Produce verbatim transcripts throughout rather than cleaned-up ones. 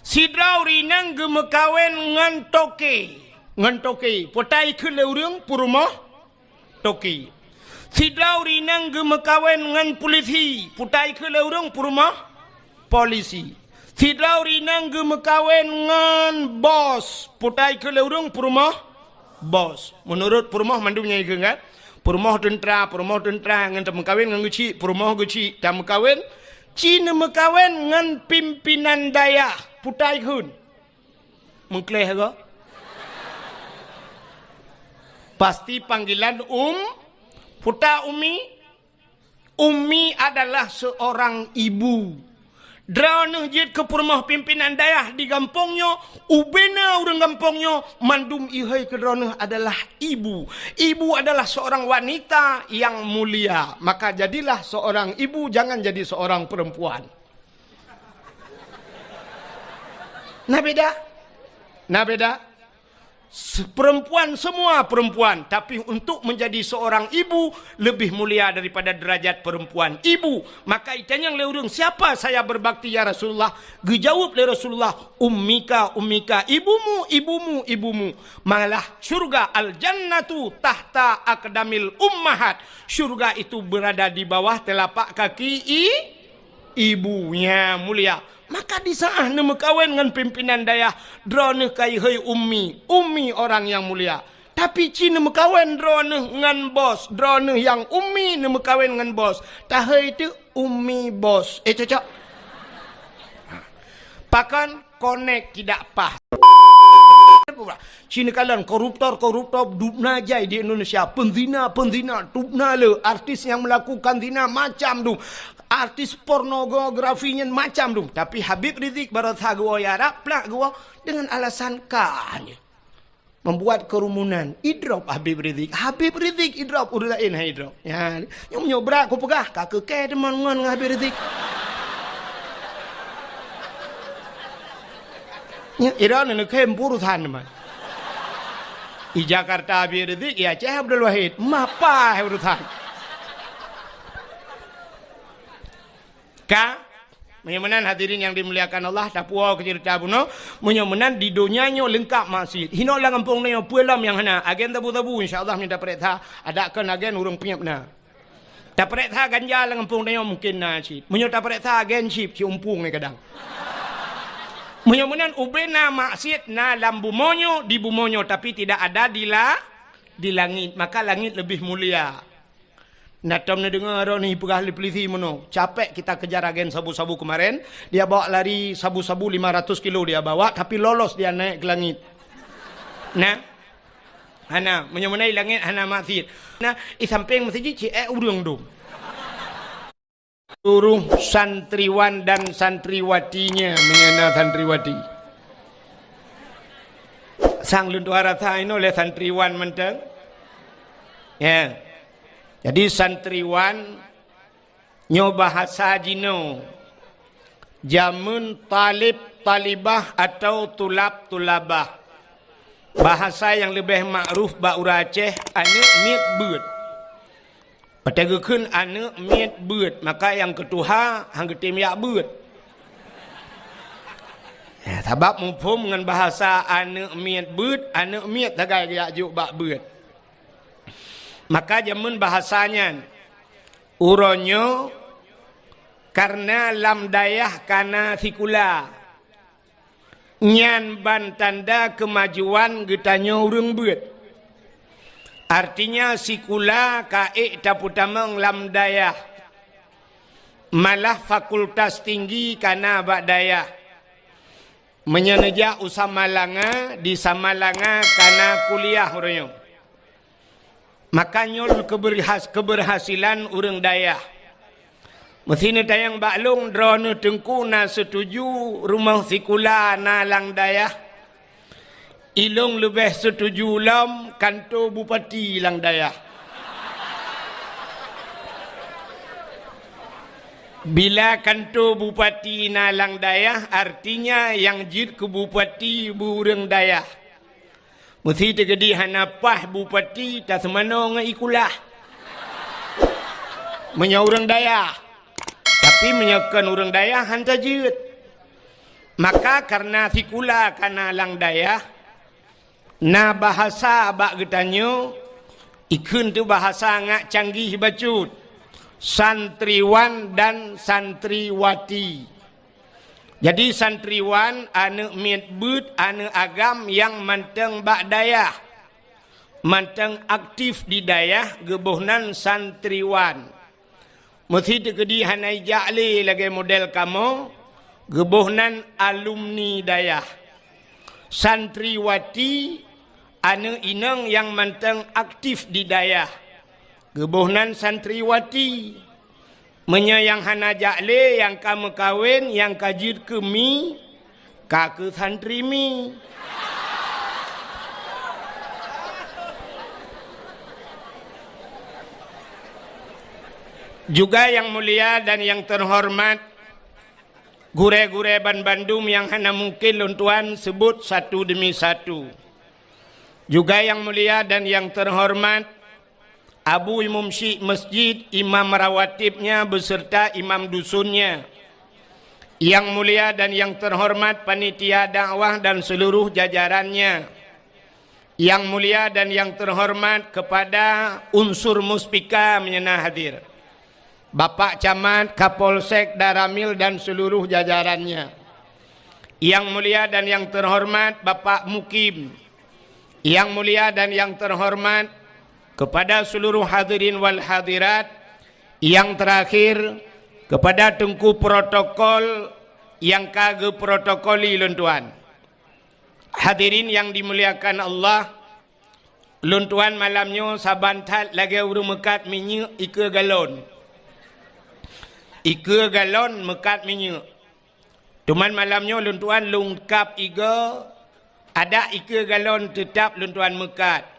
Sidroe ureueng inong geumeukawen ngon toke. Ngon toke. Peue ta ikheun lé ureueng? Peurumoh toke. Sidroe ureueng inong geumeukawen ngon pulisi. Peue ta ikheun lé ureueng? Peurumoh polisi. Sidroe ureueng inong geumeukawen ngon bos. Peue ta ikheun lé ureueng? Peurumoh bos. Meunurot peurumoh mandum nyan ikheun kan? Peurumoh teuntra, peurumoh teuntra ngon tameukawen ngon geuchik, peurumoh geuchik tameukawen, ci neumeukawen ngon pimpinan dayah. Peue ta ikheun? Meukleh go. Pasti panggilan um, peue ta umi? Umi adalah seorang ibu. Droeneuh jeuet keu peurumoh pimpinan dayah di gampông nyoe, ubena ureueng gampông nyoe, mandum ihôi keu droeneuh adalah ibu. Ibu adalah seorang wanita yang mulia. Maka jadilah seorang ibu, jangan jadi seorang perempuan. Na beda? Na beda? Se-, perempuan, semua perempuan, tapi untuk menjadi seorang ibu lebih mulia daripada derajat perempuan. Ibu, maka itanyong lé ureueng, "Siapa saya berbakti, ya Rasulullah?" Geujaweueb lé Rasulullah, "Ummika, ummika, ibumu, ibumu, ibumu." Malah syurga, al-jannatu tahta aqdamil ummahat. Syurga itu berada di bawah telapak kaki i-, ibu. Nyan mulia. Maka di saat neumeukawen ngon pimpinan dayah, droeneuh ka ihôi ummi, ummi orang yang mulia. Tapi ci neumeukawen droeneuh ngon bos, droeneuh nyang ummi neumeukawen ngon bos, tahôi teuk ummi bos. Eh, cocok? Pakon? Konek tidak pas. Ci neukalon koruptor-koruptor dubna jai di Indonesia, penzina-penzina dubna le, artis yang melakukan zina macam dum, artis pornografi nyan macam dum. Tapi Habib Rizik baroesa geuwoe Arab, plak geuwoe dengan alasan ka nyan. Membuat kerumunan. Idrop Habib Rizik. Habib Rizik idrop, ureueng laén han idrop. Ya, nyoe, nyoe brat kupeugah, ka keu kèe teuma ngon ngon Habib Rizik. Nyan, ira neukhem urusan teuma. Di Jakarta Habib Rizik, di Aceh Abdul Wahid. Mapa urusan? Ka? Meunyoe meunan hadirin nyang dimuliakan Allah, tapuwoe keu ceurita bunoe. Meunyoe meunan di donya nyoe leungkap maksiet. Hinoe lam gampông nyoe peue lom nyang hana. Agen sabu-sabu insya Allah meunyoe tapareksa, adak kon agen ureueng peunyeb na. Tapareksa ganja lam gampông nyoe mungken na cit. Meunyoe tapareksa agen cit, siumpung nyoe kadang. Meunyoe meunan ubena maksiet na lam bumoe nyoe, di bumoe nyoe, tapi tidak ada di la-, di langit. Maka langit lebih mulia. Na tom neudeungoe droeneuh peugah lé pulisi meunoe, "Capek kita kejar agen sabu-sabu kemarin, dia bawa lari sabu-sabu lima ratus kilo dia bawa, tapi lolos dia naik ke langit." Nah, hana, meunyoe meunan di langit hana maksiet. Nah, di sampéng meuseujid ci ék ureueng dum. Seluruh santriwan dan santriwatinya, meunyoe na santriwati. Sang lôn tuha rasa inoe lé santriwan mantong. Ya. Jadi santriwan nyoe bahasa jinoe. Jameun talib talibah atau tulab tulabah. Bahasa nyang leubeh makruf bak ureueng Aceh, aneuk miet beuet. Watée geukheun aneuk miet beuet, maka nyang keutuha han geutem jak beuet. Ya, sabab muphom ngon bahasa aneuk miet beuet, aneuk miet sagai geujak jok bak beuet. Maka jameun bahasa nyan, uroe nyoe kareuna lam dayah kana sikula, nyan ban tanda keumajuan geutanyoe ureuëng beuet. Artinya, sikula ka ék tapeutamong lam dayah. Malah fakultas tinggi kana bak dayah. Meunyoe neujak u Samalanga, di Samalanga kana kuliah uroe nyoe. Maka nyoe keubeurhas-, keubeurhasilan ureuëng dayah. Meusi neutanyong bak lôn, droeneuh teungku na seutuju rumoh sikula na lam dayah? Ilôn leubeh seutuju lom kanto bupati lam dayah. Bila kanto bupati na lam dayah, artinya nyang jeuet keu bupati ureuëng dayah. Meusi teukeudi hana paih bupati taseumanoe ngon i kulah. Meunyoe ureuëng dayah. Tapi meunyoe kon ureuëng dayah, han tajeuet. Maka kareuna sikula kana lam dayah, na bahasa bak geutanyoe, ikheun teuh bahasa ngat canggih bacut, santriwan dan santriwati. Jadi santriwan aneuëk miet beuet, aneuëk agam nyang mantong bak dayah, mantong aktif di dayah, geuboh nan santriwan. Meusi teukeudi hana ijak lé lagée model kamoe, geuboh nan alumni dayah. Santriwati, aneuëk inong nyang mantong aktif di dayah, geuboh nan santriwati. Meunyoe nyang hana jak lé, nyang ka meukawen, nyang ka jeuet keu mi, ka keu santri mi. Juga nyang mulia dan nyang teuhoreumat, gurée-gurée banbandum nyang hana mungken lôn tuan seubut satu deumi satu. Juga nyang mulia dan nyang teuhoreumat, Abu Imum Syik Masjid, imam rawatibnya beserta imam dusunnya. Nyang mulia dan nyang teuhoreumat panitia dakwah dan seluruh jajarannya. Nyang mulia dan nyang teuhoreumat kepada unsur muspika meunyoe na hadir. Bapak Camat, Kapolsek, Danramil dan seluruh jajarannya. Nyang mulia dan nyang teuhoreumat Bapak Mukim. Nyang mulia dan nyang teuhoreumat kepada seluruh hadirin wal hadirat. Nyang terakhir, kepada teungku protokol nyang ka geuprotokoli lôn tuan. Hadirin nyang dimuliakan Allah, lôn tuan malam nyoe saban that lagée ureuëng meukat minyeuk ikeue galon. Ikeue galon meukat minyeuk. Teuma malam nyoe lôn tuan lôn kab igoe, adak ikeue galon teutab lôn tuan meukat.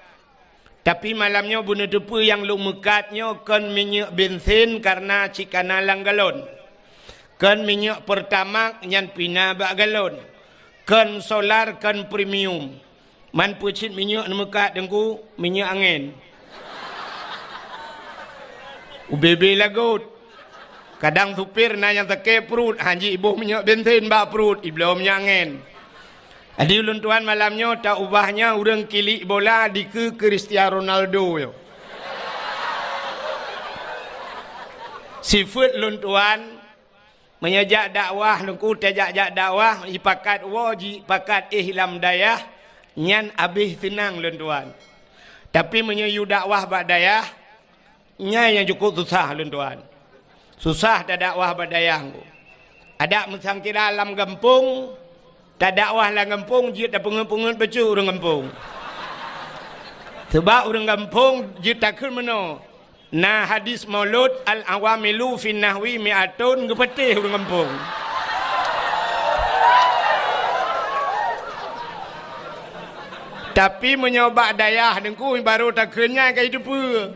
Tapi malam nyoe beuneuteupeu nyang lôn meukat nyoe kon minyeuk bensin kareuna cit kana lam galon. Kon minyeuk Pertamax nyan pih na bak galon. Kon solar, kon premium. Man peue cit minyeuk neumeukat teungku, minyeuk angén. Ubé-bé lagot. Kadang supir na nyang sakét pruet, han jiboh minyeuk bensin bak pruet, ibloe minyeuk angén. Jadi ulôn tuan malam nyoe taubah nyan ureuëng kilik bola dikeue Cristiano Ronaldo nyoe. Sifeuet lôn tuan, meunyoe jak dakwah, teungku tajak-jak dakwah, jipakat woe, jipakat éh lam dayah, nyan abéh seunang lôn tuan. Tapi meunyoe yue dakwah bak dayah, nyan nyang cukup susah lôn tuan. Susah tadakwah bak dayah teungku. Adak meusangkira lam gampông, tadakwah lam gampông jeuet tapeungeut-peungeut bacut ureuëng gampông. Sabab ureuëng gampông jeuet takheun meunoe, na hadis maulud, "Al-awamilu fin nahwi mi'atun," geupatéh ureuëng gampông. Tapi meunyoe bak dayah teungku barô takheun nyan ka jiteupeue.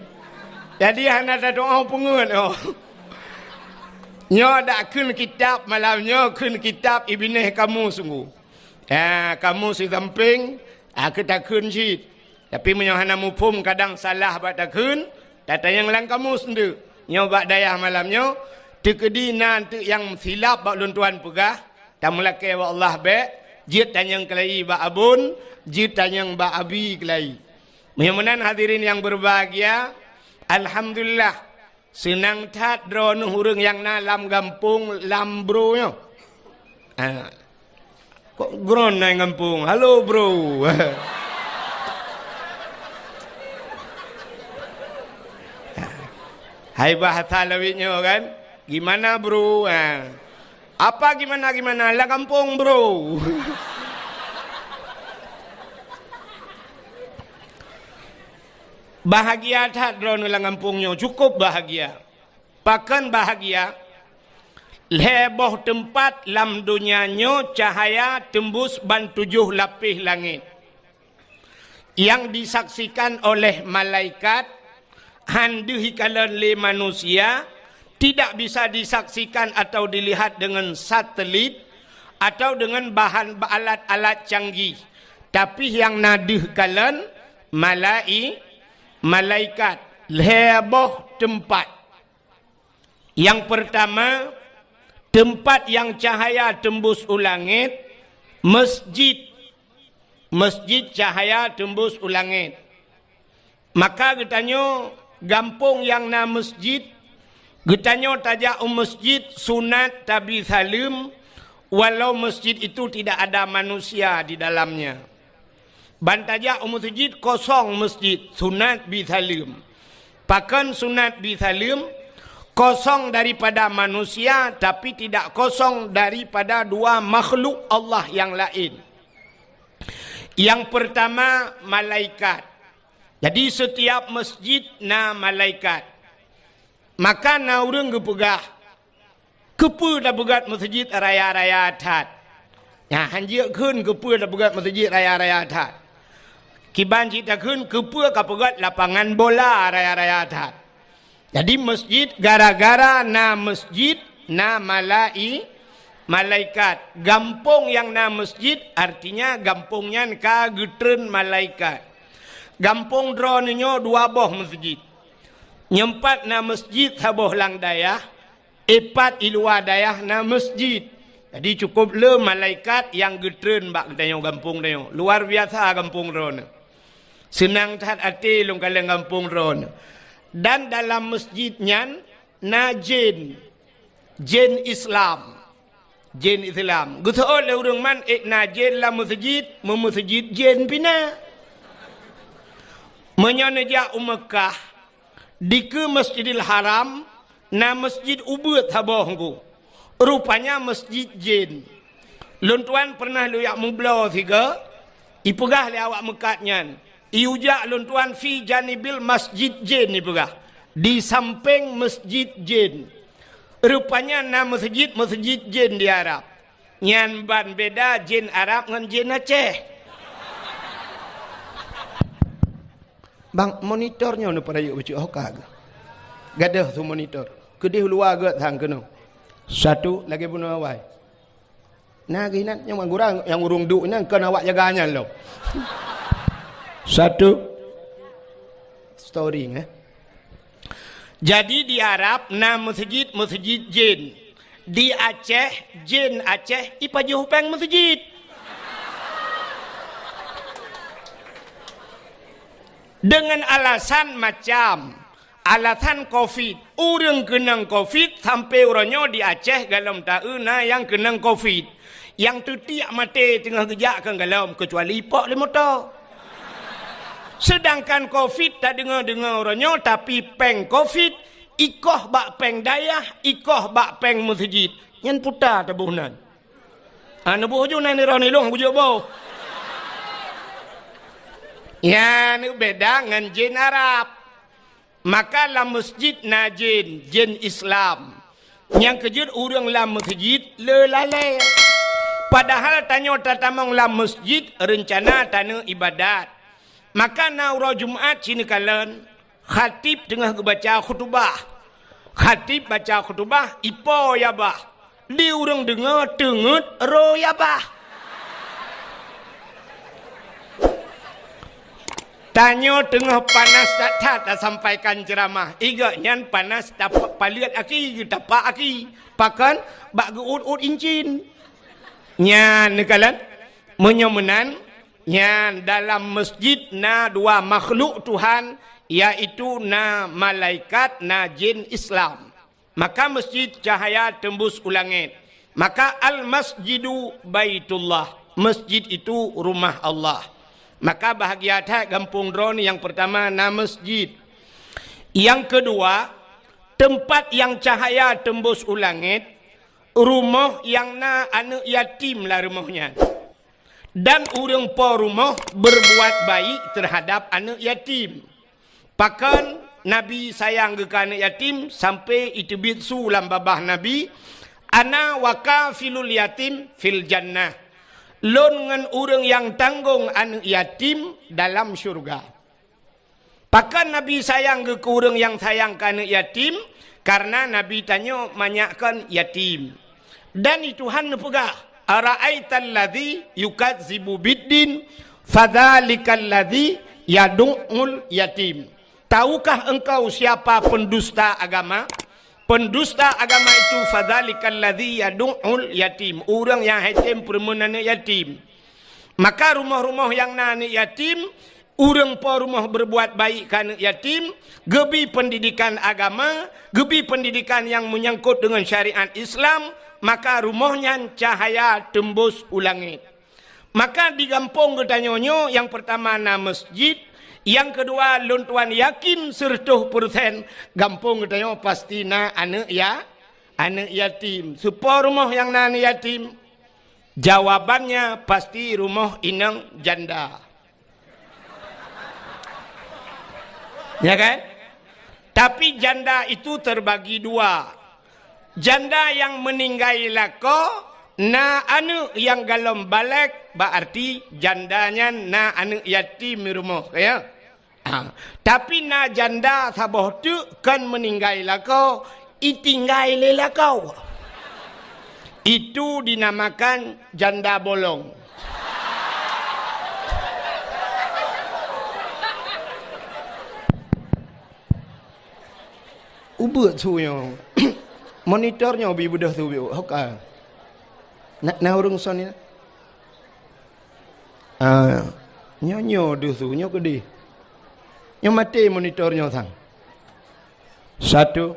Jadi hana tatu'oh peungeut oh. Nyoe dak kheun kitab malam nyoe, kheun kitab Ibneh Kamus teungku. Ya, kamus di sampéng, ah, keu takheun cit. Tapi meunyoe hana muphom kadang salah bak takheun, tatanyong lam kamus nteuk. Nyoe bak dayah malam nyoe, teukeudi na teuk nyang silap bak lôn tuan peugah, tameulakée bak Allah bék, jeuet tanyong keulayi bak abon, jeuet tanyong bak abi keulayi. Meunyoe meunan hadirin nyang berbahagia, alhamdulillah, seunang that droeneuh ureuëng nyang na lam gampông lam bro nyoe. Ah. Kok gron na gampông? Halo, bro. Hai bahasa lawét nyoe kan? Gimana, bro? Ah. Apa gimana-gimana? Lam gampông, bro. Bahagia that droeneuh lam gampông nyoe, cukup bahagia. Pakon bahagia? Lhée boh teumpat lam donya nyoe cahaya teumbus ban tujoh lapéh langét. Nyang disaksikan oleh malaikat, han deuh ikalon lé manusia, tidak bisa disaksikan atau dilihat dengan satelit atau dengan bahan alat-alat canggih. Tapi nyang na deuh kalon malai-, malaikat, lhée boh teumpat. Nyang peurtama, Teumpat nyang cahya teumbus u langét, meusjid. Meusjid cahya teumbus u langét. Maka geutanyoe gampông nyang na meusjid, geutanyoe tajak u meusjid sunat tabi saleuem, walau meusjid itu tidak ada manusia di dalamnya. Ban tajak u meusjid kosong meusjid, sunat bi saleuem. Pakon sunat bi saleuem? Kosong daripada manusia, tapi tidak kosong daripada dua makhluk Allah yang lain. Yang pertama, malaikat. Jadi, setiap meusjid na malaikat. Maka na ureuëng geupeugah, "Keupeue tapeugét meusjid raya-raya that?" Nyan, hanjeuet kheun keupeue tapeugét meusjid raya-raya that. Kiban cit takheun keupeue kapeugét lapangan bola raya-raya that. Jadi, meusjid, gara-gara na meusjid, na malai-, malaikat. Gampông nyang na meusjid, artinya gampông nyan ka geutreun malaikat. Gampông droeneuh nyoe dua boh meusjid. Nyoe pat na meusjid saboh lam dayah, ipat i luwa dayah na meusjid. Jadi, cukup le malaikat nyang geutreun bak geutanyoe gampông tanyoe. Luar biasa gampông droeneuh. Seunang that até lôn kalon gampông droeneuh. Dan dalam meusjid nyan na jén, jén Islam. Jén Islam. Geuseuôt lé ureuëng man, "Ék na jén lam meusjid, meumeuseujid jén pih na." Meunyoe neujak u Meukah, dikeue Masjidil Haram, na meusjid ubeuet saboh ngku. Rupanya meusjid jén. Lôn tuan pernah lôn jak meubloe sigoe, ipeugah lé awak meukat nyan, "Ijak lôn tuan fi janibil masjid jén," ipeugah, di sampéng meusjid jén. Rupanya na meusjid, meusjid jén di Arab. Nyan ban beda jén Arab ngon jén Aceh. Bang, monitor nyoe neupeudayeuk bacut hoka geuh. Gadoh su monitor. Keudeh luwa geuh sang keunoe. Satu, lagée bunoe awai. Na geuh inan nyang gurang nyang ureuëng duek nyan kon awak jaga nyan lom. Satu. Story, eh. Jadi, di Arab na meusjid, meusjid jén. Di Aceh, jén Aceh ipajoh péng meusjid. Dengan alasan macam, alasan covid. Ureuëng keunong covid sampai uroe nyoe di Aceh golom taeu na nyang keunong covid. Nyang teutiek maté teungoh geujak keu golom, keucuali ipok lé moto. Seudangkan covid tadeungoe-deungoe uroe nyoe, tapi péng covid ikoh bak péng dayah, ikoh bak péng meusjid. Nyan puta taboh nan. Ah, neuboh ju nan nirah nilong kujok boh. Nyan beda ngon jén Arab. Maka lam meusjid na jén, jén Islam. Nyang keujeuet ureuëng lam meusjid le lalée. Padahal tanyoe tatamong lam meusjid reuncana taneuk ibadat. Maka na uroe Jumat sineukalon, khatib teungoh geubaca khutubah. Khatib baca khutubah, ipo ya bah. Di ureuëng deungoe teungeut ro ya bah. Tanyoe teungoh panas that-that tasampaikan ceuramah. Igok nyan panas tapa-, paleuet aki, tapak aki. Pakon? Bak geuut-ut incin. Nyan neukalon. Meunyoe meunan, nyan dalam meusjid na dua makhluk Tuhan, yaitu na malaikat, na jén Islam. Maka meusjid cahya teumbus u langét. Maka al-masjidu baitullah, meusjid itu rumah Allah. Maka bahagia that gampông droeneuh nyang peurtama na meusjid. Nyang keudua, teumpat nyang cahya teumbus u langét, rumoh nyang na aneuëk yatim lam rumoh nyan. Dan ureuëng po rumoh beurbuat baik teuhadab aneuëk yatim. Pakon Nabi sayang geuh keu aneuëk yatim sampai iteubiet su lam babah Nabi, "Ana wa kafilul yatim fil jannah." Lôn ngon ureuëng nyang tanggong aneuëk yatim dalam syeuruga. Pakon Nabi sayang geuh keu ureuëng nyang sayang keu aneuëk yatim? Karena Nabi tanyoe manyak kon yatim. Dan di Tuhan neupeugah, "Ara'aital ladzi yukadzibu biddin, fadzalikal ladzi yadu'ul yatim." Tahukah engkau siapa pendusta agama? Pendusta agama itu, fadzalikal ladzi yadu'ul yatim, ureuëng nyang han tem peureumeun aneuëk yatim. Maka rumoh-rumoh nyang na aneuëk yatim, ureuëng po rumoh berbuat baik keu aneuëk yatim, geubi pendidikan agama, geubi pendidikan nyang menyangkut dengan syariat Islam, maka rumoh nyan cahaya teumbus u langét. Maka di gampông geutanyoe nyoe, nyang peurtama na masjid, nyang keudua lôn tuan yakin seureutôh peureusén gampông geutanyoe pasti na aneuëk ya, aneuëk yatim. Soe po rumoh nyang na aneuëk yatim? Jawabannya pasti rumoh inong janda. Ya kan? Tapi janda itu terbagi dua. Janda nyang meuninggai lakoe, na aneuëk nyang gohlom balek, bak arti janda nyan na aneuëk yatim di rumoh, ya. Ha. Tapi na janda saboh teuk kon meuninggai lakoe, itinggai lé lakoe. Itu dinamakan janda bolong. Ubeuet su nyoe. Monitor nyoe bi beudôh su biôk. Hoka. Na, na ureuëng son ni. Ah, nyoe, nyoe deuh su, nyoe keudeh. Nyoe maté monitor nyoe sang. Satu.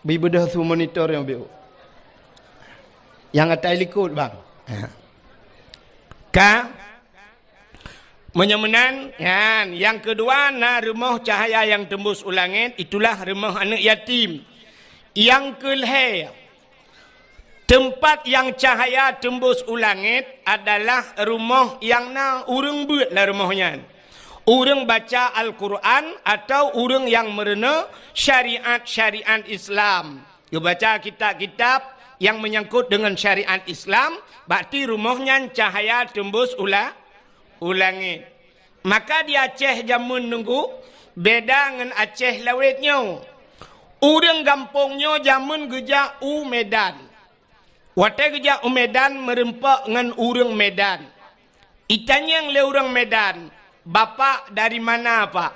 Bi beudôh su monitor nyoe biôk. Nyang atai likot, bang. Ka? Meunyoe meunan, nyan, nyang keudua na rumoh cahaya nyang teumbus u langét, itulah rumoh aneuëk yatim. Nyang keulhée, teumpat nyang cahaya teumbus u langét adalah rumoh nyang na ureuëng beuet lam rumoh nyan. Ureuëng baca Al-Quran atau ureuëng nyang meurunoe syariat-syariat Islam. Geubaca kitab-kitab nyang menyangkut dengan syariat Islam, berarti rumoh nyan cahaya teumbus u la-, u langét. Maka di Aceh jameun nunggu beda ngon Aceh lawét nyoe. Ureuëng gampông nyoe jameun geujak u Medan. Watée geujak u Medan meureumpok ngon ureuëng Medan. Itanyong lé ureuëng Medan, "Bapak dari mana, Pak?"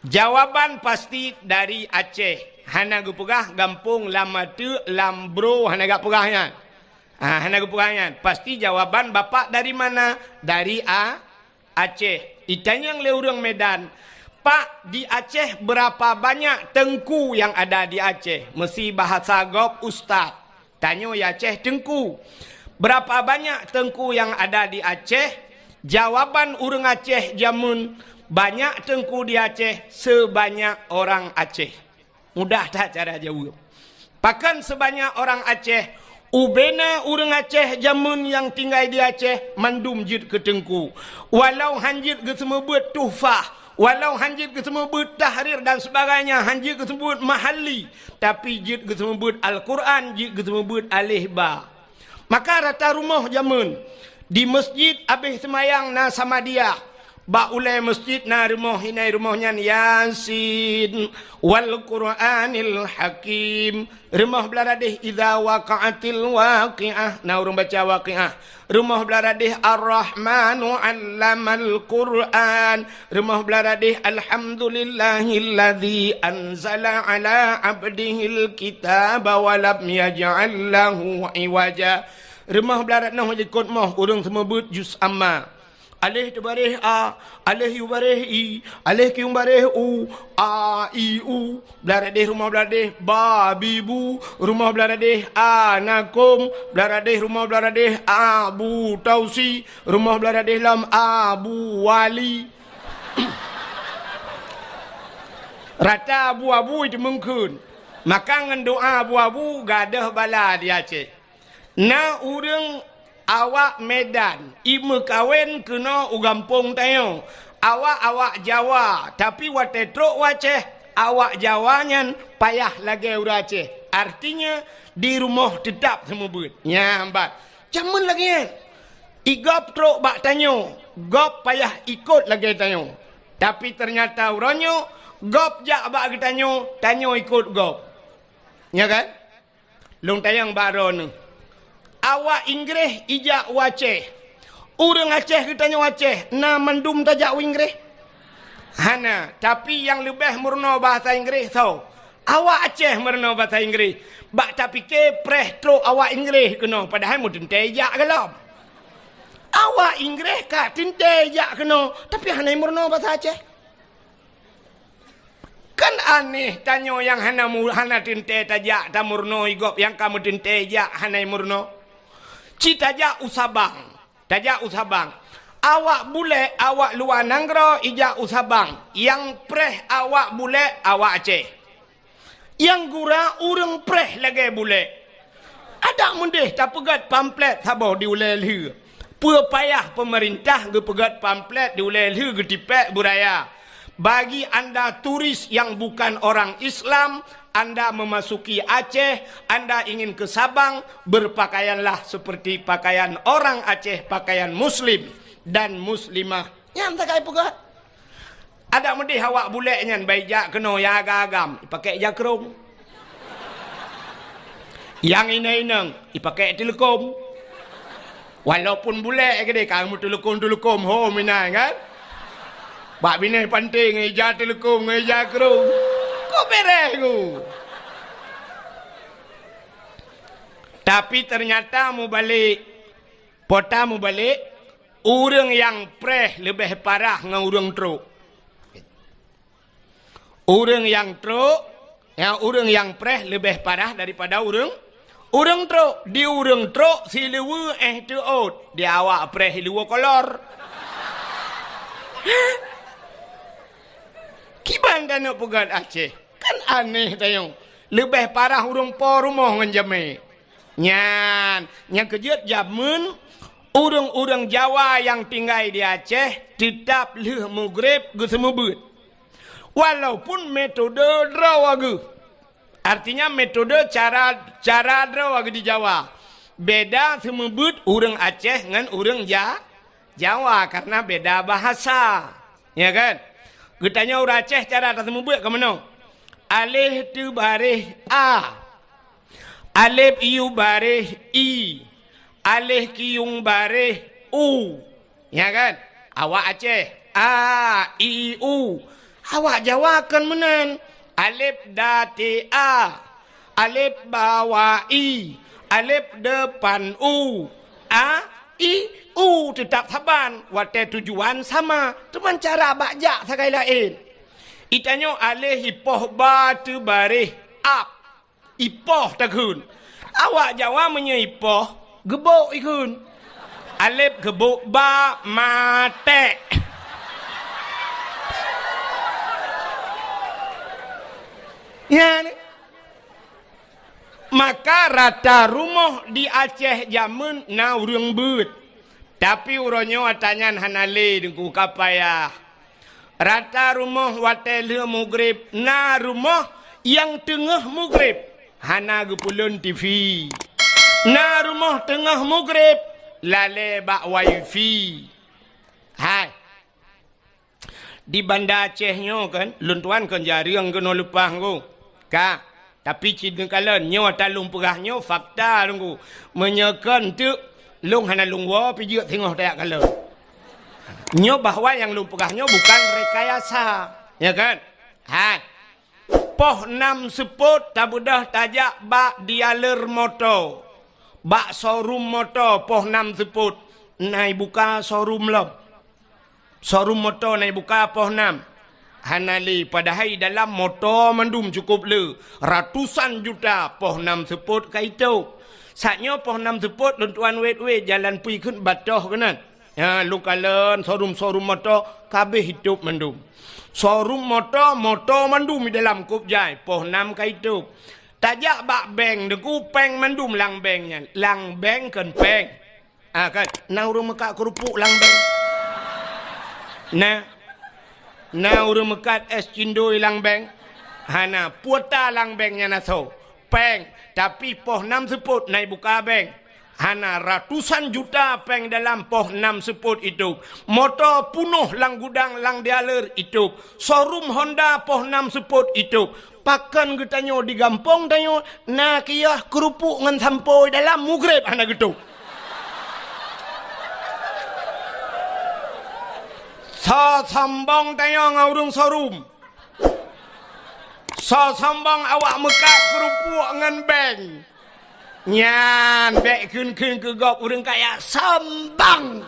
Jawaban pasti dari Aceh. Hana geupeugah gampông lam ateuk, lam bro, hana geupeugah nyan. Ha, hana geupeugah nyan. Pasti jawaban, "Bapak dari mana?" Dari A-, Aceh. Itanyong lé ureuëng Medan, "Pak, di Aceh berapa banyak teungku yang ada di Aceh?" Meusi bahasa gob ustaz. Tanyoe ya Aceh teungku. Berapa banyak teungku yang ada di Aceh? Jawaban ureuëng Aceh jameun, banyak teungku di Aceh sebanyak orang Aceh. Mudah that cara jaweueb. Pakon sebanyak orang Aceh? Ubena ureuëng Aceh jameun nyang tinggai di Aceh mandum jeuet keu teungku. Walau han jeuet geuseumeubeuet tuhfah, walau han jeuet geuseumeubeuet tahrir dan sebagainya, han jeuet geuseumeubeuet mahalli, tapi jeuet geuseumeubeuet Al-Quran, jeuet geuseumeubeuet aleh ba. Maka rata rumoh jameun, di masjid abéh seumayang na samadiah, bak ulée masjid na rumoh, inan rumoh nyan Yasin wal Qur'anil Hakim. Rumoh blah radeh Idza Waqa'atil Waqi'ah, na ureuëng baca Waqi'ah. Rumoh blah radeh Ar-Rahmanu 'Allamal Qur'an. Rumoh blah radeh Alhamdulillahilladzi anzala 'ala 'abdihil kitaba wa lam yaj'al lahu 'iwaja. Rumoh blah radeh noh likot moh ureuëng seumeubeuet juz amma. Aleh teubareh a, aleh yue bareh i, aleh kiyue bareh u, a, i, u. Blah radeh rumoh blah radeh ba, bi, bu. Rumoh blah radeh a, na, kum. Blah radeh rumoh blah radeh a, bu, tausi. Rumoh blah radeh lam a, bu, wali. Rata abu-abu itu meungkheun. Maka ngon doa abu-abu gadôh bala di Aceh. Na ureuëng awak Medan, i meukawen keunoe u gampông tanyoe. Awak-awak Jawa, tapi watée trok u Aceh, awak Jawa nyan payah lagée ureuëng Aceh. Artinya, di rumoh teutap seumeubeuet. Nyan bat. Jameun lagée nyan. I gob trok bak tanyoe, gob payah ikot lagée tanyoe. Tapi teunyata uroe nyoe, gob jak bak geutanyoe, tanyoe ikot gob. Nya kan? Lôn tanyong bak droeneuh. Awak Inggréh ijak u Aceh. Ureuëng Aceh geutanyoe Aceh, na mandum tajak u Inggréh? Hana, tapi nyang leubeh meurunoe bahasa Inggréh soe? Awak Aceh meurunoe basa Inggréh. Bak tapike preh trok awak Inggréh keunoe, padahai meuteuntèe jak gohlom. Awak Inggréh ka teuntèe jak keunoe, tapi hana meurunoe basa Aceh. Kan aneh tanyoe nyang hana mu-, hana teuntèe tajak tameurunoe, gob nyang ka meuteuntèe jak hana meurunoe. Ci tajak u Sabang. Tajak u Sabang. Awak bulèk, awak luwa nanggroe ijak u Sabang. Nyang preh awak bulèk, awak Aceh. Nyang gura ureueng preh lagèe bulèk. Adak meudeh tapeugèt pamflet saboh di ulèe lheueh. Peue payah peumeurintah geupeugèt pamflet di ulèe lheueh geutipèk beuraya. Bagi anda turis yang bukan orang Islam, anda memasuki Aceh, anda ingin ke Sabang, berpakaianlah seperti pakaian orang Aceh, pakaian muslim dan muslimah. Nyan sagai peugah. Adak meudeh awak bulèk nyan bai jak keunoe nyang agam-agam, ipakèk jakrong. Nyang inong-inong, ipakèk teuleukom. Walaupun bulèk keudeh, ka meuteuleukom-teuleukom ho meunan kan. Bak binéh panté ngon ija teuleukom, ngon ija krong. Kok bèrèh ku? Tapi teunyata mubalek, pota mubalek, ureueng nyang preh leubeh parah ngon ureueng trok. Ureueng nyang trok, ya, ureueng nyang preh leubeh parah daripada ureueng, ureueng trok. Di ureueng trok siluweue éh teuôt, di awak preh siluweue kolor. Kiban taneuk peugèt Aceh, kan aneh tanyoe. Leubeh parah ureueng po rumoh ngon jamèe. Nyan, nyang keujeuet jameun ureueng-ureueng Jawa nyang tinggai di Aceh teutab lheueh mugreb geuseumeubeut. Walaupun metode droe geuh. Artinya metode cara, cara droe geuh di Jawa. Beda seumeubeut ureueng Aceh ngon ureueng Ja-, Jawa karena beda bahasa. Ya kan? Geutanyoe ureueng Aceh cara taseumeubeut ka meunoe. Aléh teubaréh a. Alép iyup baréh i, aléh kiyueng baréh u. Nya kan? Awak Aceh, a, i, u. Awak Jawa kon meunan. Alép datée a, alép bawah i, alép depan u, a, i, u. Teutap saban, watée tujuan sama, teuma cara bak jak sagai laén. Itanyoe aléh ipoh ba teubaréh ap. Ipoh takheun. Awak Jawa meunyoe ipoh, geubok ikheun. Alép geubok ba maték. Nyan. Maka rata rumoh di Aceh jameun na ureuëng beuet. Tapi uroe nyoe ata nyan hana lé Teungku, ka payah. Rata rumoh watée lheueh mugreb, na rumoh nyang teungoh mugreb hana geupeulon TV. Na rumoh teungoh mugreb lalée bak wifi. Hai. Di Banda Aceh nyoe kan, lôn tuan kon jareueng keunoe leupah ngku. Ka. Tapi cit neukalon, nyoe ata lôn peugah nyoe fakta Teungku. Meunyoe kon teuk, lôn hana lôn woe pih jeuet singoh tajak kalon. Nyoe bahwa nyang lôn peugah nyoe bukan rekayasa, ya kan? Hai. Poh nam seupôt tabeudôh tajak bak dealer moto, bak showroom moto poh nam seupôt, na ibuka showroom lom. Showroom moto na ibuka poh nam. Hana lé, padahai dalam moto mandum cukôp le, ratusan juta poh nam seupôt ka itôb. Saat nyoe poh nam seupôt lôn tuan wét-wét jalan pui kheun batoh keunan. Ya, lôn kalon showroom-showroom moto kabéh itôb mandum. Showroom moto, moto mandum di dalam kôb jai, poh nam ka itôb. Tajak bak bank Teungku, péng mandum lam bank nyan. Lam bank kon péng. Ah, kan? Na ureuëng meukat keurupuk lam bank? Na. Na ureuëng meukat és cindoi lam bank? Hana. Puta lam bank nyan asoe? Péng. Tapi poh nam seupôt na ibuka bank. Hana, ratusan juta péng dalam poh nam seupôt itôb. Moto punoh lam gudang lam dealer itôb. Showroom Honda poh nam seupôt itôb. Pakon geutanyoe di gampông tanyoe na kios keurupuk ngon sampoe dalam mugreb hana geutôb. Soe sombong tanyoe ngon ureuëng showroom. Soe sombong awak meukat keurupuk ngon beng. Nyan bèk kheun-kheun keu gob ureueng kaya sombong.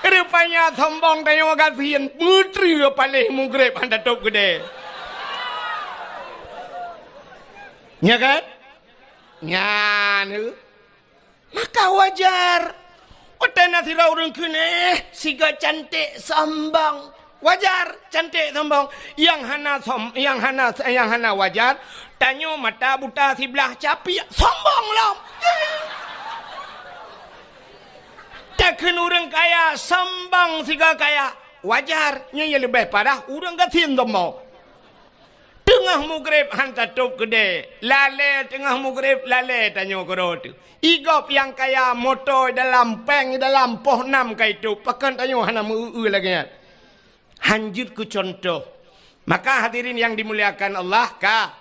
Rupanya sombong tanyoe gasien, meuteue paléh mugreb hana tôb keudè. Nya kan? Nyan, eh. Maka wajar. Watèe na sidroe ureueng kheun, "Eh, sigoe cantik sombong." Wajar, cantik sombong. Nyang hana som-, nyang hana, nyang hana wajar, tanyoe mata buta siblah capiak, sombong lom. Takheun ureueng kaya, sombong sigoe kaya. Wajar, nyan nyang leubeh parah, ureueng gasien sombong. Teungoh mugreb han tatôb keudè, lalè teungoh mugreb, lalè tanyoe keudroe teuh. Ié gob nyang kaya, moto dalam, pèng dalam, poh nam ka itôb, pakon tanyoe hana meu-eu lagèe nyan. Han jeuet keu cuntoh. Maka hadirin nyang dimuliakan Allah, ka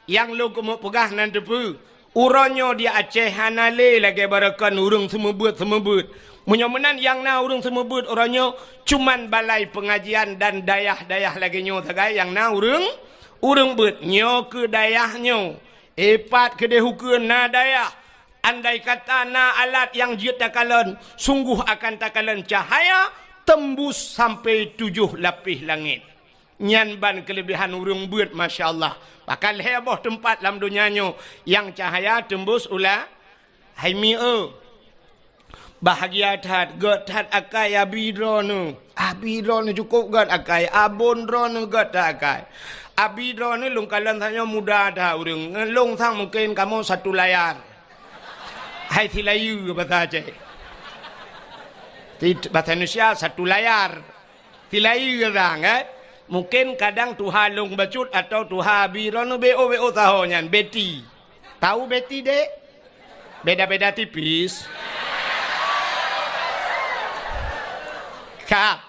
nyang lôn keumeung peugah nan teupeue. Uroe nyoe di Aceh hana lé lagèe barokon ureueng seumeubeuet-seumeubeuet. Meunyoe meunan nyang na ureueng seumeubeuet uroe nyoe cuman balai peungajian dan dayah-dayah lagèe nyoe sagai nyang na ureueng, ureueng beuet. Nyoe keu dayah nyoe. Ipat keudéh ukeue na dayah. Andai kata na alat nyang jeuet takalon, sunggoh akan takalon cahaya teumbus sampai tujoh lapéh langét. Nyan ban keuleubehan ureueng beuet, masya Allah. Bahkan lhèe boh teumpat lam donya nyoe nyang cahaya teumbus u la-, hai mi-, eu. Bahgia that, gèt that akai abi droeneuh. Abi droeneuh cukôp gèt akai, abon droeneuh gèt that akai. Abi droeneuh lôn kalon tanyoe muda that ureueng. Ngon lôn sang mungken kamoe satu layar. Hai silayeue basa Aceh. Ti-, basa Indonesia satu layar. Silayeue sang, eh? Mungken kadang tuha lôn bacut atau tuha abi droeneuh B O, B O saho nyan, Betty. Tahu Betty, Dek? Beda-beda tipis. Ka.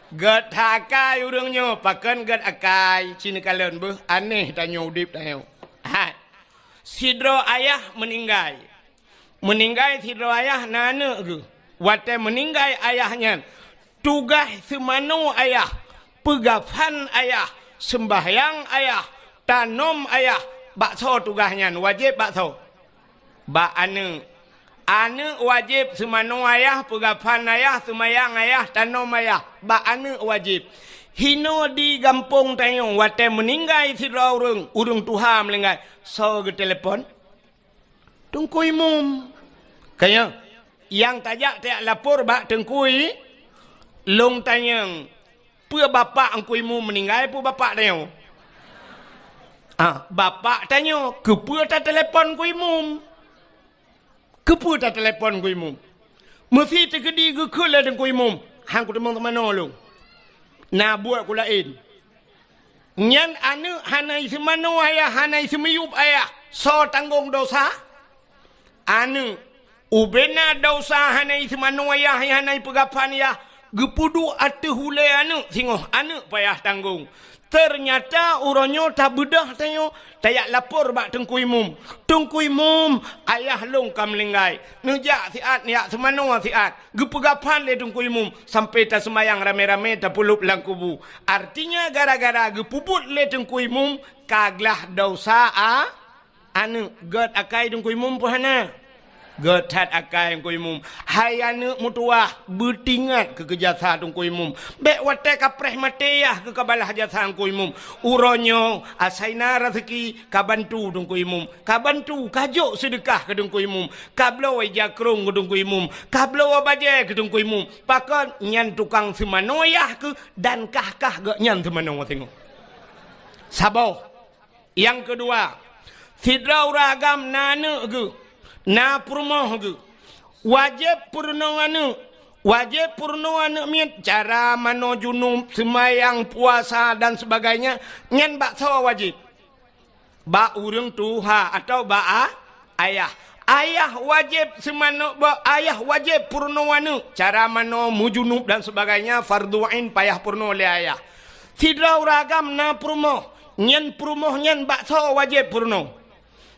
Gèt that akai ureueng nyoe, pakon gèt akai, ci neukalon beuh, aneh tanyoe udép tanyoe. Hai. Sidroe ayah meuninggai. Meuninggai sidroe ayah na aneuk geuh. Watèe meuninggai ayah nyan, tugaih seumanoe ayah, peugafan ayah, seumbahyang ayah, tanom ayah, bak soe tugaih nyan, wajéb bak soe? Bak aneuk. Aneuk wajéb seumanoe ayah, peugafan ayah, seumayang ayah, tanom ayah, bak aneuk wajéb. Hinoe di gampông tanyoe, watèe meuninggai sidroe ureueng, ureueng tuha meuninggai, soe geutelepon? Teungku Imum. Ka nyan, nyang tajak tajak lapor bak Teungku I-, lôn tanyong, peue bapak Teungku Imum meuninggai, peue bapak tanyoe? Ah, bapak tanyoe, keupeue tatelepon Teungku Imum? Keupeue tatelepon Teungku Imum? Meuseuti teukeudi geukheun lé Teungku Imum, han kuteumong teumanoe lôn. Na buet ku laén. Nyan aneuk hana iseumanoe ayah, hana iseumiyueb ayah. Soe tanggong dosa? Aneuk. Ubena dosa hana iseumanoe ayah, hana ipeugafan ayah. Geupeuduek ateueh ulèe aneuk singoh, aneuk payah tanggong. Teunyata uroe nyoe tabeudôh tanyoe, tajak lapor bak Teungku Imum. "Teungku Imum, ayah lôn ka meuninggai. Neujak siat, neujak seumanoe siat." Geupeugafan lé Teungku Imum sampai taseumayang ramé-ramé tapeulop lam kubu. Artinya gara-gara geupeubuet lé Teungku Imum ka glah dosa a-, aneuk. Gèt akai Teungku Imum peue hana? Gèt that akai Teungku Imum. Hai aneuk meutuwah, beutingat keu, keu jasa Teungku Imum. Bèk watèe ka preh maté yah keu ka balaih jasa Teungku Imum. Uroe nyoe asai na raseuki ka bantu Teungku Imum. Ka bantu, ka jok seudeukah keu Teungku Imum. Ka bloe ija krông keu Teungku Imum. Ka bloe bajèe keu Teungku Imum. Pakon nyan tukang seumanoe yah keu dan kah-kah geuh nyan seumanoe singoh. Saboh. Nyang keudua, sidroe ureueng agam na aneuk geuh, na peurumoh geuh. Wajéb peurunoe aneuk. Wajéb peurunoe aneuk miet cara manoe junub, seumayang, puasa dan sebagainya, nyan bak soe wajéb? Bak ureueng tuha atau bak a-, ayah. Ayah wajéb seumanoe bak, ayah wajéb peurunoe aneuk. Cara manoe meujunub dan sebagainya, fardhu ain payah peurunoe lé ayah. Sidroe ureueng agam na peurumoh, nyan peurumoh nyan bak soe wajéb peurunoe?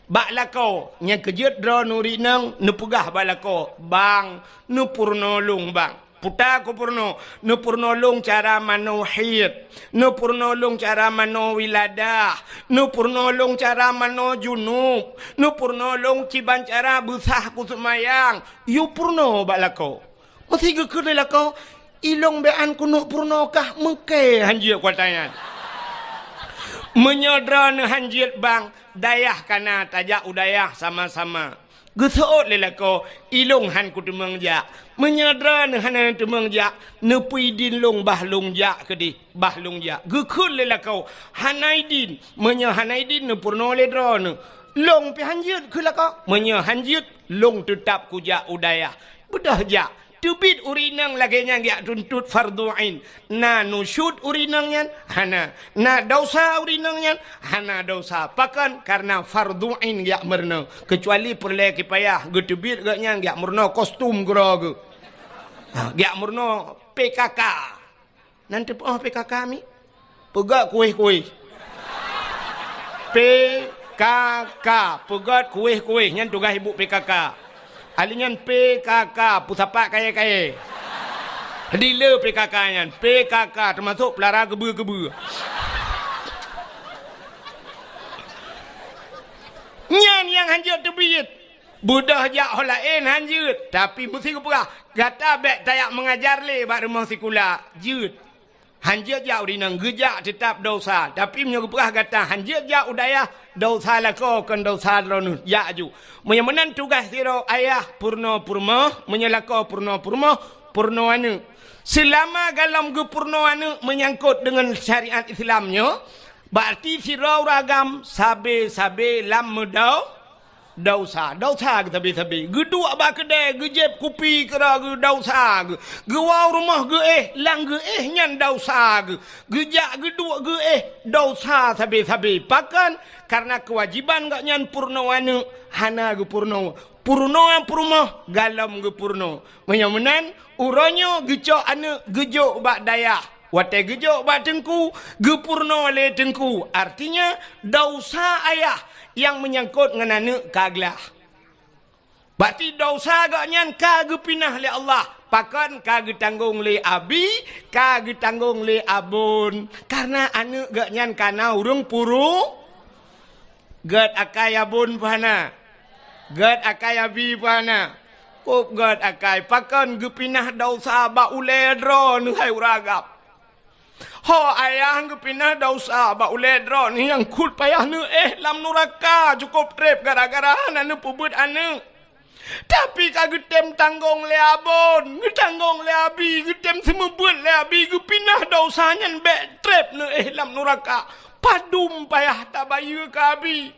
Bak lakoe. Nyang keujeuet droeneuh rinong neupeugah bak lakoe, "Bang, neupeurunoe lôn, Bang." Puta ku peurunoe, neupeurunoe lôn cara manoe haid, neupeurunoe lôn cara manoe wiladah, neupeurunoe lôn cara manoe junub, neupeurunoe lôn kiban cara beusah ku seumayang. Yue peurunoe bak lakoe. Meusé geukheun lé lakoe, ilôn bék an keuneuk peurunoe kah, meuké hanjeuet kuatanyan. Meunyoe droeneuh hanjeuet bang, dayah kana tajak u dayah sama-sama. Geuseuôt lé lakoe, ilôn han kuteumeung jak. Meunyoe droeneuh hana teumeung jak, neupeuidin lôn bah lôn jak keudeh, bah lôn jak. Geukheun lé lakoe, hana idin. Meunyoe hana idin, neupeurunoe lé droeneuh. Lôn pih hanjeuet kheun lakoe. Meunyoe hanjeuet, lôn teutab kujak u dayah. Beudôh jak. Teubiet ureueng inong lagée nyan geujak tuntot fardhu ain. Na nusyuz ureueng inong nyan? Hana. Na desya ureueng inong nyan? Hana desya. Pakon? Kareuna fardhu ain geujak meurunoe. Keucuali peureulée kipayah geuteubiet gobnyan geujak meurunoe kostum keudroe geuh. Ha, geujak meurunoe P K K. Nan teupeue P K K mi? Peugét kuéh-kuéh. P K K, peugét kuéh-kuéh, nyan tugaih ibu P K K. Ahli nyan P K K, peusapat kayée-kayée. Dealer P K K nyan, P K K teumasok peulara keubeue-keubeue. Nyan nyang hanjeuet teubiet. Beudôh jak ho laén hanjeuet, tapi meusé geupeugah, gata bék tajak meungajar lé bak rumoh sikula, jeuet. Hanjeuet jak u rinang, geujak teutab desya, tapi meunyoe geupeugah gata hanjeuet jak u dayah, desya lakoe kon desya droeneuh, jak aju. Meunyoe meunan tugaih sidroe ayah peurunoe peurumoh, meunyoe lakoe peurunoe peurumoh, peurunoe aneuëk. Seulama golom geupeurunoe aneuëk meunyangkot deungon syariat Islam nyoe, berarti sidroe ureuëng agam sabe-sabe lam meudau- Desya, desya geusabe-sabe. Geuduek bak keudée, geujieb kupi keudroe geuh desya geuh. Geuwoe u rumoh geuéh, lam geuéh nyan desya geuh. Geujak geuduek geuéh, desya sabe-sabe. Pakon? Kareuna keuwajéban gobnyan peurunoe aneuëk hana geupeurunoe. Peurunoe peurumoh golom geupeurunoe. Meunyoe meunan, uroe nyoe geucok aneuëk geujok bak dayah. Watée geujok bak teungku, geupeurunoe lé teungku, artinya desya ayah nyang meunyangkot ngon aneuëk ka glah. Berarti desya gobnyan ka geupinah lé Allah, pakon ka geutanggong lé abi, ka geutanggong lé abon, kareuna aneuëk gobnyan ka na ureuëng puru. Gét akai abon peue hana? Gét akai abi peue hana? Kôb gét akai, pakon geupinah desya bak ulée droeneuh hai ureuëng agam. Ho ayah geupinah desya bak ulée droeneuh nyang kheueh payah neuéh lam nuraka cukôb treb gara-gara hana neupeubeuet aneuëk. Tapi ka geutem tanggong lé abon, geutanggong lé abi, geutem seumeubeuet lé abi, geupinah desya nyan bék treb neuéh lam nuraka. Padum payah tabayeue keu abi.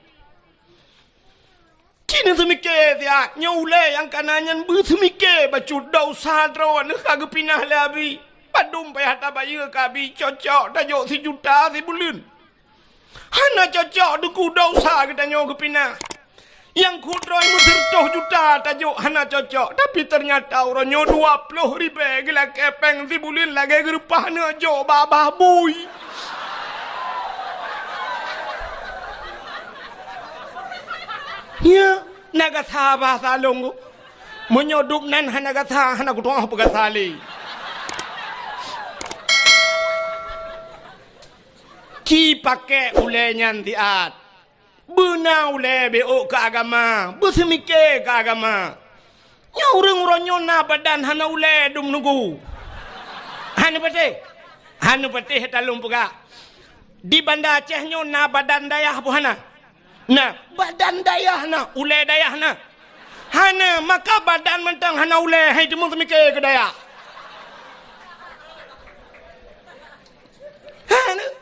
Ci neuseumiké siat, nyoe ulée nyang kana nyan beuseumike bacut desya droeneuh ka geupinah lé abi. Padum payah tabayeue keu abi, cocok tajok sijuta sibuleuen. Hana cocok, Teungku, desya geutanyoe geupinah. Nyang kheueh droe meuseureutoh juta tajok hana cocok, tapi teunyata uroe nyoe dua ploh ribée geulakée péng sibuleuen lagée geureupah neuh jok bak babah bui. Nyan na gasa bahasa lôn. Meunyoe dum nan hana gasa, hana kutu'oh peugasa lé. Ci pakék ulée nyan siat. Beuna ulée beuôk keu agama, beuseumike keu agama. Nyoe ureuëng uroe nyoe na badan hana ulée dum nugu. Hana patéh. Hana patéh talôn peugah. Di Banda Aceh nyoe na badan dayah peue hana? Na, badan dayah na, ulée dayah na. Hana, maka badan mantong hana ulée, hai teuma seumike keu dayah. Hana.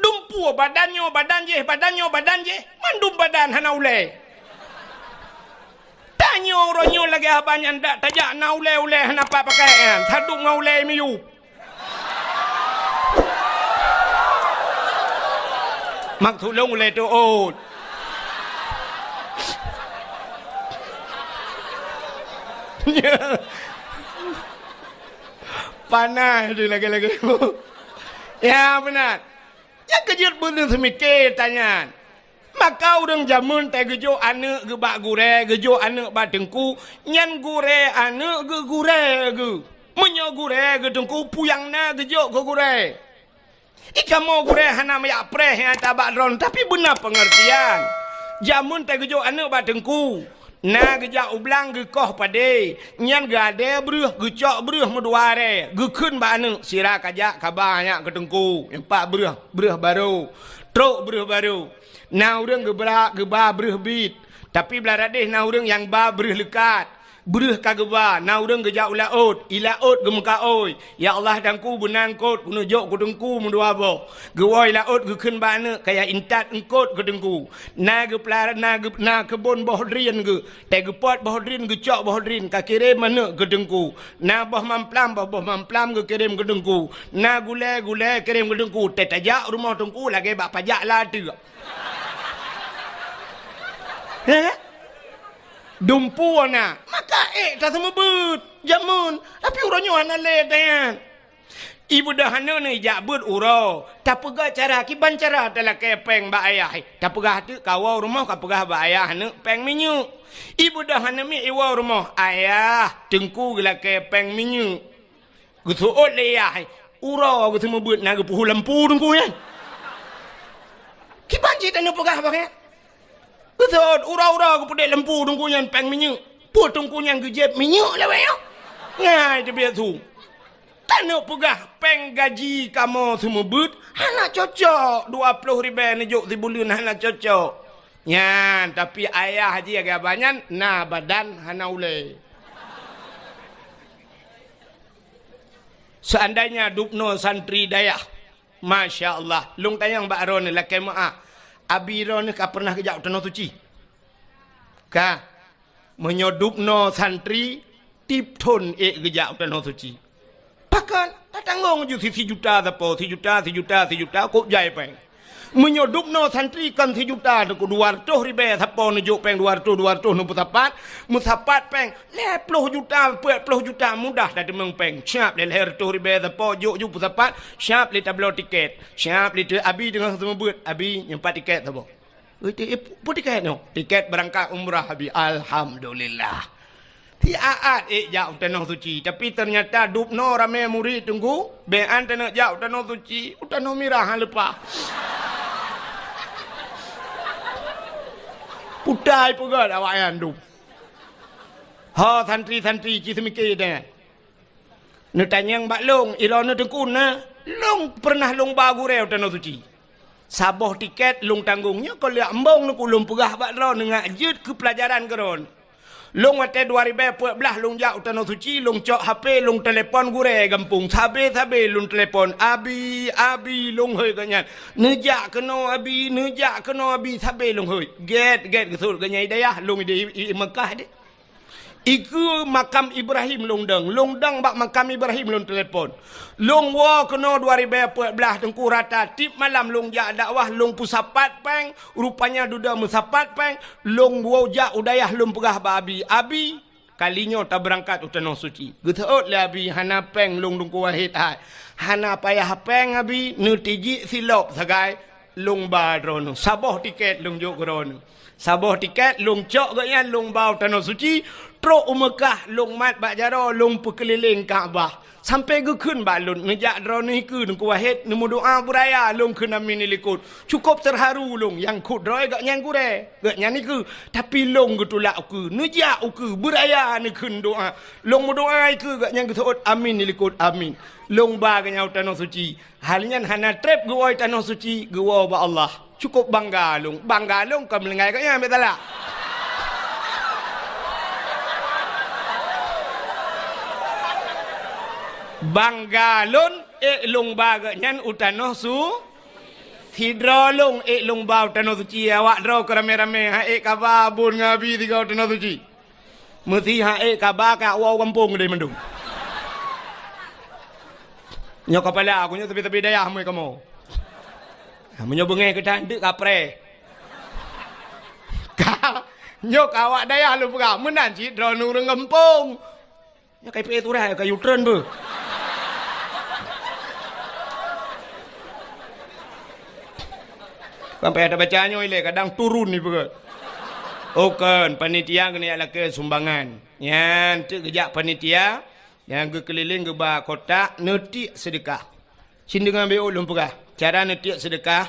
Dumpeue badan nyoe, badan jéh, badan nyoe, badan jéh, mandum badan hana ulée. Tanyoe uroe nyoe lagée haba nyan dak tajak na ulée-ulée hana pat pakai nyan, sadum ngon ulée miyueb. Mak tulông ulée teuôt. Panas tu lagée-lagée. Ya, beuna. Nyang keujeuet beuneuh seumike tanyan. Maka ureuëng jameun teugeujok aneuëk geuh bak gurée, geujok aneuëk bak teungku, nyan gurée aneuëk geuh gurée geuh. Meunyoe Gurée geuteungku puyang na geujok keu gurée. Ikamoe gurée hana meuyak preh nyang tabak droen, tapi beuna peungeurtian. Jameun tageujok aneuëk bak teungku, na geujak u blang geukoh padé, nyan geuadée breueh, geucok breueh meudua rée, geukheun bak aneuëk, sira kajak kaba nyak keu teungku, nyang pat breueh, breueh barô, trok breueh barô. Na ureuëng geubra geuba breueh bit, tapi blah radeh na ureuëng nyang ba breueh leukat. Breueh ka geuba, na ureuëng geujak u laôt, i laôt geumeukaôi, "Ya Allah, teungku beuna eungkôt, keuneuk jok keu teungku meudua boh." Geuwoe i laôt geukheun bak aneuëk, "Kaya intat eungkôt keu teungku." Na geupeulara, na geu-, na keubon boh drien geuh, teugeupot boh drien, geucok boh drien, ka kirém aneuëk keu teungku. Na boh mamplam, boh, boh mamplam geukirém keu teungku. Na gulée, gulée kirém keu teungku. Teutajak rumoh teungku lagée bak pajak lateuk. Ya kan? Dumpu na, maka ék taseumeubeuet jameun, tapi uroe nyoe hana lé tanyan. Ibeudôh aneuëk nyoe ijak beuet uroe, tapeugah cara kiban cara talakée péng bak ayah. Tapeugah teuk kawoe rumoh kapeugah bak ayah aneuëk péng minyeuk. Ibeudôh aneuëk miet iwoe rumoh, "Ayah, teungku geulakée péng minyeuk." Geuseuôt lé yah, uroe geuseumeubeuet na geupeuhu lampu teungku nyan. Kiban cit taneuk peugah bak nyan. Geuseuôt uroe-uroe geupeudeh lampu teungku nyan péng minyeuk. Peue teungku nyan geujieb minyeuk lawét nyoe? Ngai teubiet su. Taneuk peugah péng gaji kamoe seumeubeuet hana cocok, dua ploh ribée neujok sibuleuen hana cocok. Nyan, tapi ayah jih lagée abah nyan na badan hana ulée. Seandainya dubnoe santri dayah, masya Allah, lôn tanyong bak droeneuh lakée meuáh, abi droeneuh ka peureunah geujak u Tanoh Suci? Ka. Meunyoe dubnoe santri, tieb thon ék geujak u Tanoh Suci. Pakon? Tatanggong ju si, sijuta sapo, sijuta, sijuta, sijuta, kok jai péng. Meunyoe dubnoe santri kon sijuta, teungku dua reutôh ribée sapo neujok péng dua reutôh, dua reutôh neupeusapat, meusapat péng lhée ploh juta, peuet ploh juta mudah tateumeung péng. Siab lé lhée reutôh ribée sapo jok ju peusapat, siab lé tabloe tiket, siab lé teu abi teungoh seumeubeuet, abi nyoe pat tiket sapo. Ui, ti-, pu-, peue tiket nyoe? Tiket beurangkat umrah, abi. Alhamdulillah. Siat-at ék jak u Tanoh Suci, tapi teunyata dubnoe ramé murit teungku, bék an taneuk jak u Tanoh Suci, u Tanoh Mirah han leupah. Putai peugét awaknyan dub. Ho santri-santri ci seumike deh. Neutanyong bak lôn, iroe neuteukun na, lôn peureunah lôn ba gurée u Tanoh Suci. Saboh tiket lôn tanggong nyoe kon lheueh embong neukeu lôn peugah bak droe neungak jeuet keu peulajaran keu droe. Lôn watée dua ribée peuet blaih lôn jak u Tanoh Suci, lôn cok H P, lôn telepon gurée gampông, sabe-sabe lôn telepon, "Abi, abi," lôn hôi geuh nyan. "Neujak keunoe abi, neujak keunoe abi," sabe lôn hôi. Gét-gét geusut geuh nyan i dayah, lôn i, i, i Meukah deh. Ikeue makam Ibrahim lôn dong. Lôn dong bak makam Ibrahim lôn telepon. Lôn woe keunoe dua ribée peuet blaih teungku rata tieb malam lôn jak dakwah lôn peusapat péng, rupanya dudoe meusapat péng, lôn woe jak u dayah lôn peugah bak abi, "Abi, kali nyoe tabeurangkat u Tanoh Suci." Geuseuôt lé abi, "Hana péng lôn Teungku Wahid hai." "Hana payah péng abi, neutijik silop sagai." Lôn ba droeneuh. Saboh tiket lôn jok keu droeneuh. Saboh tiket lôn cok geuh nyan lôn ba u Tanoh Suci, trok u Meukah lôn mat bak jaroe lôn peukeulileng Ka'bah. Sampoe geukheun bak lôn, "Neujak droeneuh ikeue Teungku Wahid, neumeudoá beuraya," lôn kheun, "Amin," likot. Cukop teuharu lôn, nyang kheun droe geuh nyan gurée, geuh nyan ikeue. Tapi lôn geutulak ukeue, "Neujak ukeue, beuraya neukheun doá." Lôn meudoá ikeue geuh nyan geuseuôt, "Amin," likot, "Amin." Lôn ba geuh nyan u Tanoh Suci. Hal nyan hana treb geuwoe Tanoh Suci, geuwoe bak Allah. Cukop bangga lôn. Bangga lôn kon meulinggai geuh nyan, bék salah. Bangga lôn, ék lôn ba geuh nyan u Tanoh Su-, sidroe lôn ék lôn ba u Tanoh Suci, awak droe keu ramé-ramé, han ék kaba bun ngon abi sigoe u Tanoh Suci. Meusi han ék kaba ka woe gampông deh mandum. Nyoe kapala aku nyoe sabe-sabe dayah mui kamoe. Ha, meunyoe beungéh geutanteuk kapreh. Ka, nyoe ka awak dayah lôn peugah, meunan cit droeneuh ureuëng gampông. Nyoe ka ipeuék turah, ka U-turn beuh. Sampai ada baca nyoe ilée, kadang turun ni peugah. Oh, kon, panitia keuneuk lakée sumbangan. Nyan, teuk geujak panitia, Nyang geukeulileng geuba kotak, neutiek seudeukah. Cit deungon B O lôn peugah, cara neutiek seudeukah.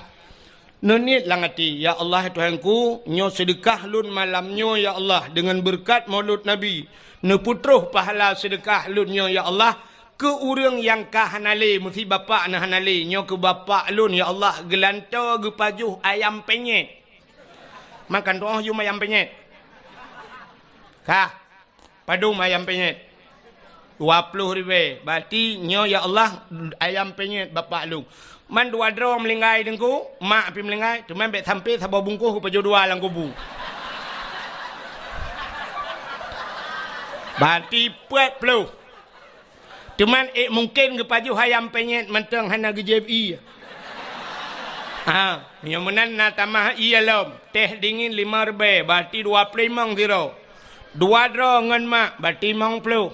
Neuniet lam até, "Ya Allah, Tuhanku, nyoe seudeukah lôn malam nyoe, ya Allah, deungon beureukat Maulud Nabi. Neupeutroh pahala seudeukah lôn nyoe, ya Allah, keu ureuëng nyang ka hana lé, meusi bapak na hana lé, nyoe keu bapak lôn, ya Allah, geulantoe geupajoh ayam penyet." Makan tuoh yum ayam penyet. Kah. Padum ayam penyet? Dua ploh ribèe. Berarti nyoe, ya Allah, ayam penyet bapak lôn. Man dua droe meulinggai Teungku, mak pih meulinggai, teuma bèk sampai saboh bungkôh geupajoh dua lam kubu. Berarti peuet ploh. Teuma ék mungken geupajoh ayam penyet mantong hana geujép ié. Ha, nyoe meunan na tamah ié lom. Teh dingin lima ribèe, berarti dua ploh limong sidroe. Dua droe ngon mak, berarti limong ploh.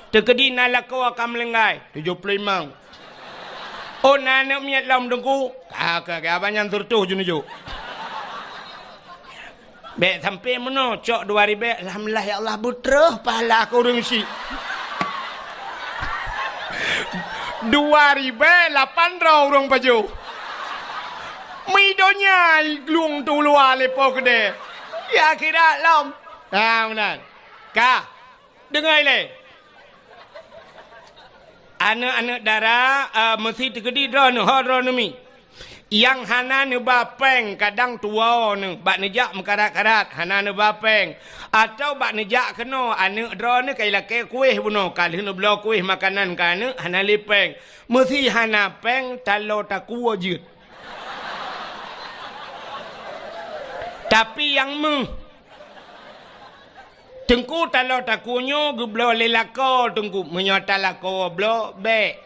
Teukeudi na lakoe ka meulinggai, tujoh ploh limong. Oh, na aneuk miet lom Teungku? Ka, ka, ka, abang nyan seureutôh jeuneujok. Bèk sampai meunoe, cok dua ribèe, alhamdulillah ya Allah, beutroh pahala keu ureuëng syiek. Dua ribèe lapan droe ureuëng pajoh. Mi donya i glung tu luwa lé po keudè. Ya akhirat lom. Ha, meunan. Ka. Deungoe lé. Aneuk-aneuk dara, eh, meusi teukeudi droeneuh, ho droeneuh mi. Nyang hana neuba péng kadang tuwoe neuh, bak neujak meukarat-karat, hana neuba péng. Atawa bak neujak keunoe, aneuk droeneuh ka ilakèe kuéh bunoe, ka lheueh neubloe kuéh makanan keu aneuk, hana lé péng. Meusi hana péng, taloe takue jeuet. Tapi nyang meuh, Teungku, taloe takue nyoe geubloe lé lakoe Teungku. Meunyoe ata lakoe bloe, bèk.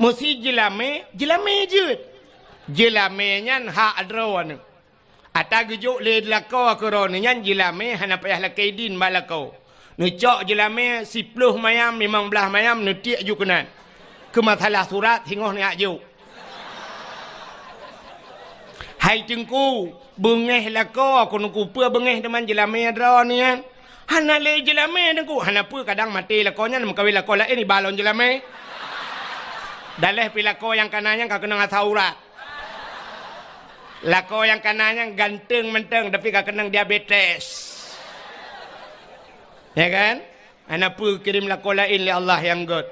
Meusi jeulamé, jeulamé jeuet. Jeulamé nyan hak droeneuh. Ata geujok lé lakoe keu droeneuh nyan, jeulamé hana payah lakèe idin bak lakoe. Neucok jeulamé siploh mayam, limong blaih mayam, neutiek ju keunan. Keu masalah surat, singoh neujak jok. Hai Teungku, beungéh lakoe, keuneuk kupeue beungéh teuma jeulamé droeneuh nyan. Hana lé jeulamé Teungku, hana peue kadang maté lakoe nyan meukawen lakoe laén iba lom jeulamé. Daléh pih lakoe nyang kana nyan ka keunong asam urat. Lakoe nyang kana nyan ganteng mantong tapi ka keunong diabetes. Ya kan? Hana peue kirém lakoe laén lé Allah nyang gét.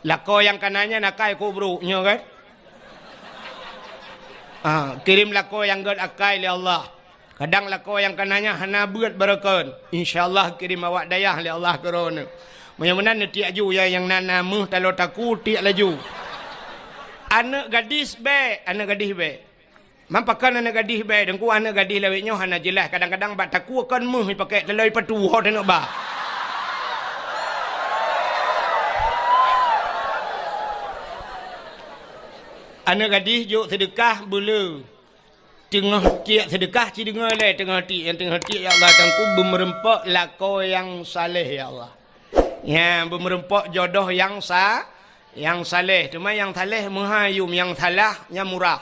Lakoe nyang kana nyan akai keu brok nyoe kan? Ah, kirém lakoe nyang gét akai lé Allah. Kadang lakoe nyang kana nyan hana beuet barokon. Insya Allah kirém awak dayah lé Allah keu droeneuh. Meunyoe meunan neutiek ju nyang na, na meuh taloe takue tiek laju. Aneuk gadis bèk, aneuk gadis bèk. Man pakon aneuk gadih bèk, Teungku, aneuk gadih lawét nyoe hana jeulaih, kadang-kadang bak takue kon meuh ipakék taloe ipatu ho teuneuk ba. Aneuk gadih jok seudeukah beuleu. Teungoh tiek seudeukah ci deungoe lé, teungoh tiek, nyang teungoh tiek, "Ya Allah, Teungku, beumeureumpok lakoe nyang saleh, ya Allah." Nyan beumeureumpok jodoh nyang sa-, nyang saleh. Teuma nyang saleh meuhai yum, nyang salah nyan murah.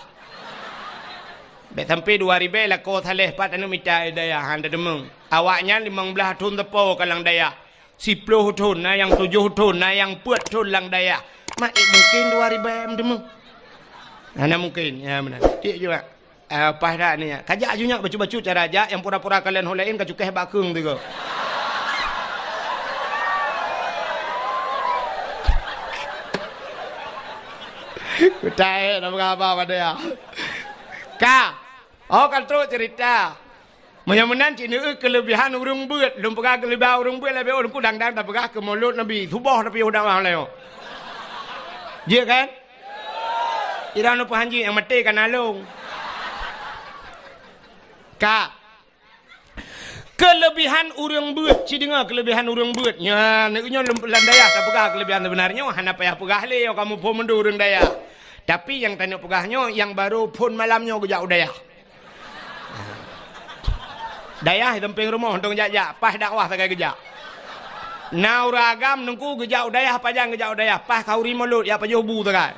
Bèk sampai dua ribèe lakoe saleh pat aneuk mita dayah han teumeueng. Awaknyan limong blaih thon teupo ka lam dayah. Siploh thon, na nyang tujoh thon, na nyang peuet thon lam dayah. Mak, eh, mungken dua ribèe meuteumeueng? Hana mungken. Ya, meunan. Tiek juga. Ah, paih that ni, ya. Kajak ju nyak bacut-bacut cara jak, nyang pura-pura kalon ho laén ka cukéh bak keung tiga. Kutai, nama khabar pada ya? Ka. Oh, ka trok cerita. Meunyoe meunan cit neueu keuleubihan ureueng beuet. Lôn peugah keuleubihan ureueng beuet, leubeh ulôn kudang-dang tapeugah keu mulod Nabi. Suboh tapi udang wah leo. Jeuet kan? Irang lôn peuhanji nyang maté ka nalong. Ka. Keuleubihan ureueng beuet, ci deungoe keuleubihan ureueng beuet. Nyan, nyoe lom lam dayah tapeugah keuleubihan seubeuna nyoe, hana payah peugah lé, kamoe phon meundu ureueng dayah. Tapi nyang tanyoe peugah nyoe, nyang barô phon malam nyoe geujak u dayah. Dayah di sampéng rumoh, dong jak-jak, paih dakwah sagai geujak. Na ureueng agam Teungku geujak u dayah, pajan geujak u dayah, paih khanduri mulod, ya pajoh bu sagai.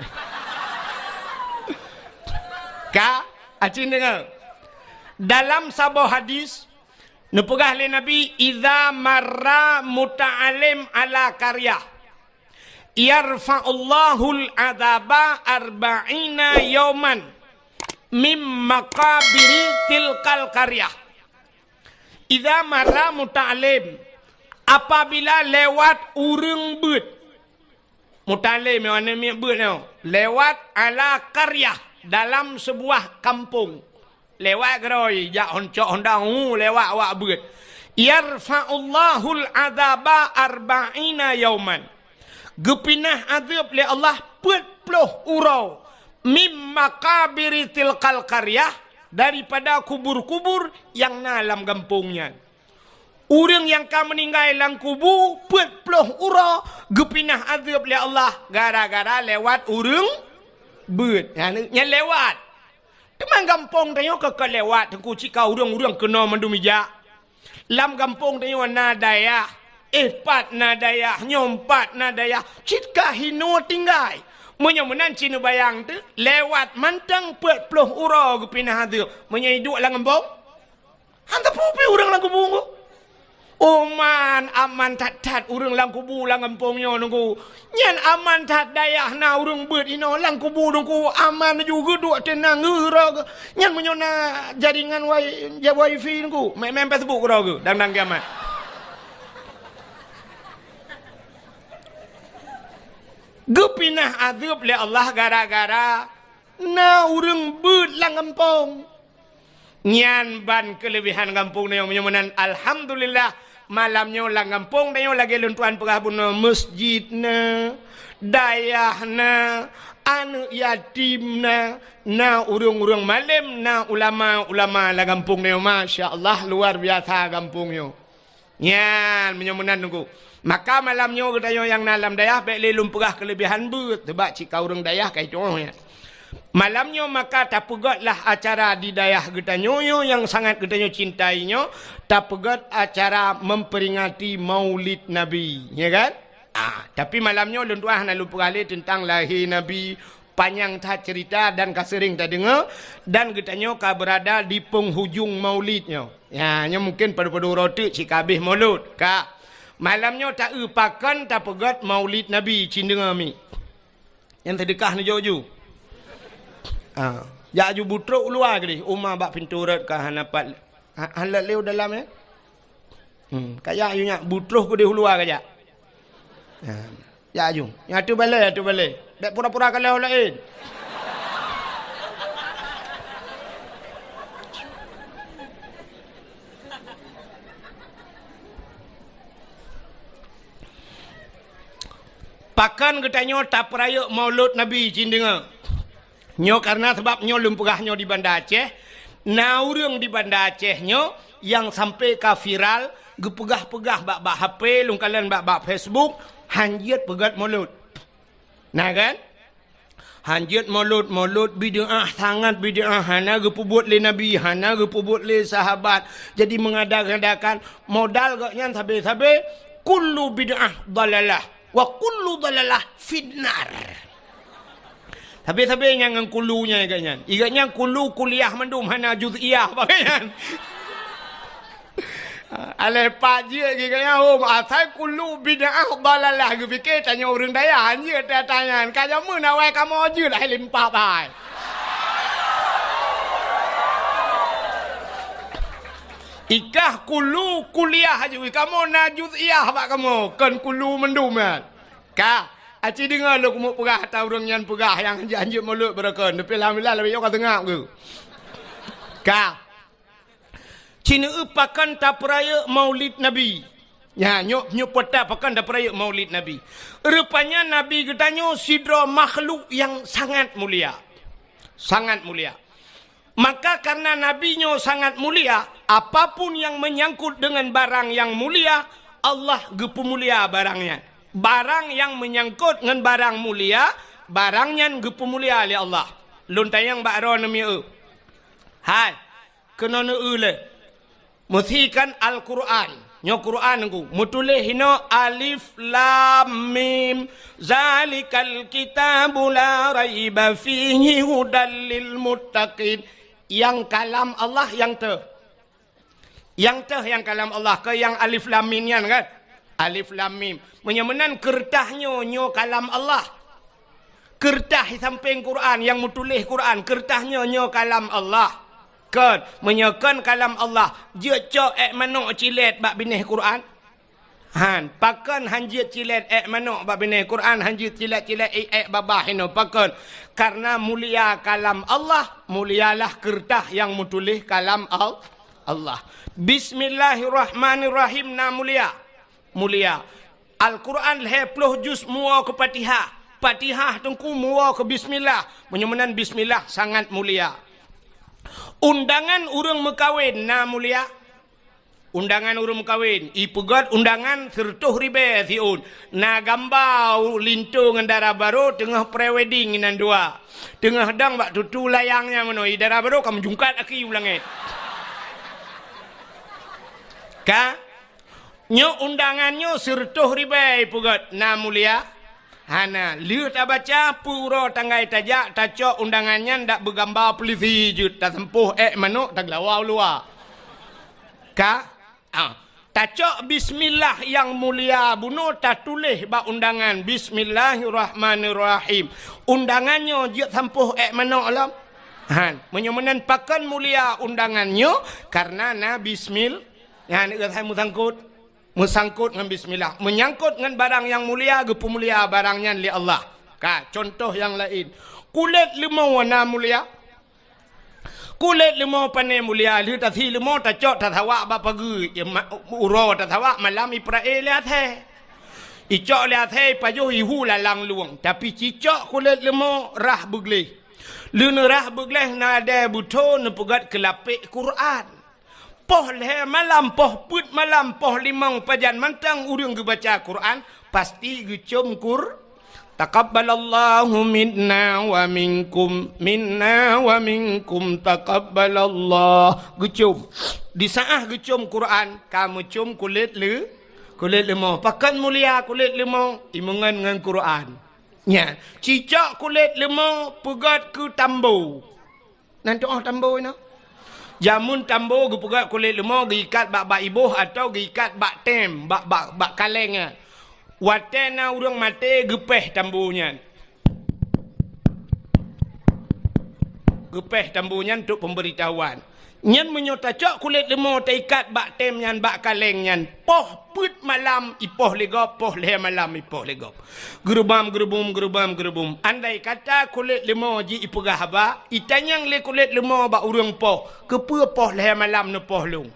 Ka, aci deungoe. Dalam saboh hadis, neupeugah lé Nabi, "Idza marra muta'allim ala qaryah." "Yarfa'ullahul adzaba arba'ina yauman mim maqabiri tilkal qaryah. Idza marra muta'allim," apabila lewat ureuëng beuet. Muta'allim nyoe, aneuk miet beuet nyoe, lewat ala qaryah, dalam sebuah kampung. Lewat keudroe, jak hon-, cok honda, hu, lewat awak beuet. "Yarfa'ullahul adzaba arba'ina yauman." Geupinah azeueb lé Allah peuet ploh uroe, "mim maqabiri tilkal qaryah," daripada kubur-kubur nyang na lam gampông nyan. Ureuëng nyang ka meuninggai lam kubu peuet ploh uroe geupinah azeueb lé Allah gara-gara lewat ureuëng beuet. Nyan, nyan lewat. Teuma gampông tanyoe ka, ka lewat, Teungku, cit ka ureuëng-ureuëng keunoe mandum ijak. Lam gampông tanyoe na dayah, eh, pat na dayah, nyoe pat na dayah, cit ka hinoe tinggai. Meunyoe meunan cit neubayang teuh, lewat mantong peuet ploh uroe geupinah azeueb. Meunyoe iduek lam gampông, hana teupeu pih ureuëng lam kubu nyoe. Oman, aman that-that ureuëng lam kubu lam gampông nyoe, Teungku. Nyan aman that dayah na ureuëng beuet inoe lam kubu, Teungku. Aman ju geuduek teunang geura geu-, nyan meunyoe na jaringan wai-, ja-, wifi, Teungku. Main-main Facebook keudroe geu, dang-dang kiamat. Geupinah azeueb lé Allah gara-gara na ureuëng beuet lam gampông. Nyan ban keuleubehan gampông nyoe meunyoe meunan. Alhamdulillah, malam nyoe lam gampông nyoe lagée lôn tuan peugah bunoe, meuseujid na, dayah na, aneuk yatim na, na ureuëng-ureuëng malem, na ulama-ulama lam gampông nyoe. Masya Allah, luar biasa gampông nyoe. Nyan, meunyoe meunan Teungku. Maka malam nyoe geutanyoe nyang na lam dayah, bék lé lôn peugah keuleubehan beuet, sabab cit ka ureuëng dayah ka itu'oh nyan. Malam nyoe maka tapeugét lah acara di dayah geutanyoe nyoe nyang sangat geutanyoe cintai nyoe, tapeugét acara memperingati Maulid Nabi, ya kan? Ah, tapi malam nyoe lôn tuan hana lôn peugah lé teuntang lahé Nabi, panyang that cerita dan ka seuring tadeungoe, dan geutanyoe ka beurada di penghujung Maulid nyoe. Ya, nyoe mungken padub-padub uroe teuk cit ka habéh Maulud. Ka. Malam nyoe ta-eu pakon tapeugét Maulid Nabi, cit deungoe mi. Nyang seudeukah neujok ju. Ha. Jak ju butrok u luwa keudeh, uma bak pintoe rot ka hana pat, ha, hana lé u dalam, ya. Hmm, ka jak ju nyak butrok keudeh u luwa ka jak. Ha. Jak ju. Nyang ateueh balée, ateueh balée. Bék pura-pura kalon laén. Pakon geutanyoe tapeurayeuk Maulud Nabi, cit deungoe. Nyoe kareuna sabab nyoe lôn peugah nyoe di Banda Aceh, na ureuëng di Banda Aceh nyoe nyang sampai ka viral, geupeugah-peugah bak, bak H P, lôn kalon bak, bak Facebook, hanjeuet peugét Maulud. Na kan? Hanjeuet Maulud, Maulud bid'ah, sangat bid'ah, hana geupeubuet lé Nabi, hana geupeubuet lé sahabat. Jadi mengada-ngadakan modal gobnyan sabe-sabe, kullu bid'ah dalalah, wa kullu dalalah finnar. Sabe-sabe nyang ngon kullu nyan gobnyan. Gobnyan kullu kuliah mandum hana juz'iyah bak gobnyan. Alah pat jeuet geuh keu nyan, hom, asai kullu bid'ah dalalah, geupike tanyoe ureuëng dayah, hanjeuet teuh tanyan. Ka jameun awai kamoe jeuet hai limpah bai. Ikah kullu kuliah aju, kamoe na juz'iyah bak kamoe, kon kullu mandum nyan. Ka, aci deungoe lôn keumeung peugah ata ureuëng nyan peugah nyang hanjeuet-hanjeuet Maulud beureukan, tapi alhamdulillah lagée nyoe ka seungab geuh. Ka. Cit neueu pakon tapeurayeuk Maulid Nabi. Nya, nyoe, nyoe peuet pakon tapeurayeuk Maulid Nabi. Rupanya Nabi geutanyoe sidroe makhluk nyang sangat mulia. Sangat mulia. Maka kareuna Nabi nyoe sangat mulia, apapun nyang meunyangkot deungon barang nyang mulia, Allah geupeumulia barang nyan. Barang nyang meunyangkot ngon barang mulia, barang nyan geupeumulia lé Allah. Lôn tanyong bak droeneuh mieu. Hai, keunoe neueu lé. Meusikan Al-Qur'an. Nyoe Qur'an Teungku. Meutuléh inoe alif lam mim. Zalikal kitabu la raiba fihi hudal lil muttaqin. Nyang kalam Allah nyang teuh. Nyang teuh nyang kalam Allah, kon nyang alif lam mim nyan kan? Alif Lam Mim. Meunyoe meunan, keureutah nyoe, nyoe kalam Allah. Keureutah di sampéng Quran nyang meutuléh Quran, keureutah nyoe, nyoe kalam Allah. Kon, meunyoe kon kalam Allah, jeuet cok ék manok cilét bak binéh Quran? Han, pakon han jeuet cilét ék manok bak binéh Quran, han jeuet cilét-cilét ék, ék babah inoe, pakon? Karena mulia kalam Allah, mulialah keureutah nyang meutuléh kalam Al-, Allah. Bismillahirrahmanirrahim na mulia. Mulia. Al-Quran lhèe ploh juz muwoe keu Fatihah. Fatihah teungku muwoe keu bismillah. Meunyoe meunan bismillah sangat mulia. Undangan ureueng meukawen na mulia. Undangan ureueng meukawen, ipeugöt undangan sireutôh ribèe siôn. Na gamba linto ngon dara barô teungoh pre-wedding inan dua. Teungoh dong bak tutu layang nyang meunoe, i dara barô ka meujungkat aki u langèt. Ka? Nyoe undangan nyoe sireutôh ribèe ipeugöt, na mulia? Hana. Lheueh tabaca, peu uroe tanggai tajak, tacok undangan nyan dak beugamba peulisi jeuet, taseumpôh ék manok, taglawa u luwa. Ka? Ah. Tacok bismillah nyang mulia bunoe, tatuléh bak undangan, "Bismillahirrahmanirrahim." Undangan nyoe jeuet sampôh ék manok lom? Han. Meunyoe meunan, pakon mulia undangan nyoe? Karena na bismil-, nyan, eh, hai meusangkot. Meusangkot ngon bismillah. Meunyangkot ngon barang nyang mulia, geupeumulia barang nyan lé Allah. Ka, contoh nyang laén. Kulét leumo na mulia? Kulét leumo pane mulia, lheueh tasi leumo tacok tasawak bak pageue, ya, ma-, uroe tasawak malam iprae lé asèe. Icok lé asèe, ipajoh, ihu lalang lueng. Tapi cicok kulét leumo rhah beugleh. Lheueh neurhah beugleh, nadèe beutho neupeugöt keu lapék Quran. Poh lhèe malam, poh peuet malam, poh limong pajan mantong ureueng geubaca Quran, pasti geucôm Qur-, "Taqabbalallahu minna wa minkum, minna wa minkum, taqabbalallah." Geucôm. Di saat geucôm Quran, ka meucôm kulét leu-, kulét leumo. Pakon mulia kulét leumo? Imeungon ngon Quran. Nyan, cicok kulét leumo peugöt keu tambo. Nan tu'oh tambo inoe. Jameun tambo geupeugöt kulét leumo, geuikat bak, bak iboh atawa geuikat bak tem, bak, bak, bak kaleng nyan. Watèe na ureueng maté, geupéh tambo nyan. Geupéh tambo nyan untuk pemberitahuan. Nyan meunyoe tacok kulét leumo taikat bak tem nyan, bak kaleng nyan, poh peuet malam ipoh lé gob, poh lhèe malam ipoh lé gob. Geurubam, geurubum, geurubam, geurubum. Andai kata kulét leumo jih ipeugah haba, itanyong lé kulét leumo bak ureueng poh, "Keupeue poh lhèe malam neupoh lôn?"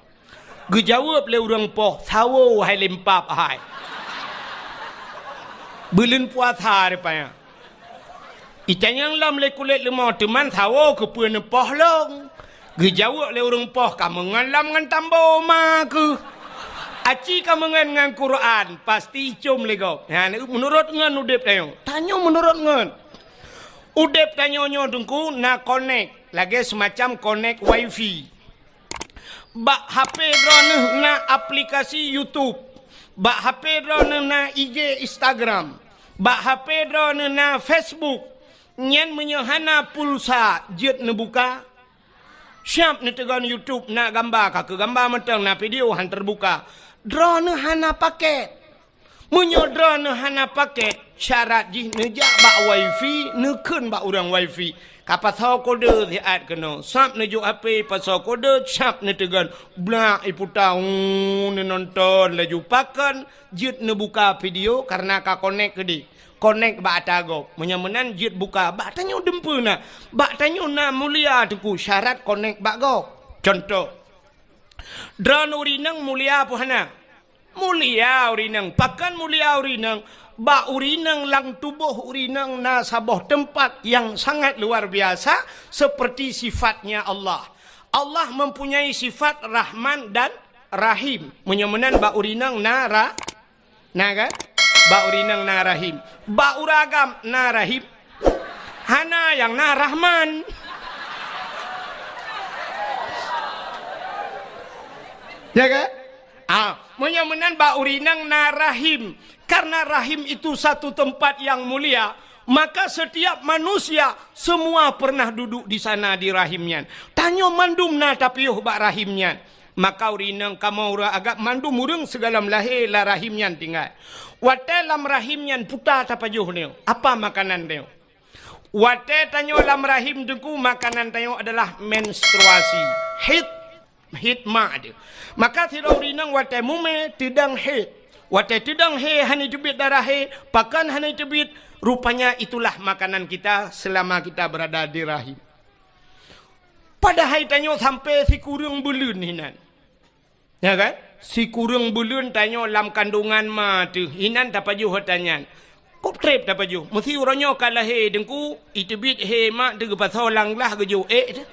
Geujaweueb lé ureueng poh, "Sawo hai limpab hai. Buleuen puasa rupanya." Itanyong lom lé kulét leumo, "Teuma sawo keupeue neupoh lôn?" Geujaweueb lé ureueng poh, "Kameungon lom ngon tambo ma keuh. Aci kameungon ngon Quran, pasti icôm lé gob." Nyan, meunurot ngon udép tanyoe. Tanyoe meunurot ngon. Udép tanyoe nyoe teungku na konek, lagèe seumacam konek wifi. Bak H P droeneuh na aplikasi YouTube. Bak H P droeneuh na I G, Instagram. Bak H P droeneuh na Facebook. Nyan meunyoe hana pulsa, jeuet neubuka. Siap neuteugon YouTube, na gamba, ka keu gamba mantong, na video han teubuka. Droeneuh hana paket. Meunyoe droeneuh hana paket, syarat jih neujak bak wifi, neukheun bak ureueng wifi. Ka pasoe kode siat keunoe. Sab neujok H P, pasoe kode, sab neuteugon. Blak iputa, uu, neunonton laju. Pakon? Jeuet neubuka video karena ka konek keudeh. Konek bak ata gob. Meunyoe meunan jeuet buka. Bak tanyoe dumpeue na. Bak tanyoe na mulia teungku syarat konek bak gob. Contoh, droeneuh ureueng inong mulia peue hana? Mulia ureueng inong. Pakon mulia ureueng inong? Bak ureueng inong lam tuboh ureueng inong na saboh teumpat nyang sangat luar biasa seperti sifatnya Allah. Allah mempunyai sifat Rahman dan Rahim. Meunyoe meunan bak ureueng inong na ra-, na kan? Bak ureueng inong na Rahim. Bak ureueng agam na Rahim. Hana, nyang na Rahman. Ya kan? Ah, meunyoe meunan bak ureueng inong na Rahim. Karena Rahim itu satu tempat yang mulia, maka setiap manusia semua pernah duduk di sana di Rahim nyan. Tanyoe mandum na tapiôh bak Rahim nyan. Maka ureueng inong kamoe ureueng agam mandum ureueng sigohlom lahé lam rahim nyan tinggai. Watée lam rahim nyan puta tapajoh nyoe, apa makanan nyoe? Watée tanyoe lam rahim teungku, makanan tanyoe adalah menstruasi. Haid, haid mak teuh. Maka sidroe ureueng inong watée mumé teudong haid. Watée teudong haid hana teubiet darah haid, pakon hana teubiet, rupanya itulah makanan kita selama kita berada di rahim. Padahai tanyoe sampai sikureueng buleuen hinan. Ya kan? Sikureueng buleuen tanyoe lam kandungan ma teuh, hinan tapajoh ata nyan. Kok treb tapajoh? Meusi uroe nyoe ka lahé teungku, iteubiet haid mak teuh geupasoe lam glah geujok ék teuh.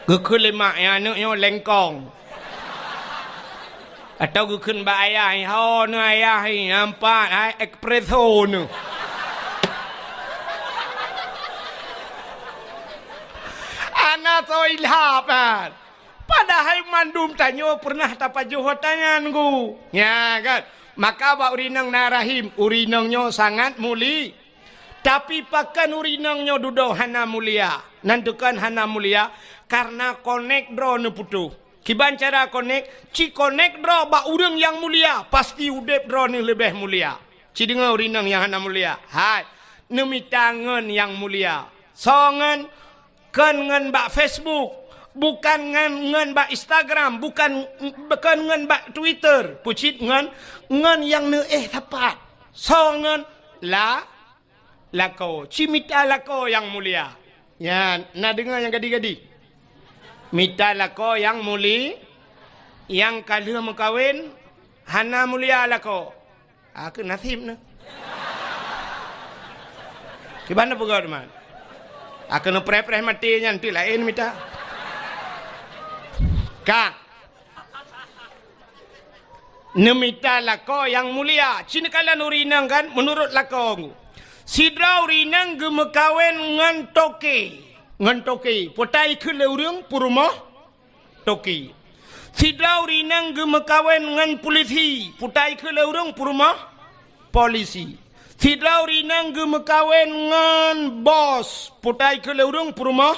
Geukheun lé mak, "Ya, aneuk nyoe lengkong." Atawa geukheun bak ayah, "Hai ho neuh ayah, hai nampak, hai espresso neuh." Hana soe ilhab kan. Padahai mandum tanyoe pernah tapajoh ata nyan, Gu. Ya kan? Maka bak ureueng inong na rahim, ureueng inong nyoe sangat muli-, tapi pakon ureueng inong nyoe dudoe hana mulia? Nan tukon hana mulia, karena konek droe neuputoh. Kiban cara konek, ci konek droe bak ureueng nyang mulia, pasti udeb droeneuh leubeh mulia. Ci deungoe ureueng inong nyang hana mulia. Hai, neumita ngon nyang mulia. Soe ngon? Kon ngon bak Facebook, bukan ngon, ngon bak Instagram, bukan, bukan ngon bak Twitter, peucit ngon, ngon nyang neuéh sapat. Soe ngon? La-, lakoe. Ci mita lakoe nyang mulia. Nyan, na deungoe nyang gadi-gadi? Mita lakoe nyang muli-, nyang ka lheueh meukawen, hana mulia lakoe. Ah, keu naseb neuh. Kiban neupeugah teuma? Ah, keu neupreh-preh maté nyan, teuk laén mita. Ka. Neumita lakoe nyang mulia. Ci neukalon ureueng inong kan, meunurot lakoe. Sidroe ureueng inong geumeukawen ngon toke. Ngon toke. Peue ta ikheun lé ureueng? Peurumoh toke. Sidroe ureueng inong geumeukawen ngon pulisi, peue ta ikheun lé ureueng? Peurumoh polisi. Sidroe ureueng inong geumeukawen ngon bos, peue ta ikheun lé ureueng? Peurumoh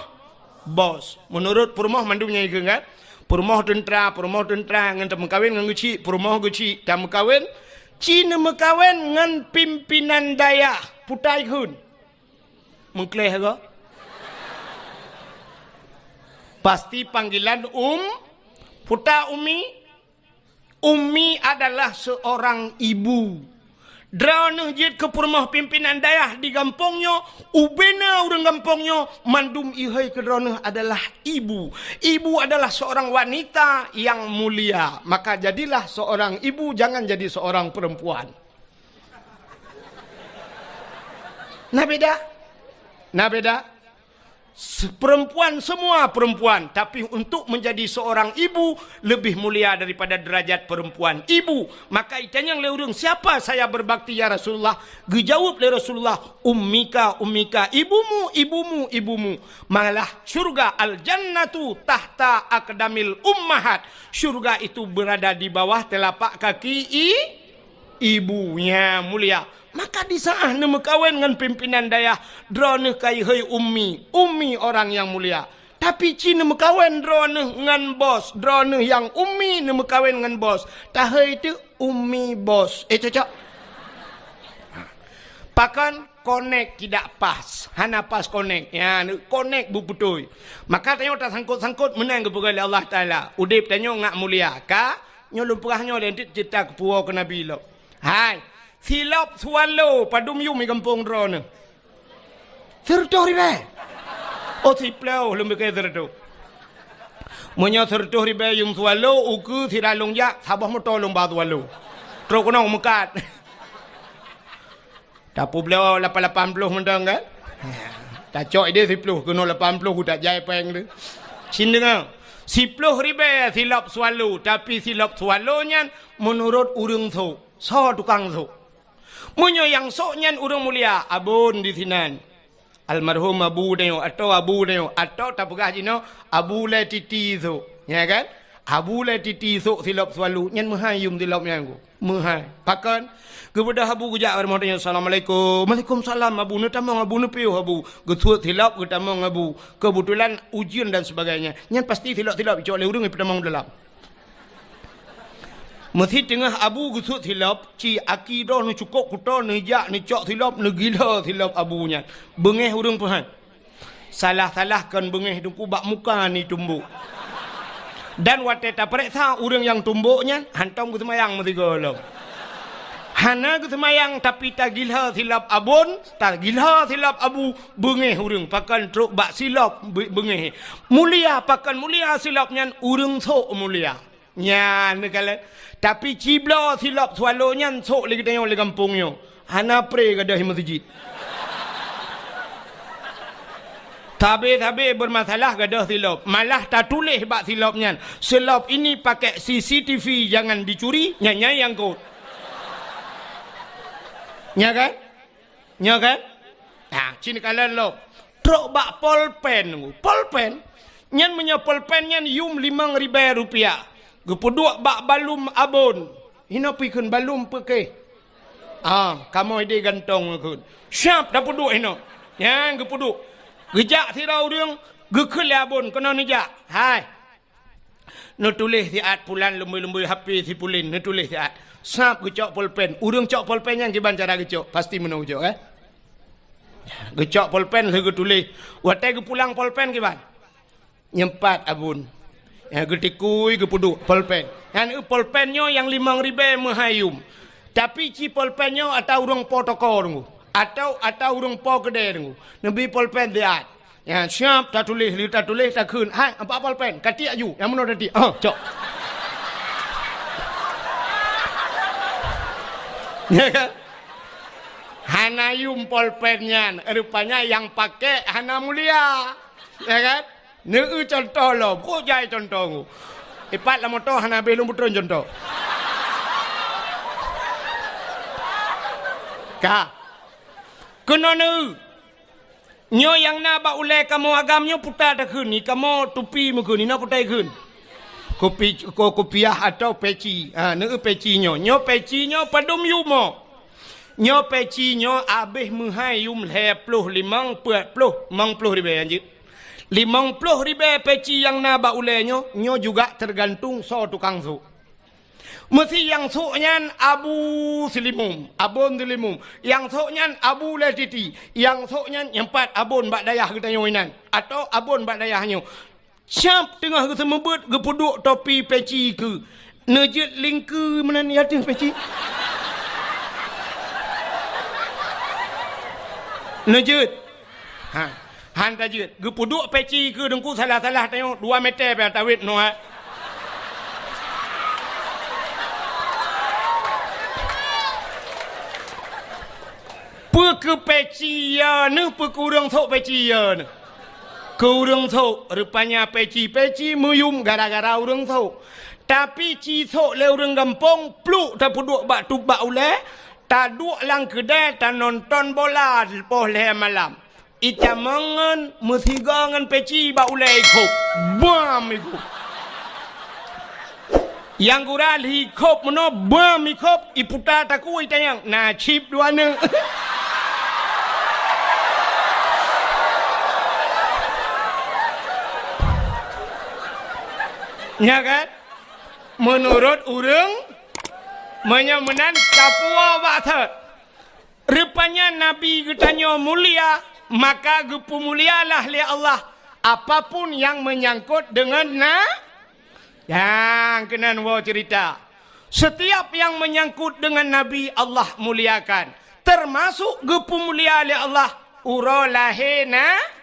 bos. Meunurot peurumoh mandum nyan ikheun kan? Peurumoh teuntra, peurumoh teuntra ngon tameukawen ngon geuchik, peurumoh geuchik tameukawen, ci neumeukawen ngon pimpinan dayah, peue ta ikheun? Meukleh goe. Pasti panggilan um, peue ta ummi? Ummi adalah seorang ibu. Droeneuh jeuet keu peurumoh pimpinan dayah di gampông nyoe, ubena ureueng gampông nyoe, mandum ihôi keu droeneuh adalah ibu. Ibu adalah seorang wanita yang mulia. Maka jadilah seorang ibu, jangan jadi seorang perempuan. Na beda? Na beda? Se-, perempuan, semua perempuan, tapi untuk menjadi seorang ibu lebih mulia daripada derajat perempuan ibu. Maka itanyong lé ureueng, "Siapa saya berbakti, ya Rasulullah?" Geujaweueb lé Rasulullah, "Ummika, ummika, ibumu, ibumu, ibumu." Malah syurga al-jannatu tahta aqdamil ummahat. Syurga itu berada di bawah telapak kaki i-, ibu. Nyan mulia. Maka di saat neumeukawen ngon pimpinan dayah, droeneuh ka ihôi ummi, ummi orang yang mulia. Tapi ci neumeukawen droeneuh ngon bos, droeneuh nyang ummi neumeukawen ngon bos. Tahôi teuk ummi bos. Eh, cocok? Pakon? Konek tidak pas. Hana pas konek. Ya, konek beubeutôi. Maka tanyoe tasangkot-sangkot meunan geupeugah lé Allah Taala. Udeb tanyoe ngat mulia. Ka? Nyoe lôn peugah nyoe lé, cita keupuwoe keu Nabi lom. Hai, silop swallow, padum yum i gampông droeneuh? Sireutôh ribée. Oh, siploh lôn piké sireutôh. Meunyoe sireutôh ribée yum swallow, ukeue sira lôn jak, saboh moto lôn ba swallow. Trok keunoe meukat. Tapeubloe lapan lapan ploh mantong kan? Tacok idéh siploh, keunoe lapan ploh, utak jai péng tu. Cin deungoe. Siploh ribée silop swallow, tapi silop swallow nyan meunurot ureueng sôk. Soe tukang sôk? Meunyoe nyang sôk nyan ureueng mulia, abon disinan. Almarhum Abu Neo, atau Abu Neo, atau tapeugah jinoe Abu Lé Titi sôk. Ya kan? Abu lé titi sôk silop swallow, nyan meuhai yum silop nyan ku. Meuhai. Pakon? Geubeudôh Abu geujak bak rumoh tanyoe, "Assalamualaikum." "Waalaikumsalam, Abu." "Neutamong, Abu, neupiôh, Abu." Geusut silop, geutamong Abu. Keubeutulan ujeuen dan sebagainya. Nyan pasti silop-silop icok lé ureuëng ipeutamong dalam. Meusi teungoh Abu geusut silop, ci aki droe neucukôp kuto, neujak neucok silop, neugila silop Abu nyan. Beungéh ureuëng peuhan. Salah-salah kon beungéh teungku bak muka neutumbok. Dan watée tapareksa ureuëng nyang tumbok nyan, hántom geuseumayang meusigoe lom. Hana geuseumayang tapi tagila silop abon, tagila silop Abu, beungéh ureuëng pakon trok bak silop be-, beungéh. Mulia pakon mulia silop nyan ureuëng sôk mulia. Nyan neukalon. Tapi cibloe silop swallow nyan sôk lé geutanyoe lé gampông nyoe. Hana pré gadôh meuseujid. Sabe-sabe beurmasalah gadôh silop. Malah tatuléh bak silop nyan, "Silop ini pakai C C T V, jangan dicuri," nyan nyang kot. Nya kan? Nyoe kan? Ha, cit neukalon lom. Trok bak polpen. Polpen? Nyan meunyoe polpen nyan yum limong ribée rupiah. Geupeuduek bak balum abon. Hinoe pih kheun balum peukéh. Ah, kamoe ideh gantong kheun. Siap tapeuduek hinoe. Nyan geupeuduek. Geujak sidroe ureuëng, geukheun lé abon keunoe neujak. Hai. Neutuléh siat pulan lumbôi-lumbôi H P si pulan, neutuléh siat. Sab geucok polpen. Ureuëng cok polpen nyan kiban cara geucok. Pasti meunoe geucok, eh? Geucok polpen lheueh geutuléh. Watée geupulang polpen kiban? Nyempat abon. Ya, geutikui, geupeuduek polpen. Nyan eu polpen nyoe nyang limong ribée meuhai yum. Tapi ci polpen nyoe ata ureuëng po toko deungoe. Atau ata ureuëng po keudée deungoe. Neubi polpen siat. Ya, siap tatuléh, lheueh tatuléh takheun. Hai, ampat polpen, katiek aju. Nyang meunoe tatiek. Ah, cok. Ya kan? Hana yum polpen nyan, rupanya nyang pakai hana mulia. Ya kan? Neu contoh lom, kok jai contoh ngu. Ipat lam moto hana habéh lôn beutron contoh. Ka. Keunoe neu. Nyoe nyang na bak ulée kamoe agam nyoe puta takheun, i kamoe tupi meukheun, inoe puta ikheun. Kupi-, ko-, kupiah atau peci. Ha, neu peci nyoe. Nyoe peci nyoe padum yum mo. Nyoe peci nyoe abéh meuhai yum lhée ploh limong, peuet ploh, limong ploh ribée anjeut. Limong ploh ribée peci nyang na bak ulée nyoe, nyoe juga teugantung soe tukang sôk. Meusi nyang sôk nyan Abu Silimum, Abon Silimum. Nyang sôk nyan Abu Lé Titi. Nyang sôk nyan nyempat abon bak dayah geutanyoe inan, atau abon bak dayah nyoe. Siap teungoh geuseumeubeuet geupeuduek topi peci keu neujeuet lingkeu meunan i ateueh peci. Neujeuet. Ha. Han tajeuet. Geupeuduek peci keu deungku salah-salah tanyoe dua meter pih tawét noe. Peu keu peci ya neuh, peu keu ureuëng sôk peci ya neuh. Keu ureuëng sôk, rupanya peci-peci meuyum gara-gara ureuëng sôk. Tapi ci sôk lé ureuëng gampông, pluk tapeuduek bak tup bak ulée, taduek lam keudée tanonton bola poh lhée malam. Itamong ngon meusigoe ngon peci bak ulée ikhôb. Bam ikhôb. Nyang gura lhi khôb meunoe bam ikhôb, iputa takue itanyong, na cip dua neuk. Nya kan? Meunurot ureuëng, meunyoe meunan tapuwoe bak thot. Rupanya Nabi geutanyoe mulia, maka geupeumulialah lé Allah apapun nyang meunyangkot deungon na-, nyang keunan woe ceurita. Setiap nyang meunyangkot deungon Nabi, Allah muliakan, teumasok geupeumulia lé Allah uroe lahé na-,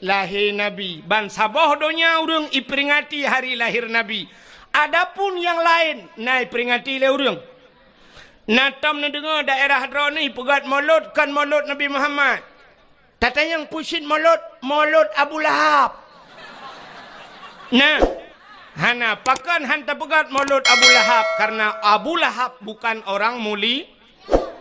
lahé Nabi. Ban saboh donya ureuëng iperingati hari lahé Nabi. Adapun nyang laén na iperingati lé ureuëng. Na tom neudeungoe daerah droeneuh peugét molot kon molot Nabi Muhammad. Tatanyong peue cit molot, molot Abu Lahab. Nah, hana, pakon han tapeugét molot Abu Lahab, karena Abu Lahab bukan orang muli-,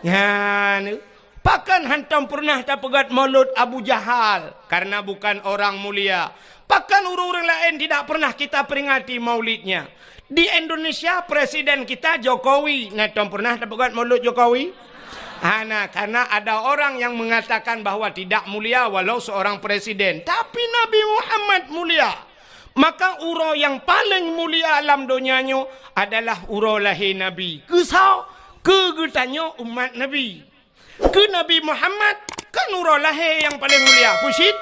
nyan, Pakon hantom pernah tapeugét maulud Abu Jahal? Karena bukan orang mulia. Pakon ureuëng-ureuëng laén tidak pernah kita peringati maulidnya? Di Indonesia, presiden kita Jokowi. Nah, tom pernah tapeugét maulud Jokowi? Hana, karena ada orang yang mengatakan bahwa tidak mulia walau seorang presiden. Tapi Nabi Muhammad mulia. Maka uroe nyang paleng mulia lam donya nyoe adalah uroe lahé Nabi. Keu soe? Keu geutanyoe umat Nabi. Keu Nabi Muhammad, kan uroe lahé nyang paleng mulia. Peue cit?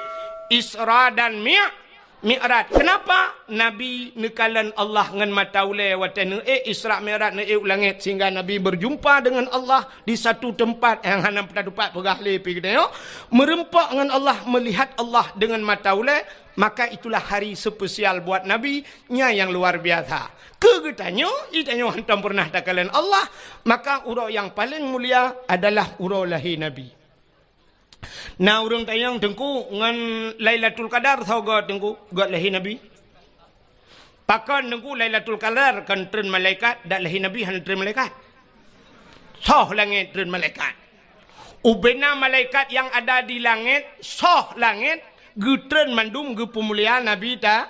Isra dan Mi-, Mi'raj. Kenapa? Nabi neukalon Allah ngon mata ulée watée neuék Isra Mi'raj, neuék u langét, sehingga Nabi berjumpa dengan Allah di satu tempat nyang hana tatupat peugah lé pih geutanyoe. Meureumpok ngon Allah, melihat Allah dengan mata ulée, maka itulah hari spesial buat Nabi, nyan nyang luar biasa. Keu geutanyoe, geutanyoe hantom pernah takalon Allah, maka uroe nyang paleng mulia adalah uroe lahé Nabi. Na ureuëng tanyong, "Teungku, ngon Lailatul Qadar soe göt, Teungku, göt lahé Nabi?" Pakon, Teungku, Lailatul Qadar kon treun malaikat, dak lahé Nabi hana treun malaikat? Soh langét treun malaikat. Ubena malaikat nyang ada di langét, soh langét, geutreun mandum geupeumulia Nabi ta-,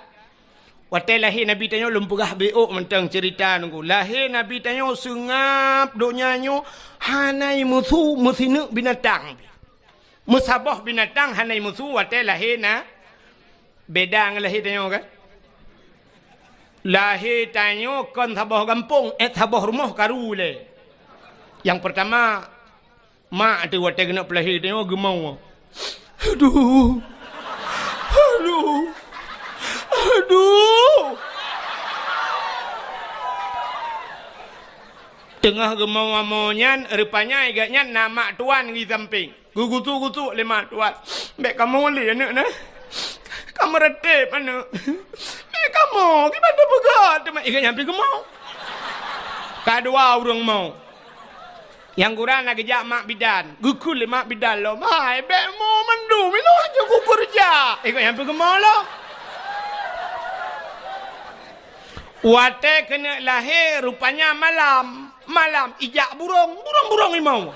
Watée lahé Nabi tanyoe lôn peugah beuôk mantong ceurita nunggu. Lahé Nabi tanyoe seungab donya nyoe hana i meusu meusineuk binatang. Meusaboh binatang hana i meusu watée lahé na, beda ngon lahé tanyoe kan? Lahé tanyoe kon saboh gampông, eh, saboh rumoh karu lé. Nyang peurtama, mak teuh watée keuneuk peulahé tanyoe geumoe. Aduh. Aduh. Aduh. Teungoh geumoe-moe nyan, rupanya i gobnyan na mak tuan di sampéng. Geugusu-gusu lé mak tuan. "Bék kamoe lé aneuk na. Kamoe reuteb aneuk. Bék kamoe, kiban teupeugah teuma i gobnyan pih geumoe." Ka dua ureuëng moe. Nyang gura na geujak mak bidan, geukheun lé mak bidan lom, "Hai, bék mo mandum, ilôn hana kukeureuja." I gobnyan pih geumo lom. Watée keuneuk lahé, rupanya malam, malam ijak burông, burông-burông imoe.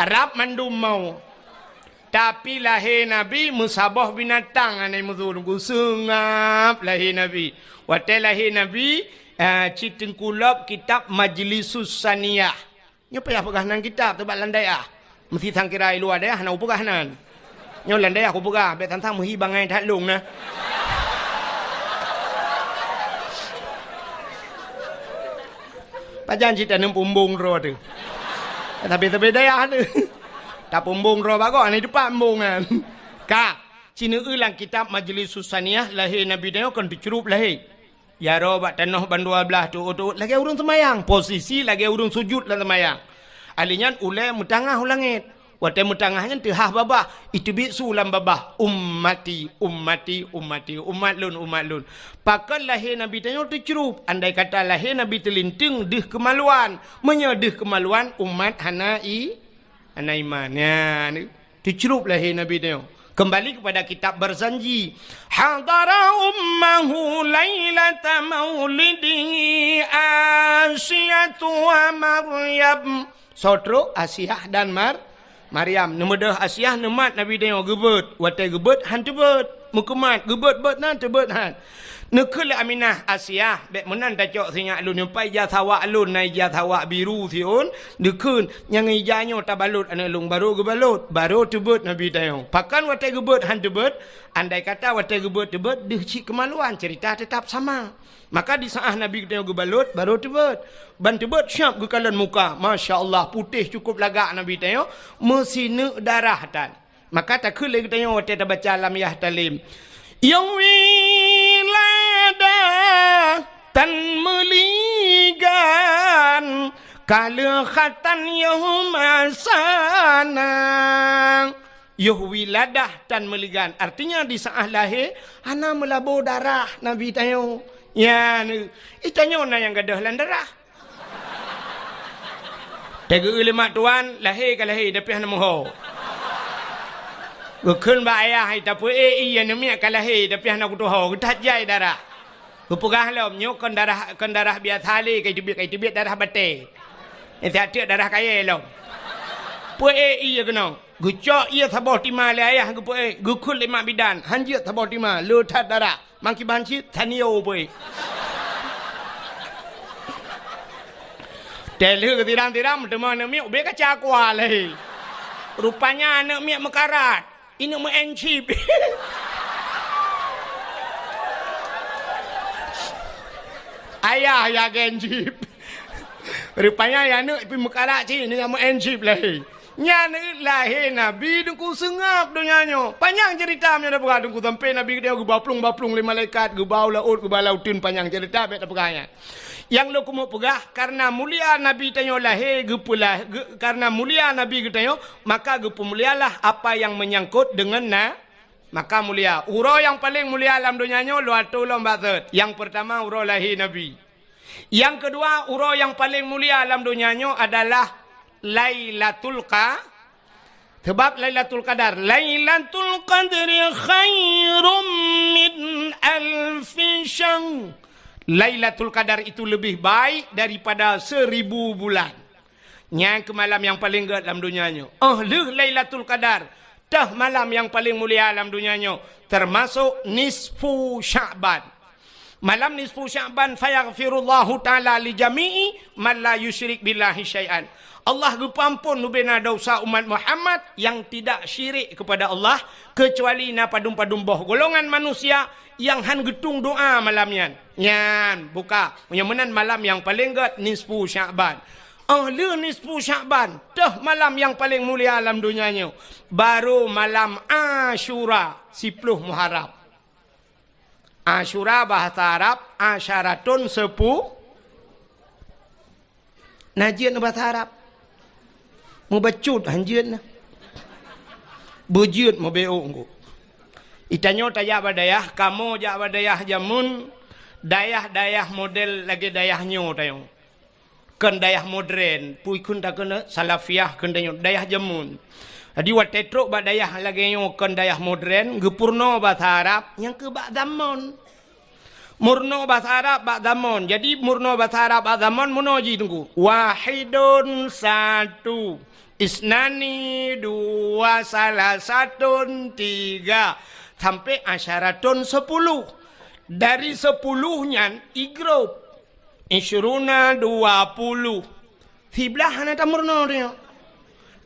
Rab mandum moe. Tapi lahé Nabi meusaboh binatang hana i meusu, geuseungab lahé Nabi. Watée lahé Nabi, eh, cit teungku lom kitab Majlisus Saniyah. Nyoe payah peugah nan kitab teuh bak lam dayah. Meusti sangkira i luwa dayah hana kupeugah nan. Nyoe lam dayah kupeugah, bék sang-sang meuhi bangai that lông na. Pajan cit taneum pumbong droe teuh. Sabe-sabe dayah teuh. Tapumbong droe bagoe, hana teupeumbong nyan. Ka, sineuk lam kitab Majlisus Saniyah, lahé Nabi tanyoe kon teucrueb lahé. Jaroe bak tanoh bandua blaih teuôt-teuôt lagée ureuëng seumayang. Posisi lagée ureuëng sujut lam seumayang. Ahli nyan ulée meutangah u langét. Watée meutangah nyan teuhah babah, iteubiet su lam babah, "Ummati, ummati, ummati, umat lôn, umat lôn." Pakon lahé Nabi tanyoe teucrueb? Andai kata lahé Nabi teulinteung deuh keumaluan. Meunyoe deuh keumaluan, umat hana i-, hana iman. Nyan, teucrueb lahé Nabi tanyoe. Kembali kepada kitab Barzanji. Hadara ummahu lailata maulidihi Asiyatu wa Maryam. Soe trok? Asiah dan Mar-, Maryam. Neumeudeuh Asiah neumat Nabi tanyoe geubeuet. Watée geubeuet, han teubeuet. Meukeumat, geubeuet-beuet nan, teubeuet han. Neukheun lé Aminah, "Asiah, bék meunan tacok sinyak lôn, nyoe pat ija sawak lôn, na ija sawak biru siôn." Neukheun, "Nyang ija nyoe tabalot aneuk lôn." Barô geubalot, barô teubeuet Nabi tanyoe. Pakon watée geubeuet han teubeuet? Andai kata watée geubeuet teubeuet, deuh cit keumaluan, ceurita teutap sama. Maka di saát Nabi geutanyoe geubalot, barô teubeuet. Ban teubeuet siab geukalon muka. Masya Allah, putéh cukup lagak Nabi tanyoe, meusineuk darah tan. Maka takheun lé geutanyoe watée tabaca lam Yahtalem, "Yoh wiladah tan meuligan, ka lheueh khatan yoh masana." Yoh wiladah tan meuligan, artinya di saát lahé hana meulabô darah Nabi tanyoe. Nyan, i tanyoe na nyang gadôh lam darah. Tageu lé mak tuan, lahé ka lahé, tapi hana meuho. Geukheun bak ayah, "Hai, tapeuék ie, aneuk miet ka lahé, tapi hana kutuho, geuthat jai darah." Geupeugah lom, "Nyoe kon darah, kon darah biasa lé, ka iteubiet, ka iteubiet darah batée. Nyan siat teuk darah kayée lom." Peuék ié keunoe. Geucok ié saboh tima lé ayah geupeuék, geukheun lé mak bidan, han jeuet saboh tima, le that darah. Mangkiban cit, tanio peuék. Teuh lheueh geutirang-tirang, meuteumé aneuk miet ubé kaca kua lé. Rupanya aneuk miet meukarat. Ineuk meu'en chip. Ayah ya gen chip. Rupanya ya aneuk pih meukarat cit, ineuk meu'en chip lé. Nyan lahé Nabi Teungku seungab donya nyoe. Panyang ceurita meunyoe tapeugah Teungku, sampoe Nabi geutanyoe geuba plueng-ba plueng lé malaikat, geuba u laôt, geuba lam uteuen, panyang ceurita bèk tapeugah nyan. Nyang lôn keumeung peugah, kareuna mulia Nabi tanyoe lahé, geupeulah-, geu-, kareuna mulia Nabi geutanyoe, maka geupeumulialah apa nyang meunyangkot deungon na-, maka mulia. Uroe nyang paleng mulia lam donya nyoe, lôn atô lom bak thot. Nyang peurtama, uroe lahé Nabi. Nyang keudua, uroe nyang paleng mulia lam donya nyoe adalah Lailatul Qa-, Sebab Lailatul Qadar, "Lailatul Qadri khairum min alfi syahr." Lailatul Qadar itu lebih baik daripada seribu bulan. Nyan keuh malam nyang paleng gèt lam donya nyoe. Óh lheueh Lailatul Qadar, teuh malam nyang paleng mulia lam donya nyoe, teumasok nisfu Sya'ban. Malam nisfu Sya'ban, "Fayaghfirullahu ta'ala li jami'i man la yusyrik billahi syai'an." Allah geupeuamphon leubena desya umat Muhammad nyang tidak syirik kepada Allah, keucuali na padum-padum boh golongan manusia nyang han geutueng doa malam nyan. Nyan, buka. Meunyoe meunan malam nyang paleng gèt nisfu Sya'ban. Óh lheueh nisfu Sya'ban, teuh malam nyang paleng mulia lam donya nyoe, baru malam Asyura, siploh Muharram. Asyura bahasa Arab, asyaratun sepu-, na jeuet bahasa Arab. Mubacut han jeuet na. Beujeuet meubeuk ngku. Itanyoe tajak bak dayah, kamoe jak bak dayah jameun, dayah-dayah model lagèe dayah nyoe tanyoe. Kon dayah modern, pui kheun takheun salafiyah kheun tanyoe, dayah jameun. Jadi watèe trok bak dayah lagèe nyoe kon dayah modern, geupeurunoe basa Arab, nyang keuh bak zamon. Meurunoe basa Arab bak zamon. Jadi meurunoe basa Arab bak zamon meunoe jih Teungku. Wahidun satu, isnani dua, salasatun tiga, sampai asyaratun sepuluh. Dari sepuluh nyan i grup. Isyruna dua puluh. Siblaih hana tameurunoe tanyoe.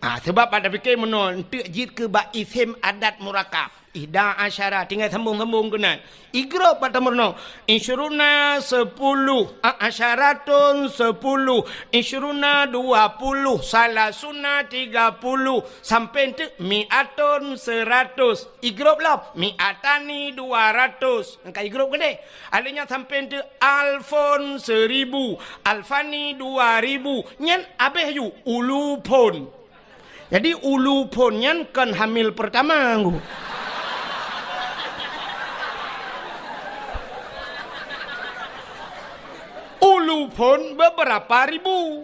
Ah, sabab pada pike meunoe, enteuk jeuet keu bak isem adat murakab. Ihda asyara, tinggai sambung-sambung keunan. I grup bak tameurunoe. Isyruna sepuluh, a, asyaratun sepuluh, isyruna dua puluh, salasuna tiga puluh, sampai enteuk mi'atun seratus. I grup lom, mi'atani dua ratus. Angka i grup keudeh. Alèh nyan sampai enteuk alfun seribu, alfani dua ribu. Nyan abeh ju ulufun. Jadi ulufun nyan kon hamil pertama ngku. Ulufun beberapa ribu.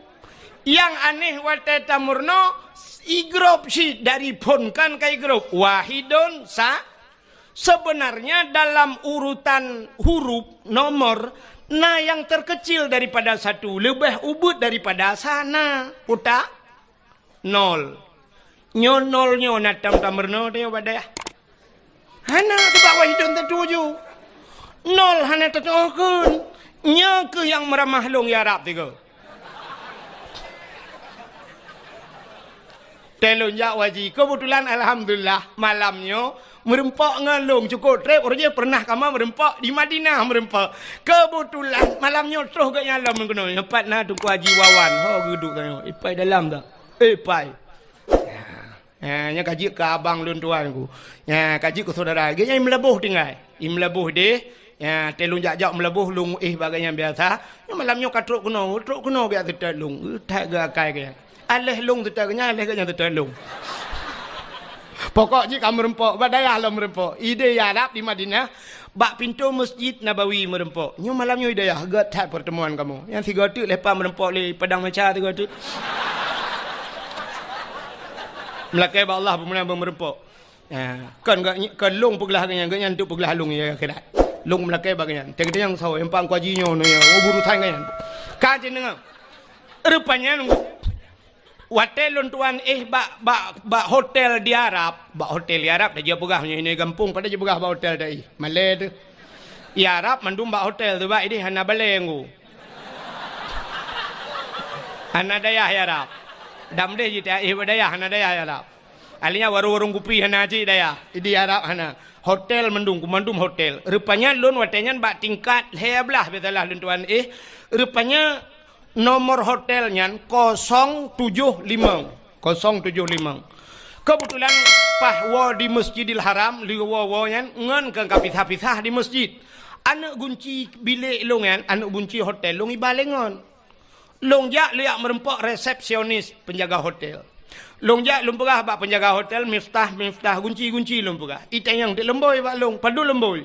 Nyang aneh watèe tameurunoe, i grup cit dari fun kan ka i grup. Wahidun sa-, Sebenarnya dalam urutan huruf, nomor, na nyang terkecil daripada satu, leubeh ubeut daripada sa na. Utak? Nol. Nyoe nol nyoe na tam tameurunoe teuh bak dayah. Hana, sabab wahidun tatuju. Nol hana tatuju kheun. Nyoe keuh nyang meuramah lôn ya Rab tiga. Teuh lôn jak haji. Keubeutulan, alhamdulillah, malam nyoe meureumpok ngon lôn cukôp trép. Uroe jih pernah kamoe meureumpok di Madinah meureumpok. Keubeutulan, malam nyoe troh geuhnyan lom keunoe. Nyoe pat na Teungku Haji Wawan. Ho geuduek tanyoe. Ipai dalam dah. Ipai. Ya, nyan ka jeuet keu abang lôn tuan ku. Ya, ka jeuet keu syedara. Geuhnyan Meulaboh tinggai. I Meulaboh deh. Ya, teuh lôn jak-jak Meulaboh lôn éh bak geuhnyan biasa. Nyoe malam nyoe ka trok keunoe, trok keunoe biasa teutap lôn. That geuakai geuhnyan. Aléh lôn teutap geuhnyan, aléh geuhnyan teutap lôn. Pokok jih ka meureumpok, bak dayah lom meureumpok. Idéh ya Arab di Madinah, bak pintoe Masjid Nabawi meureumpok. Nyoe malam nyoe idéh ya, gèt that pertemuan kamoe. Nyang sigoe teuk leupah meureumpok lé padang macha sigoe teuk. Meulakèe bak Allah peumeunan meureumpok. Ha, kon geuh, kon lôn peuglah geuhnyan, geuhnyan teuk peuglah lôn ya akhirat. Lôn meulakèe bak geuhnyan. Teuh geuhnyan soe, empat ku haji nyoe, nyoe, oh, urusan geuhnyan. Ka jeuet deungö. Rupanya nunggu. Watée lôn tuan éh bak, bak, bak hotel di Arab, bak hotel di Arab, dah jipeugah meunyoe gampông, padahai jipeugah bak hotel dah éh. Malée teuh. Di Arab mandum bak hotel teuh, bak idéh hana balée nggu. Hana dayah di Arab. Dam deh jita éh bak dayah, hana dayah di Arab. Akhirnya warong-warong kupi hana cit dayah. Di Arab hana. Hotel mandum, mandum hotel. Rupanya lôn watée nyan bak tingkat lhée blaih biasalah lôn tuan éh. Rupanya nomor hotel nyan kosong tujoh limong. Kosong tujoh limong. Kebetulan paih woe di Masjidil Haram, lheueh woe-woe nyan ngon ka pisah-pisah di masjid. Aneuk gunci bilék lôn nyan, aneuk gunci hotel lôn iba lé ngon. Lôn jak, lôn jak meureumpok resepsionis penjaga hotel. Lôn jak lôn peugah bak penjaga hotel, "Miftah, Miftah, gunci, gunci," lôn peugah. Itanyong teuk leumbôi bak lôn, padub leumbôi.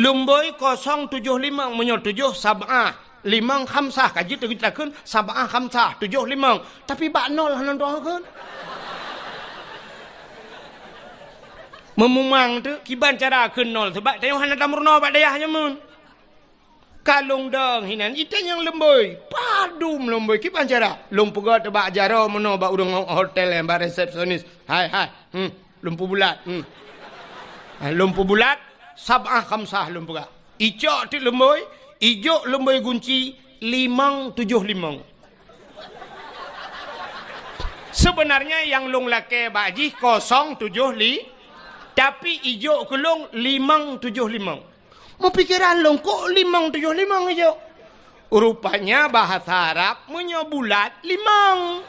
Leumbôi kosong tujoh limong, meunyoe tujoh sab'ah, limong khamsah, ka jeuet takheun sab'ah khamsah, tujoh limong. Tapi bak nol hana takheun. Meumumang teuk, kiban cara kheun nol, sabab tanyoe hana tameurunoe bak dayah nyan meunan. Ka lôn dong hinan, itanyong leumbôi. Padub leumbôi, kiban cara? Lôn peugah teuk bak jaroe meunoe bak ureuëng hotel nyan, bak resepsionis. "Hai, hai, hmm, lôn peubulat, hmm." Ha, lôn peubulat, sab'ah khamsah lôn peugah. Icok teuk leumbôi, ijok leumbôi gunci, limong tujoh limong. Sebenarnya nyang lôn lakée bak jih kosong tujoh li, tapi ijok keu lôn limong tujoh limong. Meupikeran lôn, kok limong tujoh limong ijok? Rupanya bahasa Arab meunyoe bulat, limong.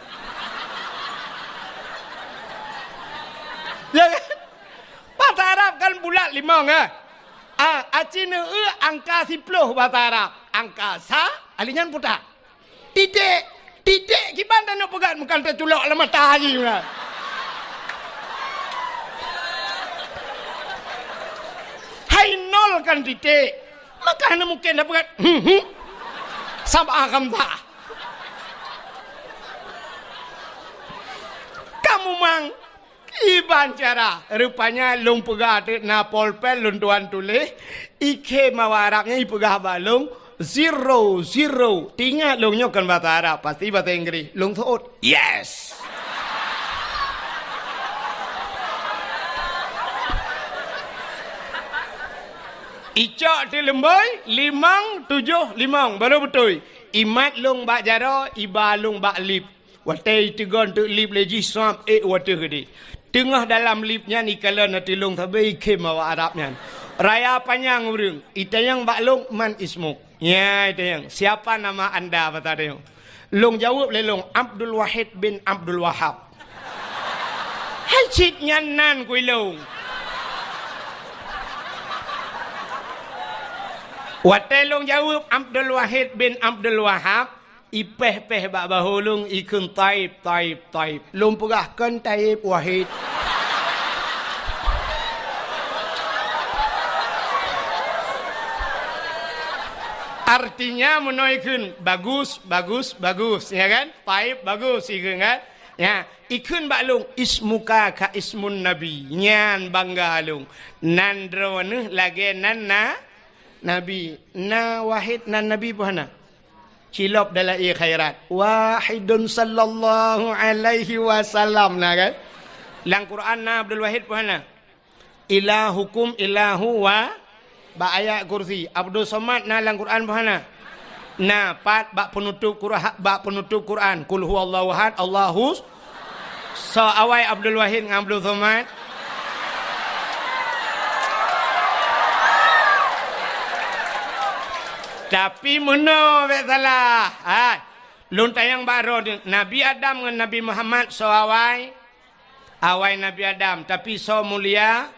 Ya kan? Bahasa Arab kan bulat, limong, eh? Ah, aci neueu angka siploh bahasa Arab. Angka sa, ali nyan puta. Titék. Titék kiban taneuk peugah, bukan taculok lam mata haji meunan. Hai nol kan titék. Maka hana mungken tapeugah, hmm, hmm. Sab'ah khamsah. Kamu mang. Kiban cara, rupanya lôn peugah teuk na polpen lôn tuan tuléh, ikhém awak Arab nyan ipeugah bak lôn, zero, zero. Teuingat lôn nyoe kon bahasa Arab, pasti bahasa Inggris. Lôn seuôt, yes! Icok teuk leumbôi, limong tujoh limong, baru beutôi. Imat lôn bak jaroe, iba lôn bak lip. Watée iteugon teuk lip lé jih, suab ék u ateueh keudeh. Teungoh dalam lip nyan ikalon ateueh lôn sabe ikhém awak Arab nyan. Raya panyang ureuëng, itanyong bak lôn, "Man ismuk?" Nyan itanyong, "Siapa nama anda?" basa tanyoe. Lôn jaweueb lé lôn, "Abdul Wahid bin Abdul Wahab." Hai cit nyan nan kui lôn. Watée lôn jaweueb, "Abdul Wahid bin Abdul Wahab," ipéh-péh bak bahô lôn, ikheun, "Taib, Taib, Taib." Lôn peugah, "Kon Taib, Wahid." Artinya meunoe ikheun, "Bagus, bagus, bagus," ya kan? "Taib, bagus," ikheun kan? Ya, ikheun bak lôn, "Ismuka ka ismun Nabi." Nyan bangga lôn. Nan droeneuh lagée nan na Nabi. Na Wahid nan Nabi peue hana? Cilop dalam ie khairat. Wahidun sallallahu alaihi wasallam na kan? Lam Quran na Abdul Wahid peue hana? Ilahukum ilahu wa, bak ayat kursi. Abdul Somad na lam Quran peue hana? Na, pat bak penutup Qur'an, bak penutup Quran. Qul huwallahu ahad, Allahus, soe awai Abdul Wahid ngon Abdul Somad? Tapi meunoe bék salah. Hai, lôn tanyong bak droeneuh, Nabi Adam ngon Nabi Muhammad soe awai? Awai Nabi Adam, tapi soe mulia?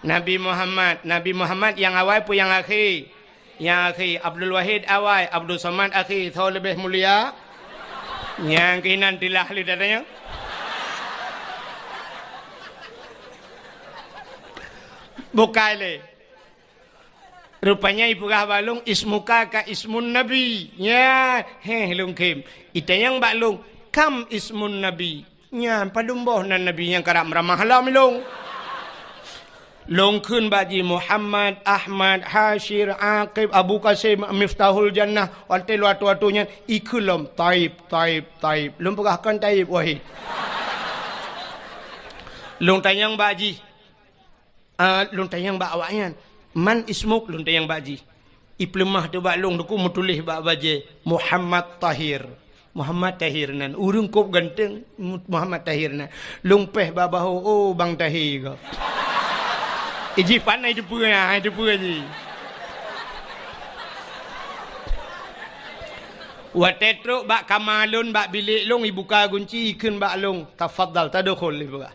Nabi Muhammad. Nabi Muhammad nyang awai peue nyang akhé? Nyang akhé. Abdul Wahid awai, Abdul Somad akhé. Soe leubeh mulia? Nyang keunan tilah lé datanya. Bukai lé. Rupanya ipeugah bak lôn, "Ismuka ka ismun Nabi." Nya, héh lôn khém. Itanyong bak lôn, "Kam ismun Nabi?" Nyan padum boh nan Nabi nyang karab meuramah lom ilong. Lôn kheun bak jih Muhammad, Ahmad, Hasyir, Aqib, Abu Qasim, Miftahul Jannah, watèe lôn atoe-atoe nyan, ikheun lom, Taib, Taib, Taib. Lôn peugah kon Taib, Wahid. Lôn tanyong bak jih, ah, lôn tanyong bak awaknyan, "Man ismuk?" Lôn tanyong bak jih. Ipeuleumah teuh bak lôn, Teungku, meutuléh bak bajèe, "Muhammad Tahir." Muhammad Tahir nan. Ureueng kôb ganteng, Muhammad Tahir nan. Lôn péh bak bahô, "Oh, Bang Tahir kah?" Iji pandai teupeue, ha, teupeue jih. Watèe trôk bak kama lôn, bak bilék lôn, ibuka gunci, ikheun bak lôn, "Tafadhal, tadkhul," ipeugah.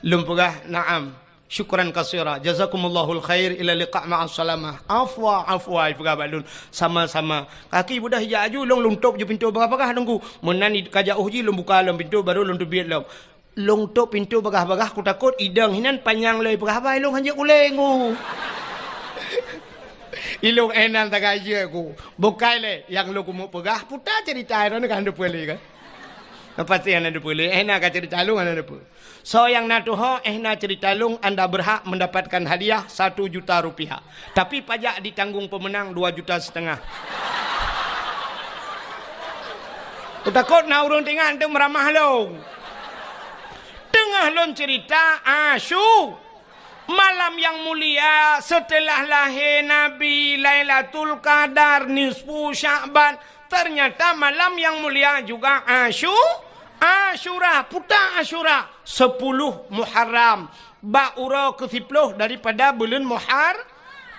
Lôn peugah, "Na'am." "Syukran katsira. Jazakumullahul khair. Ila liqa ma'as salamah." "Afwa, afwa," ipeugah bak lôn. "Sama-sama." Kaki budah ijak aju, lôn, lôn tôp ju pintoe bagah-bagah, Teungku. Meunan i-, ka jiôh jih, lôn buka lom pintoe, baru lôn teubiet lom. Lôn tôp pintoe bagah-bagah, kutakot idong hinan panyang lom ipeugah haba, ilôn hanjeuet kuleng, Teungku. Ilôn éh nan sagai jeuet, Teungku. Bukai lé, nyang lôn keumeung peugah, puta ceurita droeneuh ka hana teupeue lé kan? Pasti hana teupeue lé, éh na ka ceurita lôn hana teupeue. Soe nyang na tuho, éh na ceurita lôn, anda berhak mendapatkan hadiah satu juta rupiah. Tapi pajak ditanggung pemenang dua juta setengah. Kutakot na ureueng teuingat teuh meuramah lôn. Teungoh lôn ceurita, Asyu-, malam yang mulia setelah lahir Nabi, Lailatul Qadar, nisfu Sya'ban, ternyata malam yang mulia juga Asyu-, Asyura, puta Asyura, sepuluh Muharram, bak uroe keusiploh daripada buleuen Muhar-,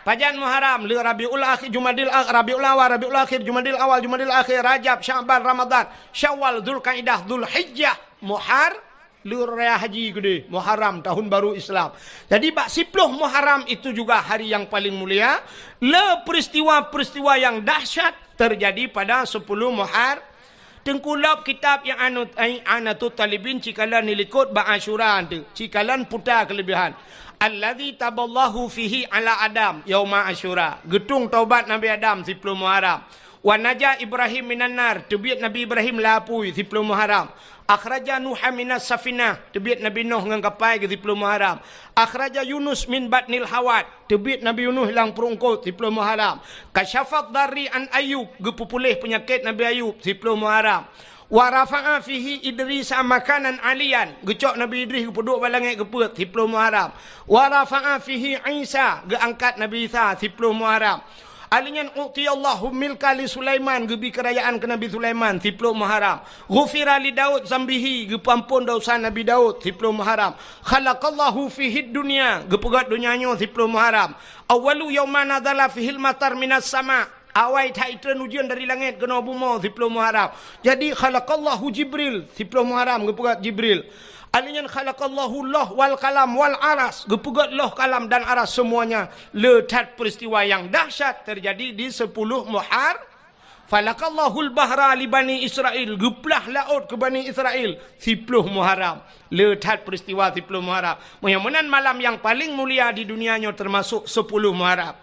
pajan Muharram, le Rabiul Akhir, Jumadil A-, Rabiul Awal, Rabiul Akhir, Jumadil Awal, Jumadil Akhir, Rajab, Sya'ban, Ramadan, Syawal, Zulkaidah, Zulhijjah, Muhar-, le raya haji keudeh, Muharram, tahun baru Islam. Jadi, bak siploh Muharram itu juga hari yang paling mulia, le peristiwa-peristiwa yang dahsyat terjadi pada sepuluh Muhar-, Teungku, lom kitab I'anut-, I'anatut Talibin cikalon ilikot bak Asyura tu, cikalon puta keulebihan. Allazi taballahu fihi ala Adam yauma Asyura. Geutung taubat Nabi Adam siploh Muharram. Wa naja Ibrahim minan nar, teubiet Nabi Ibrahim lam apui siploh Muharram. Akhraja Nuha minas safinah, teubiet Nabi Nuh ngon kapai geuh siploh Muharram. Akhraja Yunus min batnil hawat, teubiet Nabi Yunus lam pruet eungkot siploh Muharram. Kasyafad darri an Ayub, geupeupuléh peunyakét Nabi Ayub siploh Muharram. Wa rafa'a fihi Idrisa makanan aliyan, geucok Nabi Idris geupeuduek bak langét geupeuet siploh Muharram. Wa rafa'a fihi Isa, geuangkat Nabi Isa siploh Muharram. Alheuh nyan u'tiyallahu milka li Sulaiman, geubri keurajaan keu Nabi Sulaiman siploh Muharram. Ghufira li Daud zambihi, geupeuamphon desya Nabi Daud siploh Muharram. Khalaqallahu fihid dunya, geupeugét donya nyoe siploh Muharram. Awwalu yauma nazala fihil matar minas sama, awai that itreun ujeuen dari langét keunoe bumoe siploh Muharram. Jadi khalaqallahu Jibril siploh Muharram, geupeugét Jibril. Alheuh nyan khalaqallahu loh wal kalam wal aras, geupeugét loh, kalam dan aras semuanya. Le that peristiwa yang dahsyat terjadi di sepuluh Muhar-, Falaqallahul bahra li Bani Israil, geuplah laôt keu Bani Israil siploh Muharram. Le that peristiwa siploh Muharram. Meunyoe meunan malam yang paling mulia di dunia nyoe teumasok sepuluh Muharram.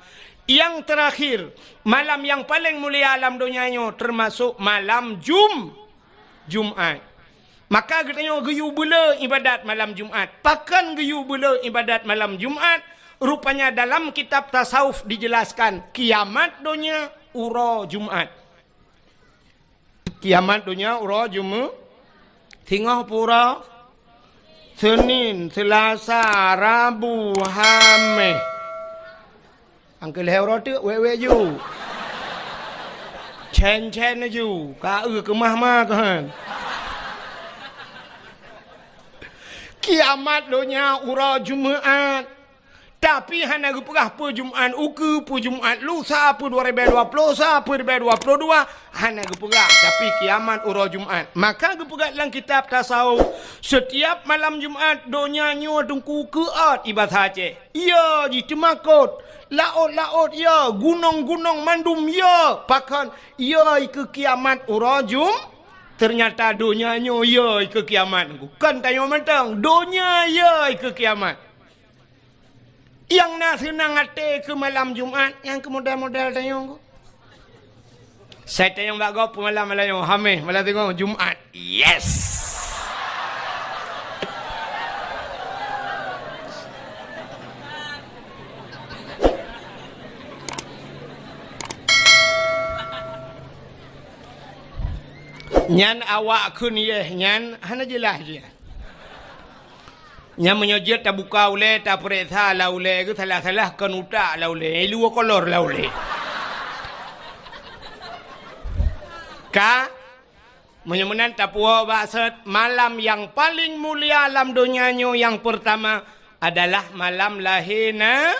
Yang terakhir, malam yang paling mulia lam donya nyoe teumasok malam Jum-, Jumat. Maka geutanyoe geuyue beuleu ibadat malam Jumat. Pakon geuyue beuleu ibadat malam Jumat? Rupanya dalam kitab tasawuf dijelaskan, kiamat donya uroe Jumat. Kiamat donya uroe Jumat. Singoh pura, Senin, Selasa, Rabu, Hameh. Angkeu lhèe uroe teuk wék-wék ju. Cen-cen ju, ka eu keumah ma keuhan. Kiamat donya uroe Jumat. Tapi hana geupeugah peue Jumat ukeue, peue Jumat lusa, peue dua ribèe dua ploh sa, peue ribèe dua ploh dua, hana geupeugah. Tapi kiamat uroe Jumat. Maka geupeugah lam kitab tasawuf, setiap malam Jumat donya nyoe teungku keuôt, i basa Aceh. Yo jiteumakot, laôt-laôt yo, gunong-gunong mandum yo, pakon yo ikeue kiamat uroe Jum-, ternyata donya nyoe yo ikeue kiamat. Kon tanyoe mantong, donya yo ikeue kiamat. Nyang na seunang até keu malam Jumat, nyang keu model-model tanyoe. Sai tanyong bak gob peumalam malam nyoe, Hameh, malam singoh, Jumat. Yes! Nyan awak kheun yeh nyan hana jeulaih jih. Nyan meunyoe jeuet tabuka ulée, tapeuriksa lam ulée, geusalah-salah kon utak lam ulée, ilu kolor lam ulée. Ka, meunyoe meunan tapuwoe bak sot, malam nyang paleng mulia lam donya nyoe nyang peurtama adalah malam lahé na,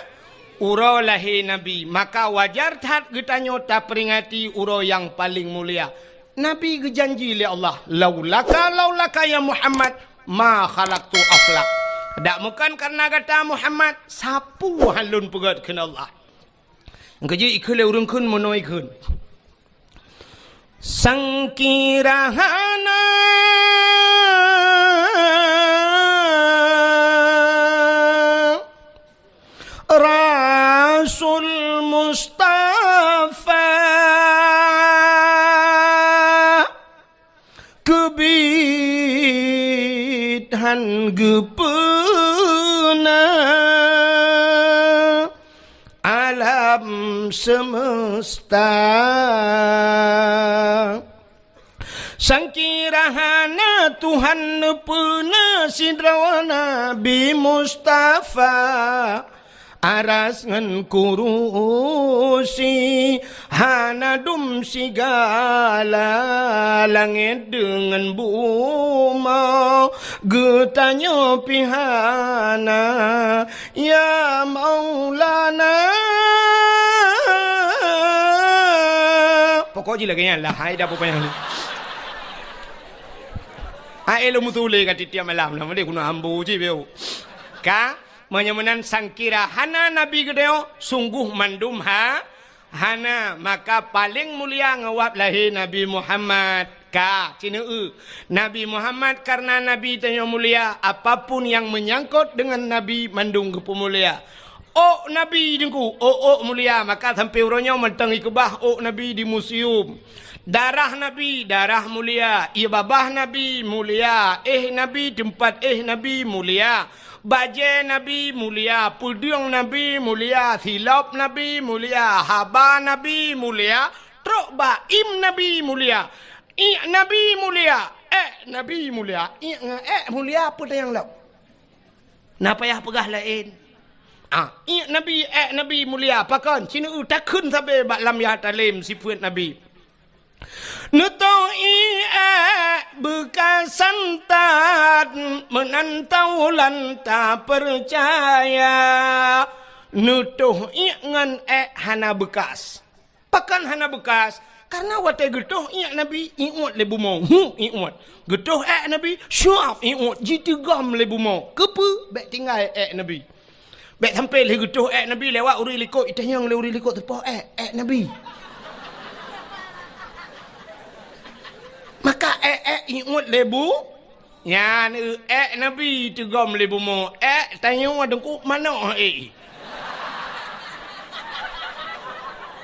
uroe lahé Nabi. Maka wajar that geutanyoe taperingati uroe nyang paleng mulia. Nabi geujanji lé Allah, "Laulaka, laulaka ya Muhammad, ma khalaqtu aflak." Dak meukan kareuna gata Muhammad, sapeue han lôn peugét kheun Allah. Engkeuji ikheun lé ureuëng kheun meunoe ikheun. Sangkira hana Rasul Mustafa keubiet han geupeuna alam seumeusta. Sangkira hana Tuhan neupeuna sidroe Nabi Mustafa, aras ngon kurusi hana dum sigala, langét deungon bumoe geutanyoe pih hana. Ya Maulana. Pokok jih lagée nyan lah, hai dah pokok nyan. Hai lôn meutuléh ka tiep-tiep malam lah, meunan keuneuk ambu cit beu. Ka, meunyoe meunan sangkira hana Nabi geutanyoe, sungguh mandum ha, hana, maka paleng mulia ngon wab lahé Nabi Muhammad. Ka, sineuk eu. Nabi Muhammad kareuna Nabi tanyoe mulia, apapun nyang meunyangkot deungon Nabi mandum geupeumulia. Ôk Nabi Teungku, ôk-ôk mulia, maka sampoe uroe nyoe mantong ikeubah ôk Nabi di museum. Darah Nabi, darah mulia, ié babah Nabi mulia, éh Nabi, teumpat éh Nabi mulia. Bajée Nabi mulia, peudeueng Nabi mulia, silop Nabi mulia, haba Nabi mulia, trok bak im Nabi mulia, iék Nabi mulia, ék Nabi mulia, iék ngon ék mulia peue nyang lom. Na payah peugah laén. Ah, iék Nabi, ék Nabi mulia, pakon? Sineuk eu takheun sabe bak lam ya talem sifeuet Nabi. Neutoh ié ék beukasan that meunan taulan tapeucaya. Neutoh iék ngon ék hana beukas. Pakon hana beukas? Kareuna watée geutoh iék Nabi, ié uet lé bumoe. Hu, ié uet. Geutoh ék Nabi, syuab ié uet, jiteugom lé bumoe. Keupeue? Bék tinggai ék Nabi. Bék sampoe lheueh geutoh ék Nabi lewat ureuëng likot, itanyong lé ureuëng likot teupoh ék, ék Nabi. Maka ék-ék ié uet lé bu, nyan eu ék Nabi teugom lé bumoe, ék tanyoe Teungku manok ék.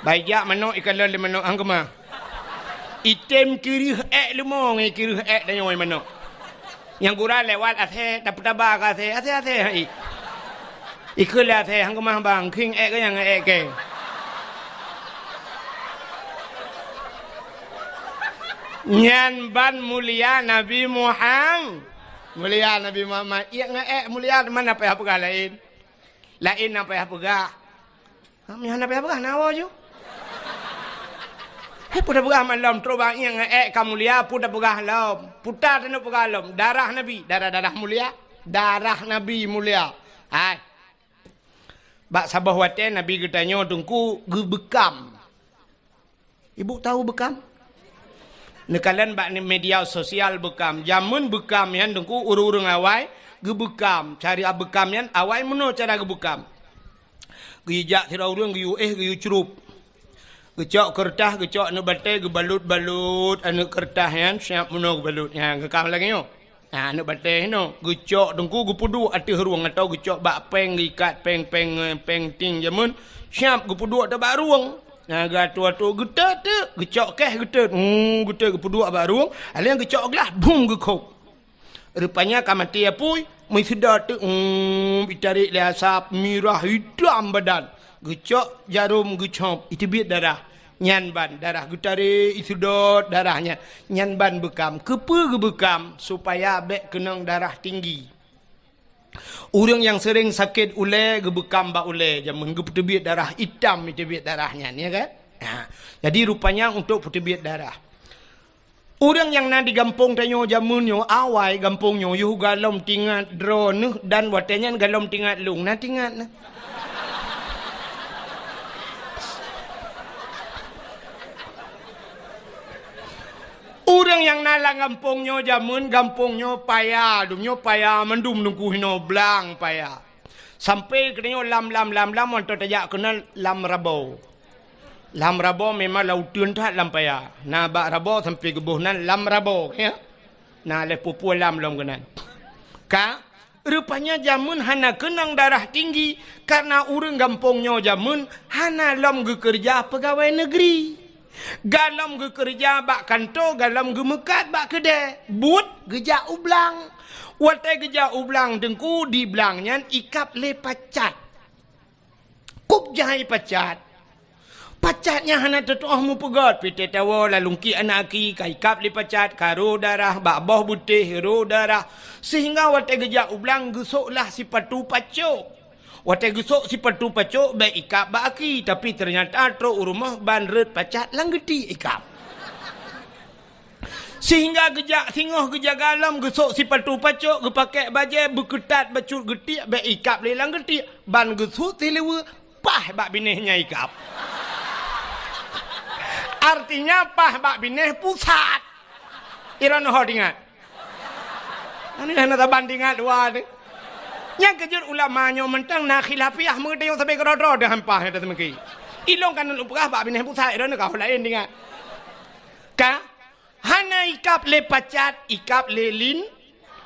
Baijak manok ikalon lé manok hang keumah. Item kireuh ék leumo ngon kireuh ék tanyoe manok. Nyang gura lewat asée, tapeutaba keu asée, asée-asée hai. Ikheun lé asée, hang keumah bang, khieng ék keu nyang ék kée. Nyan ban mulia Nabi Muham-, mulia Nabi Muhammad. Iék ngon ék mulia teuma na payah peugah laén. Laén na payah peugah. Ha, meuhana payah peugah na woe ju. Hai peue tapeugah malom trok bak iék ngon ék ka mulia, peue tapeugah lom. Puta taneuk peugah lom, darah Nabi, darah-darah mulia, darah Nabi mulia. Hai. Bak saboh watée Nabi geutanyoe Teungku geubeukam. Ibu tahu beukam? Neukalon bak media sosial beukam. Jameun beukam nyan Teungku ureuëng-ureuëng awai geubeukam. Cara beukam nyan awai meunoe cara geubeukam. Geuyue jak sidroe ureuëng geuyue éh geuyue crup. Geucok keureutah, geucok aneuëk batée, geubalot-balot aneuëk keureutah nyan, siab meunoe geubalot. Nyan geukam lagée nyoe. Nah, aneuëk batée hinoe geucok Teungku geupeuduek ateueh rueng atau geucok bak péng geuikat péng-péng, péng ting jameun, siab geupeuduek ateueh bak rueng. Nah, geuatoe-atoe geutot teuk, geucok keh geutot. Hmm, geutot geupeuduek bak rueng, alèh geucok glah, bum geukhop. Rupanya ka maté apui, meusidot teuk, hmm, itarek lé asap, mirah itam badan. Geucok jarom geucop, iteubiet darah. Nyan ban darah geutarek, iseudot darah nyan. Nyan ban beukam. Keupeue geubeukam? Supaya bék keunong darah tinggi. Ureuëng nyang seuréng sakét ulée geubeukam bak ulée, jameun geupeuteubiet darah itam, teubiet darah nyan, ya kan? Ha. Jadi rupanya untuk peuteubiet darah. Ureuëng nyang na di gampông tanyoe jameun nyoe, awai gampông nyoe yoh galom tingat droeneuh dan watée nyan galom tingat lôn, na tingat na. Ureuëng nyang na lam gampông nyoe jameun, gampông nyoe paya, dum nyoe paya, mandum teungku hinoe blang paya. Sampai keunoe lam, lam, lam, lam, mantong tajak keunan lam Rabo. Lam Rabo memang lam uteuen that lam paya. Na bak Rabo sampai geuboh nan lam Rabo, ya. Na lhée pue-pue lam lom keunan. Ka, rupanya jameun hana keunong darah tinggi, karena ureuëng gampông nyoe jameun hana lom geukeureuja peugawée negeri. Galom geukeureuja bak kanto, galom geumeukat bak keudée, buet geujak u blang. Watée geujak u blang teungku, di blang nyan ikab lé pacat. Kub jai pacat. Pacat nyan hana teutuoh meupeugét, pih teuh tawoe lalungki aneuk aki ka ikab lé pacat, ka rô darah, bak boh beutéh rô darah, sehingga watée geujak u blang geusoklah sipatu pacok. Watée geusok sipatu pacok bék ikab bak aki, tapi teunyata trok u rumoh ban rot pacat lam geuti ikab. Sehingga geujak singoh geujaga lom geusok sipatu pacok, geupakée bajée, beukeutat bacut geutiek bék ikab lé lam geutiek, ban geusut sileue paih bak binéh nyang ikab. Artinya paih bak binéh pusat. Iron ho tingat. Ini hana saban tingat dua tu. Nyang keujeuet ulama nyoe mantong na khilafiah meudeh sabe keudroe-droe deuh hampah nyang teuseumiki. Ilong kan lôn peugah bak binéh pusat, iron ka laén tingat. Ka? Hana ikab lé pacat, ikab lé lin,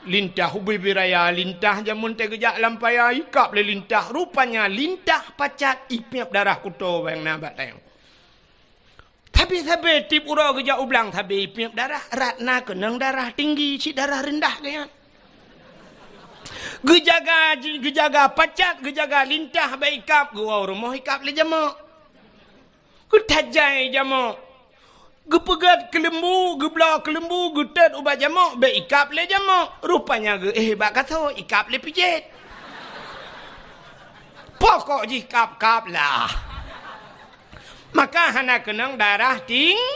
lintah. Ubé-bé raya lintah jameun teuh geujak lam paya, ikab lé lintah. Rupanya lintah pacat ipiep darah kuto bang na bak tayong. Tapi sabe tiep uroe geujak u blang sabe ipiep darah, rot na keunong darah tinggi, cit darah reundah geuyan. Geujaga, geujaga pacat, geujaga lintah bak ikab, geuwoe rumoh ikab lé jamok. Geutajai jamok. Geupeugét keuleumbu, geubloe keuleumbu, geutot ubak jamok, bék ikab lé jamok. Rupanya geuéh bak kaso, ikab lé pijet. Pokok jih kab-kab lah. Maka hana keunong darah ting-,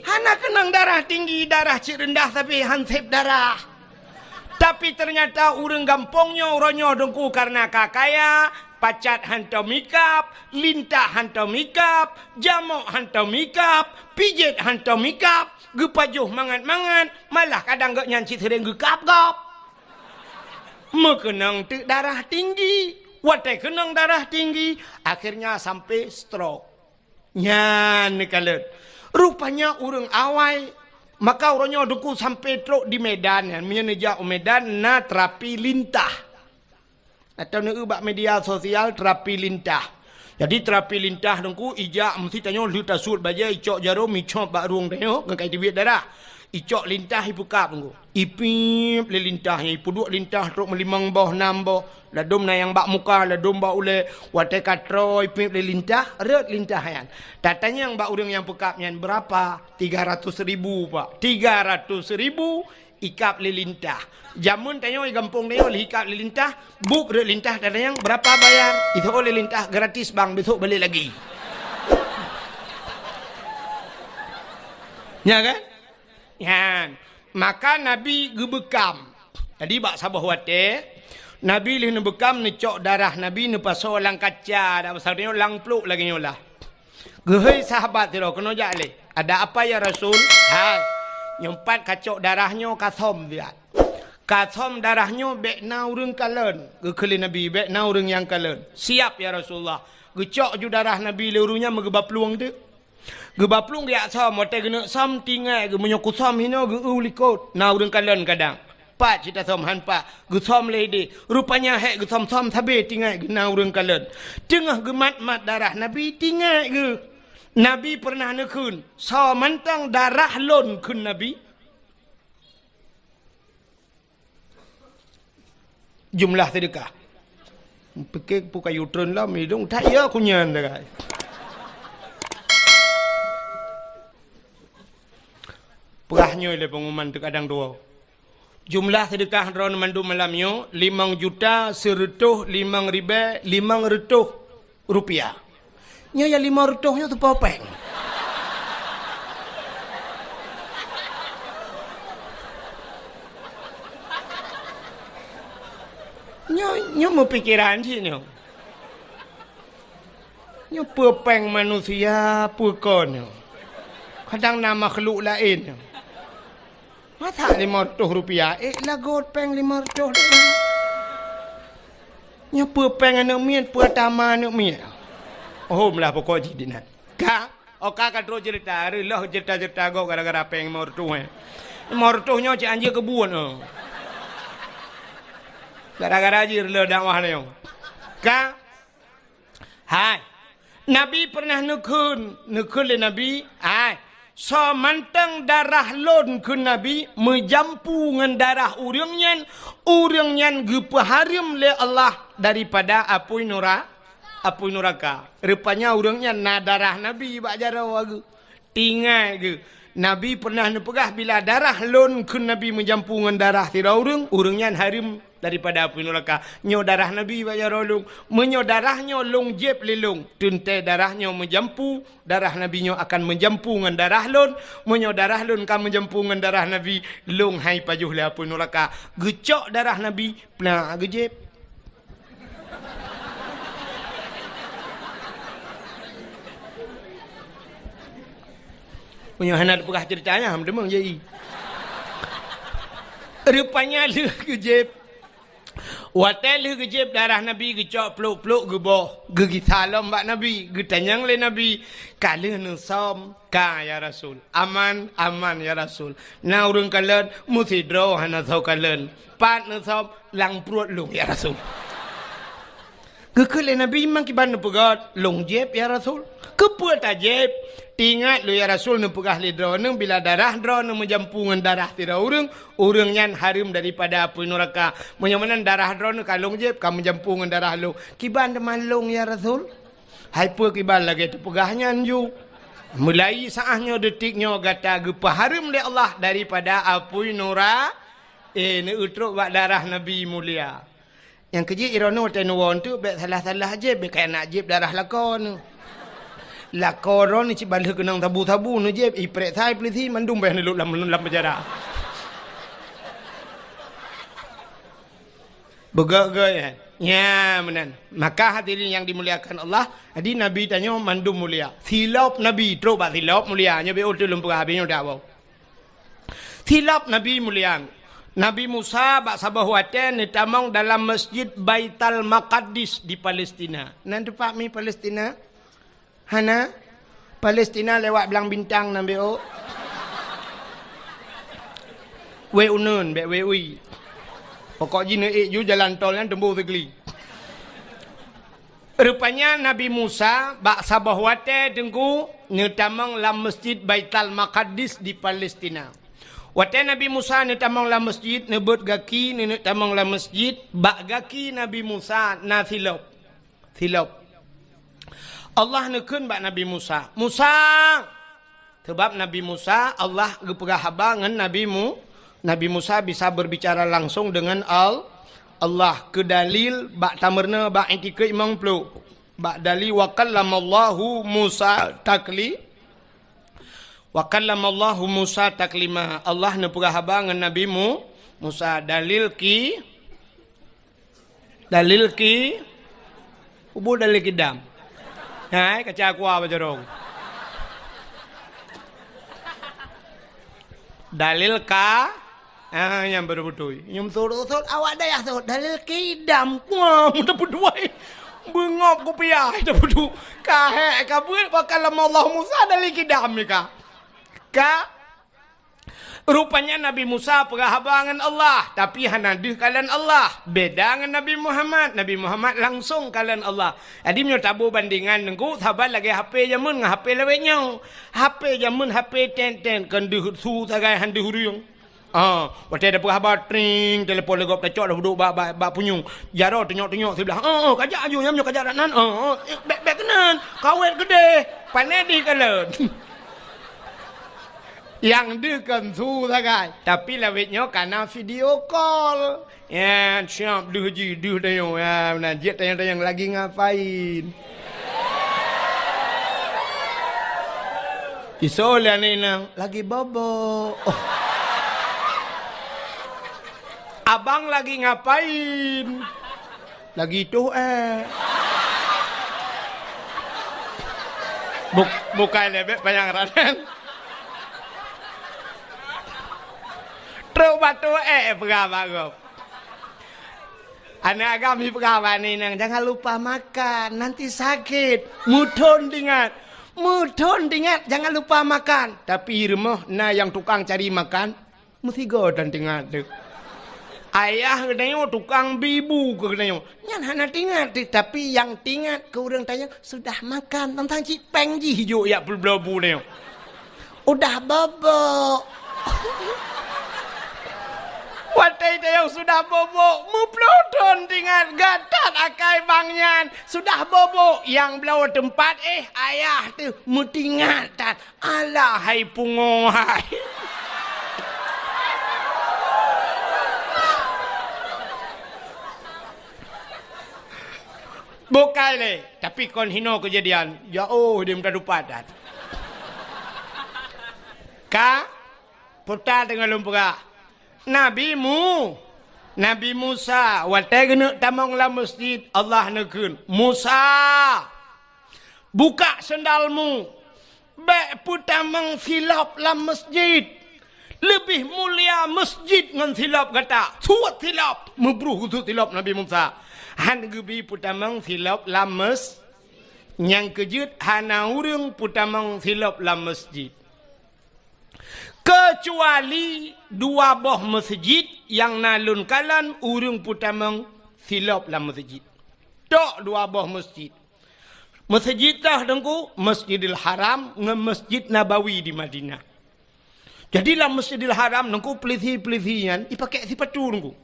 hana keunong darah tinggi, darah cit reundah sabe hanseb darah. Tapi teunyata ureuëng gampông nyoe uroe nyoe teungku kareuna ka kaya, pacat hantom ikab, lintah hantom ikab, jamok hantom ikab, pijet hantom ikab, geupajoh mangat-mangat, malah kadang gobnyan cit seuréng geukab gob. Meukeunong teuk darah tinggi. Watée keunong darah tinggi, akhirnya sampai stroke. Nyan neukalon. Rupanya ureuëng awai, maka uroe nyoe teungku sampai trok di Medan nyan. Meunyoe neujak u Medan na terapi lintah. Atau neueu bak media sosial terapi lintah. Jadi terapi lintah teungku ijak meusti tanyoe lheueh tasuet bajée icok jarom icop bak rueng tanyoe keukai teubiet darah. Icok lintah ipeukab teungku. Ipiep lé lintah nyan, ipeuduek lintah trok meulimong boh, nam boh. Ladom na nyang bak muka, ladom bak ulée. Watée ka troe ipiep lé lintah, rot lintah nyan. Tatanyong bak ureuëng nyang peukab nyan, "Berapa?" "Tiga ratus ribu, Pak." Tiga ratus ribu ikab lé lintah. Jameun tanyoe di gampông tanyoe lheueh ikab lé lintah, buet rot lintah tatanyong, "Berapa bayar?" Iseuôt lé lintah, "Gratis, Bang, besok balik lagi." Nya kan? Nyan, maka Nabi geubeukam. Jadi bak saboh watée, Nabi lheueh neubeukam neucok darah Nabi neupasoe lam kaca, dak pasal nyoe lam plôk lagée nyoe lah. Geuhôi sahabat sidroe keunoe jak lé. "Ada apa ya Rasul?" "Hai, nyoe pat kacok darah nyoe kasom siat. Kasom darah nyoe bék na ureuëng kalon." Geukheun lé Nabi, "Bék na ureuëng nyang kalon." "Siap ya Rasulullah." Geucok ju darah Nabi lé ureuëng nyan meugeuba plueng teuk. Geuba plueng geujak som, watée geuneuk som tingai geuh meunyoe kusom hinoe geu-eu likot, na ureuëng kalon kadang. Pat cit tasom han pat, geusom lé idéh. Rupanya hék geusom-som sabe tingai geuh na ureuëng kalon. Teungoh geumat-mat darah Nabi tingai geuh. Nabi peureunah neukheun, "Soe mantong darah lôn," kheun Nabi. Jumlah seudeukah. Pike pukayutreun lom idong that ya kunyan dagai. Nyoe lé pengumuman teukadang dua. Jumlah seudeukah droeneuh mandum malam nyoe limong juta seureutôh limong ribèe limong reutôh rupiah. Nyoe nyang limong reutôh nyoe teupeue péng. Nyoe, nyoe meupikeran cit nyoe. Nyoe peue péng manusia, peue kon nyoe. Kadang na makhluk laén nyoe. Masa limong reutôh rupiah, ék lagot péng limong reutôh deh. Nyoe peue péng aneuk miet, peue tama aneuk miet. Hom lah pokok jih dinan. Ka, oka ka trok cerita, reuloh cerita-cerita gob gara-gara péng limong reutôh, eh. Limong reutôh nyoe cit anjeuk keubuet, oh. Gara-gara jih reuloh dakwah nyoe. Ka, Hai, Nabi peureunah neukheun, neukheun lé Nabi, "Hai, soe mantong darah lôn," kheun Nabi, "meujampu ngon darah ureuëng nyan, ureuëng nyan geupeuhareuem lé Allah daripada apui nura-, apui nuraka." Rupanya ureuëng nyan na darah Nabi bak jaroe geuh. Teuingat geuh, Nabi peureunah neupeugah, "Bila darah lôn," kheun Nabi, "meujampu ngon darah sidroe ureuëng, ureuëng nyan hareuem daripada apui nuraka." Nyoe darah Nabi bak jaroe lôn. Meunyoe darah nyoe lôn jieb lé lôn, teuntée darah nyoe meujampu, darah Nabi nyoe akan meujampu ngon darah lôn. Meunyoe darah lôn ka meujampu ngon darah Nabi, lôn hai pajoh lé apui nuraka. Geucok darah Nabi, plah geujieb. Meunyoe hana teupeugah ceurita nyan, ham deungoe jai. Rupanya lheueh geujieb. Watée lheueh geujieb darah Nabi geucok plôk-plôk geuboh, geugisa lom bak Nabi, geutanyong lé Nabi, "Ka lheueh neusöm?" "Ka, ya Rasul." "Aman?" "Aman, ya Rasul." "Na ureuëng kalon?" "Meusidroe hana soe kalon." "Pat neusöm?" "Lam pruet lôn, ya Rasul." Geukheun lé Nabi, "Mang kiban neupeugét?" "Lôn jieb, ya Rasul." "Keupeue tajieb?" "Teuingat lôn, ya Rasul, neupeugah lé droeneuh, bila darah droeneuh meujampu ngon darah sidroe ureuëng, ureuëng nyan hareuem daripada apui nuraka. Meunyoe meunan darah droeneuh ka lôn jieb, ka meujampu ngon darah lôn." "Kiban teuma lôn, ya Rasul?" "Hai peue kiban lagée teupeugah nyan ju. Mulai saát nyoe, detik nyoe gata geupeuhareuem lé Allah daripada apui nura-, eh, neutrok bak darah Nabi mulia." Nyang keujeuet droeneuh watée neuwoe teuk bék salah-salah jieb, bék kaya nak jieb darah lakoe neuh. Lakoe droeneuh cit ban lheueh keunong sabu-sabu neujieb, iprek sai peulisi mandum payah neulok lam, lam penjara. Beugét-gét, ya. Nya, meunan. Maka hadirin yang dimuliakan Allah, jadi Nabi tanyoe mandum mulia. Silop Nabi, trok bak silop mulia. Nyoe bék ulôn peugah habéh nyoe dak bau. Silop Nabi mulia. Nabi Musa bak saboh watée neutamong dalam Masjid Baital Maqaddis di Palestina. Nan teumpat mi Palestina? Hana? Palestina lewat Blang Bintang nan bék ôk. Wék uneun, bék wék ui. Pokok jih neuék ju jalan tol nyan teumbôh sigli. Rupanya Nabi Musa bak saboh watée teungku neutamong lam Masjid Baital Maqaddis di Palestina. Watée Nabi Musa neutamong lam masjid, neubeuet gaki, neuneuk tamong lam masjid, bak gaki Nabi Musa na silop. Silop. Allah neukheun bak Nabi Musa, "Musa!" Sabab Nabi Musa, Allah geupeugah haba ngon Nabi Mu-, Nabi Musa bisa berbicara langsung dengan Al-, Allah. Keu dalil bak tameurunoe bak itikeuet limong ploh. Bak dalil, "Wa kallamallahu Musa takli-, wa kallamallahu Musa taklima." Allah neupeugah haba ngon Nabi Mu-, Musa. Dalil ki-, Dalil ki-, ubur dalil kidam. Hai, kaca kuah bacorong. Dalil ka, ah, nyang beutôi-beutôi. Nyum sot-sot awak dayah sot. Dalil kidam, kuah, mudah beudua. Beungop kupiah, dah beudua. Ka hek, ka buet, wa kallamallahu Musa, dalil kidam ni ka. Ka, Rupanya Nabi Musa peugah haba ngon Allah, tapi hana deuh kalon Allah. Beda ngon Nabi Muhammad. Nabi Muhammad langsong kalon Allah. Jadi, meunyoe taboh bandingan teungku, saban lagée H P jameun ngon H P lawét nyoe. H P jameun, H P tet-tet, kon deuh su sagai han deuh ureuëng. Ah, watée tapeugah haba, tring, telepon lé gob tacok, dah duek bak, bak, bak punyueng. Jaroe tunyok-tunyok siblah. "Oh, oh, kajak aju, nyan nyoe kajak dak nan. Oh, oh, eh, bék, bék keunan. Kawét keudeh. Pané dih kalon." Nyang deuh kon su sagai, tapi lawét nyoe kana video call. Ya, siap deuh jih, deuh tanyoe. Ya, meunan jeuet tanyong-tanyong lagi ngapain. Isoe lé aneuk inong, lagi bobo. Oh. Abang lagi ngapain? Lagi toh, eh. Buk-, bukai lé bèk panyang ranan. Trok bak toh, eh, peugah bak gob. Aneuk agam ipeugah bak aneuk inong, "Jangan lupa makan, nanti sakit." Meuthon teuingat. Meuthon teuingat, "Jangan lupa makan." Tapi rumoh na nyang tukang cari makan, meusigoe tan teuingat teuh. Ayah geutanyoe tukang bi bu keu geutanyoe. Nyan hana teuingat teuh, tapi nyang teuingat keu ureueng tanyoe sudah makan, teuntang cit péng jih jok jak peubloe bu tanyoe. Udah bobok. Watèe tanyoe sudah bobok, meuploh thon teuingat, gatat akai bang nyan. Sudah bobok, nyang bloe teumpat, eh, ayah teuh meuteuingat that. Alah hai pungo hai. Bukai lé, tapi kon hinoe keujadian. Ya oh, dia minta dupat that. Ka, puta teungoh lôn peugah. Nabi Mu-, Nabi Musa, watèe geuneuk tamong lam meuseujid, Allah neukheun, "Musa, buka seundalmu, bèk peutamong silop lam meuseujid. Leubeh mulia meuseujid ngon silop gata." Suet silop, meubruh geusuet silop Nabi Musa. Han geubi peutamong silop lam meus-, nyang keujeuet hana ureueng peutamong silop lam meuseujid. Keucuali dua boh meuseujid nyang na lôn kalon ureueng peutamong silop lam meuseujid. Tok dua boh meuseujid. Meuseujid toh Teungku, Masjidil Haram ngon Masjid Nabawi di Madinah. Jadi lam Masjidil Haram Teungku, peulisi-peulisi nyan ipakék sipatu Teungku.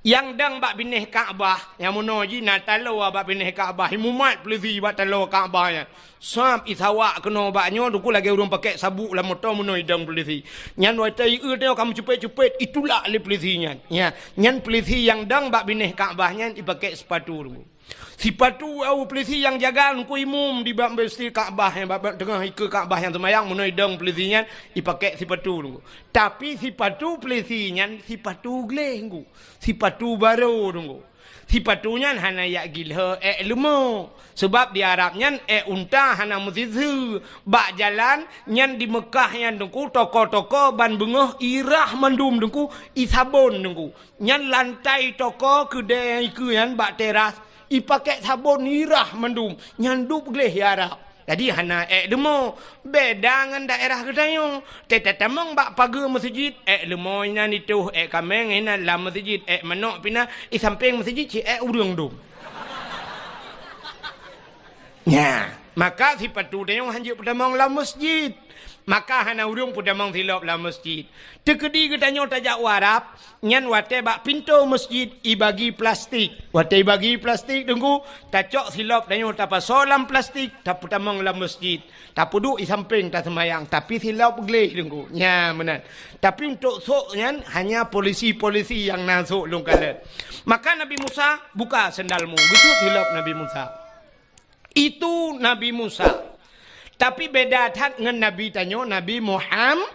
Nyang dong bak binéh Ka'bah, nyang meunoe jih na taloe bak binéh Ka'bah, imumat peulisi bak taloe Ka'bah nyan. Sab isawak keunoe bak nyoe, Teungku, lagèe ureueng pakék sabuk lam moto meunoe idong peulisi. Nyan watèe ieu tanyoe ka meucupet-cupet, itulak lé peulisi nyan. Ya, nyan peulisi nyang dong bak binéh Ka'bah nyan ipakék sipatu Teungku. Sipatu awak peulisi nyang jaga Teungku imum di bak Masjid Ka'bah nyan, bak, bak teungoh ikeue Ka'bah nyang seumayang, meunoe idong peulisi nyan ipakék sipatu Teungku. Tapi sipatu peulisi nyan sipatu gleh Teungku. Sipatu barô Teungku. Sipatu nyan hana jak gilhô ék leumo. Sabab di Arab nyan ék unta hana meusiseue. Bak jalan nyan di Meukah nyan Teungku, toko-toko ban beungoh irah mandum Teungku, isabon Teungku. Nyan lantai toko keudè nyang ikeue nyan bak teras, ipakék sabon irah mandum, nyan dub gleh Arab. Jadi hana ék leumo, beda ngon daerah geutanyoe. Teutamong bak pageue meuseujid, ék leumo inan itoh, ék kaméng inan lam meuseujid, ék manok pih na, i sampéng meuseujid cit ék ureueng dum. Nya, maka sipatu tanyoe hanjeuet peutamong lam meuseujid. Maka hana ureueng peutamong silop lam meuseujid. Teukeudi geutanyoe tajak u Arab, nyan watèe bak pintoe meuseujid ibagi plastik. Watèe ibagi plastik Teungku, tacok silop tanyoe tapasoe lam plastik, tapeutamong lam meuseujid. Tapeuduek i sampéng taseumayang, tapi silop gleh Teungku. Nya meunan. Tapi untuk sôk nyan hanya polisi-polisi nyang na sôk lôn kalon. Maka Nabi Musa, "Buka seundalmu." Geusuet silop Nabi Musa. Itu Nabi Musa. Tapi beda that ngon Nabi tanyoe, Nabi Muham-,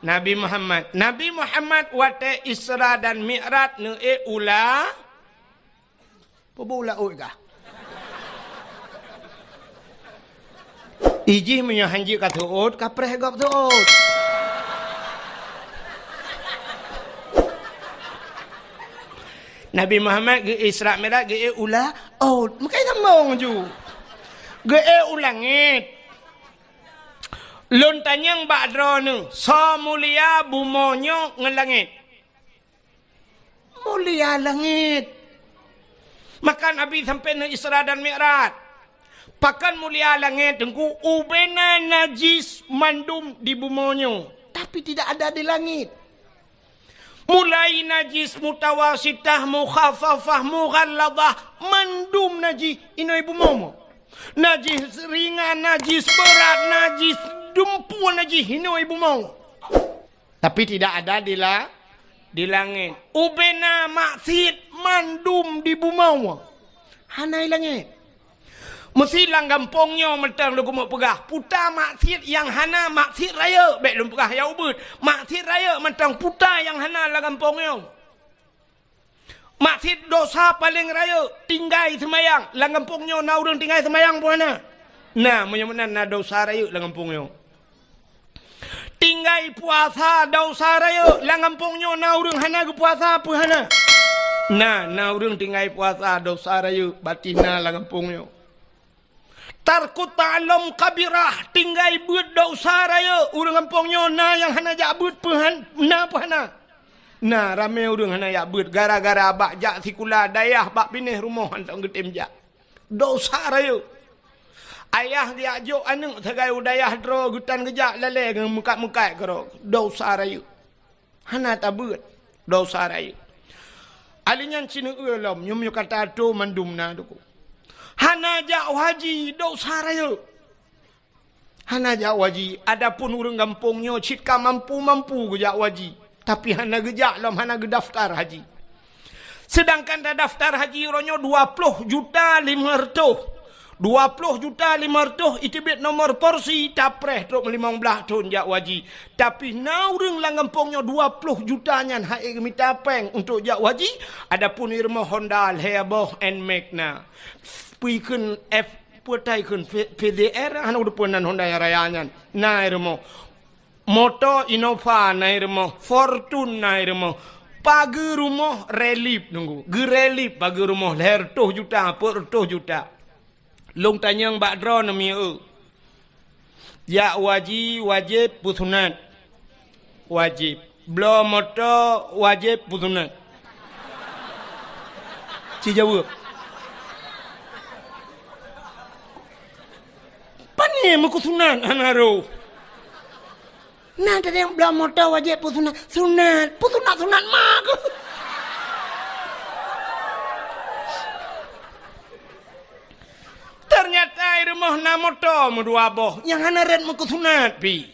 Nabi Muhammad. Nabi Muhammad watèe Isra dan Mi'raj neuék u la-, peue bu u laôt kah? Ijih meunyoe hanjeuet ka seuôt, ka preh gob seuôt. Nabi Muhammad geu-Isra Mi'raj geu-ék u la-, ôt, meukai sambong ju. Geu-ék u langét. Lôn tanyong bak droeneuh, soe mulia bumoe nyoe ngon langét? Mulia langét. Maka Nabi sampoe neu Isra dan Mi'raj. Pakon mulia langét, Teungku, ubena najis mandum di bumoe nyoe, tapi tidak ada di langit. Mulai najis mutawasitah, mukhafafah, mughalladah, mandum najih inoe bumoe. Najih ringan, najih beurat, najih dumpeue, najih inoe bumoe. Tapi tidak ada di la-, di langét. Ubena maksiet mandum di bumoe. Hana i langét. Meusi lam gampông nyoe mantong lôn keumeung peugah, puta maksiet nyang hana maksiet rayeuk, bék lôn peugah nyang ubit. Maksiet rayeuk mantong puta nyang hana lam gampông nyoe. Maksiet dosa paleng rayeuk, tinggai seumayang. Lam gampông nyoe na ureuëng tinggai seumayang peue hana? Na, meunyoe meunan na dosa rayeuk lam gampông nyoe. Tinggai puasa dosa rayeuk, lam gampông nyoe na ureuëng hana geupuasa peue hana? Na, na ureuëng tinggai puasa dosa rayeuk, batin na lam gampông nyoe. Tarkut ta'allum kabirah, tinggai beuet dosa rayeuk. Ureuëng gampông nyoe na nyang hana jak beuet peue han-, na peue hana? Na, ramé ureuëng hana jak beuet gara-gara bak jak sikula dayah bak binéh rumoh hana geutem jak. Dosa rayeuk. Ayah geujak jok aneuëk sagai u dayah droe geutan geujak lalée ngon meukat-meukat keudroe. Dosa rayeuk. Hana tabeuet, dosa rayeuk. Ali nyan sineue lom, nyoe meunyoe ka tato mandum na duku. Hana jak haji, dosa rayeuk. Hana jak haji, adapun ureuëng gampông nyoe cit ka mampu-mampu geujak haji, tapi hana geujak lom, hana geudaftar haji. Sedangkan tadaftar haji uroe nyoe dua ploh juta lima reutôh. Dua ploh juta lima reutôh iteubiet nomor porsi, tapreh trok limong blaih thon jak haji. Tapi na ureuëng lam gampông nyoe dua ploh juta nyan han ék geumita péng untuk jak haji, adapun i rumoh Honda lhée boh Nmax na. Peue kheun F, peue tai kheun V-, V D R, hana udeupeue nan Honda nyang raya nyan. Na i rumoh. Moto Innova na i rumoh, Fortuner na i rumoh. Pageue rumoh relip nunggu. Geurelip pageue rumoh lhée reutôh juta, peuet reutôh juta. Lôn tanyong bak droeneuh mieu. Jak haji wajéb peusunat? Wajéb. Bloe moto wajéb peusunat? Ci jaweueb. Pane meukeusunat hana roh? Na teudeung bloe moto wajéb peusunat? Sunat. Peusunat-sunat ma keuh. Teunyata i rumoh na moto meudua boh nyang hana rot meukeusunat pih.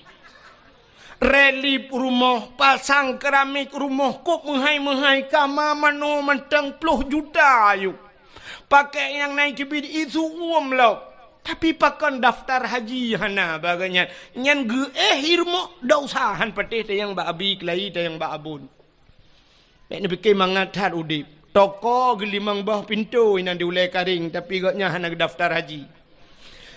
Relip rumoh, pasang keramik rumoh, kôp meuhai-meuhai, kama manoe mantong ploh juta ayue. Pakèk nyang na i teubiet isu uem lom. Tapi pakon daftar haji hana bagai nyan. Nyan geuéh i rumoh, dosa han patéh tayang bak abi keulayi tayang bak abon. Bék neupike mangat that udeb. Toko geulimong boh pintoe inan di ulée karéng, tapi gobnyan hana geudaftar haji.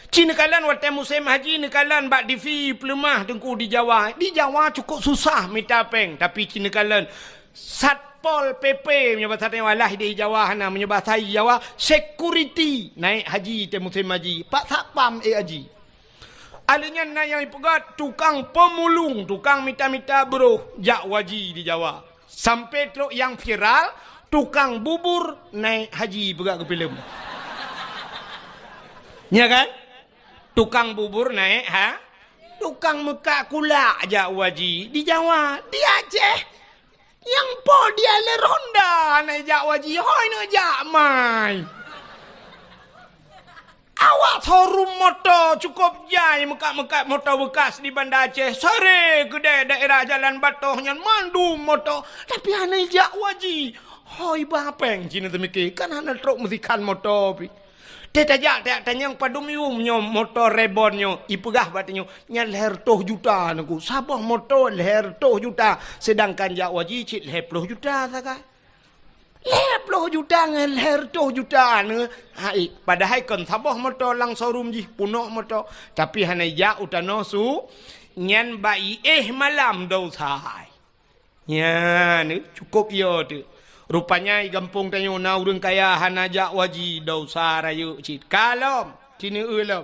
Ci neukalon watée musém haji neukalon bak T V peuleumah teungku di Jawa. Di Jawa cukôp susah mita péng, tapi ci neukalon Satpol P P meunyoe basa tanyoe alah di Jawa hana, meunyoe basa Jawa security naik haji tée musém haji. Pak satpam ék haji. Aleuh nyan na nyang ipeugét tukang peumulung, tukang mita-mita broh jak haji di Jawa. Sampai trok nyang viral, tukang bubur naik haji peugah keu filem. Nya kan? Tukang bubur naik ha? Tukang meukat kulak jak haji di Jawa, di Aceh. Nyang po dia le Honda na jak haji, hoi neujak mai. Awak showroom moto cukôp jai meukat-meukat moto beukas di Banda Aceh. Sare keudeh daerah Jalan Batoh nyan mandum moto, tapi hana jak haji. Hoi ba péng cina teumike, kan hana trok meusikan moto pih. Teuh tajak, tajak tanyong padum yum nyoe moto Reborn nyoe, ipeugah bak tanyoe, nyan lhée reutôh juta nunggu. Saboh moto lhée reutôh juta, sedangkan jak haji cit lhée ploh juta sagai. Lhée ploh juta ngon lhée reutôh juta nyoe, hai, padahai kon saboh moto lam showroom jih, peunoh moto, tapi hana jak u tanoh su, nyan bak iéh malam dosa. Nyan, cukôp yo teuh. Rupanya i gampông tanyoe na ureuëng kaya hana jak haji, dosa rayeuk cit. Ka lom, sineue lom.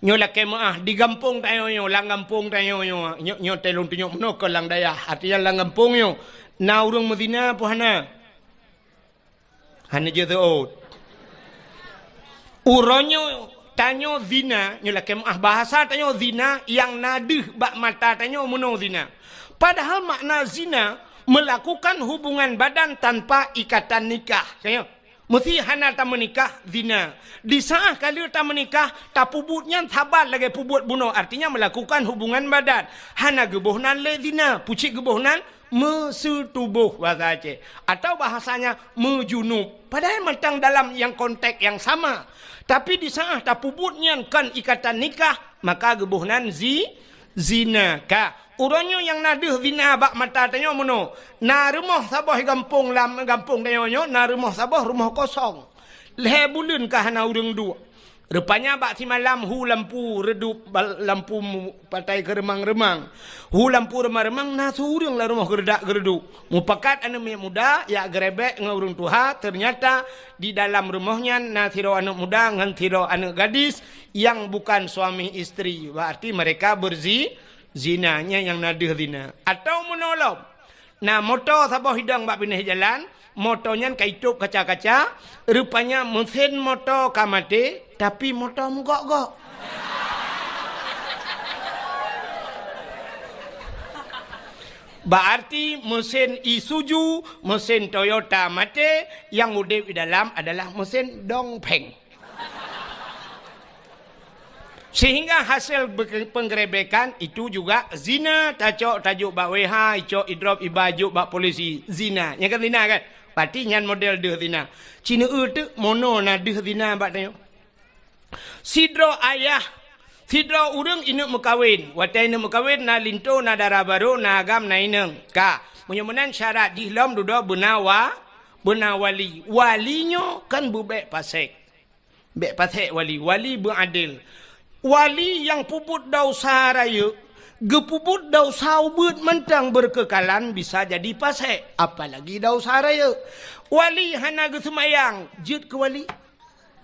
Nyoe lakée meuáh di gampông tanyoe nyoe, lam gampông tanyoe nyoe, nyoe, nyoe teuh lôn tunyok meunoe keu lam dayah. Artinya lam gampông nyoe na ureuëng meuzina peue hana? Hana jeuet seuôt. Uroe nyoe tanyoe zina, nyoe lakée meuáh bahasa tanyoe zina nyang na deuh bak mata tanyoe meunoe zina. Padahal makna zina melakukan hubungan badan tanpa ikatan nikah. Tanyoe, Meusi hana tameunikah, zina. Di saát ka lheueh tameunikah, tapeubuet nyan saban lagée peubuet bunoe, artinya melakukan hubungan badan. Hana geuboh nan lé zina, pucit geuboh nan meuseutuboh bahasa Aceh. Atau bahasanya meujunub. Padahai mantong dalam yang konteks yang sama. Tapi di saát tapeubuet nyan kon ikatan nikah, maka geuboh nan zi-, zina. Ka, uroe nyoe nyang na deuh zina bak mata tanyoe meunoe. Na rumoh saboh gampông lam gampông tanyoe nyoe, na rumoh saboh rumoh kosong. Lhée buleuen ka hana ureuëng duek. Rupanya bak simalam hu lampu redup bal-, lampu mu-, patai keureumang-reumang. Hu lampu reumang-reumang na su ureuëng lam rumoh geuredak-geuredup. Mupakat aneuëk miet muda, jak geurebek ngon ureuëng tuha, ternyata di dalam rumoh nyan na sidroe aneuëk muda ngon sidroe aneuëk gadis nyang bukan suami istri. Berarti mereka berzi-, zina, nyan nyang na deuh zina. Atau meunoe lom, na moto saboh hidong bak binéh jalan, moto nyan ka itôb kaca-kaca, rupanya meusén moto ka maté, tapi moto meugok-gok. Berarti meusén Isuzu, meusén Toyota maté, nyang udeb di dalam adalah meusén Dongfeng. Sehingga hasil be-, penggerebekan itu juga zina, tacok tajok bak W H, icok idrop iba jok bak polisi, zina. Nyan kan zina kan? Berarti nyan model deuh zina. Ci neueu teuk mono na deuh zina bak tanyoe. Sidroe ayah, sidroe ureuëng ineuëk meukawen. Watée ineuëk meukawen na linto, na dara barô, na agam, na inong. Ka, meunyoe meunan syarat jih lom dudoe beuna wa-, beuna wali. Wali nyoe kan beubék pasék. Bék pasék wali, wali beuadil. Wali nyang peubuet desya rayeuk, geupeubuet desya ubeuet mantong beukeukalan bisa jadi pasék, apalagi desya rayeuk. Wali hana geuseumayang, jeuet keu wali.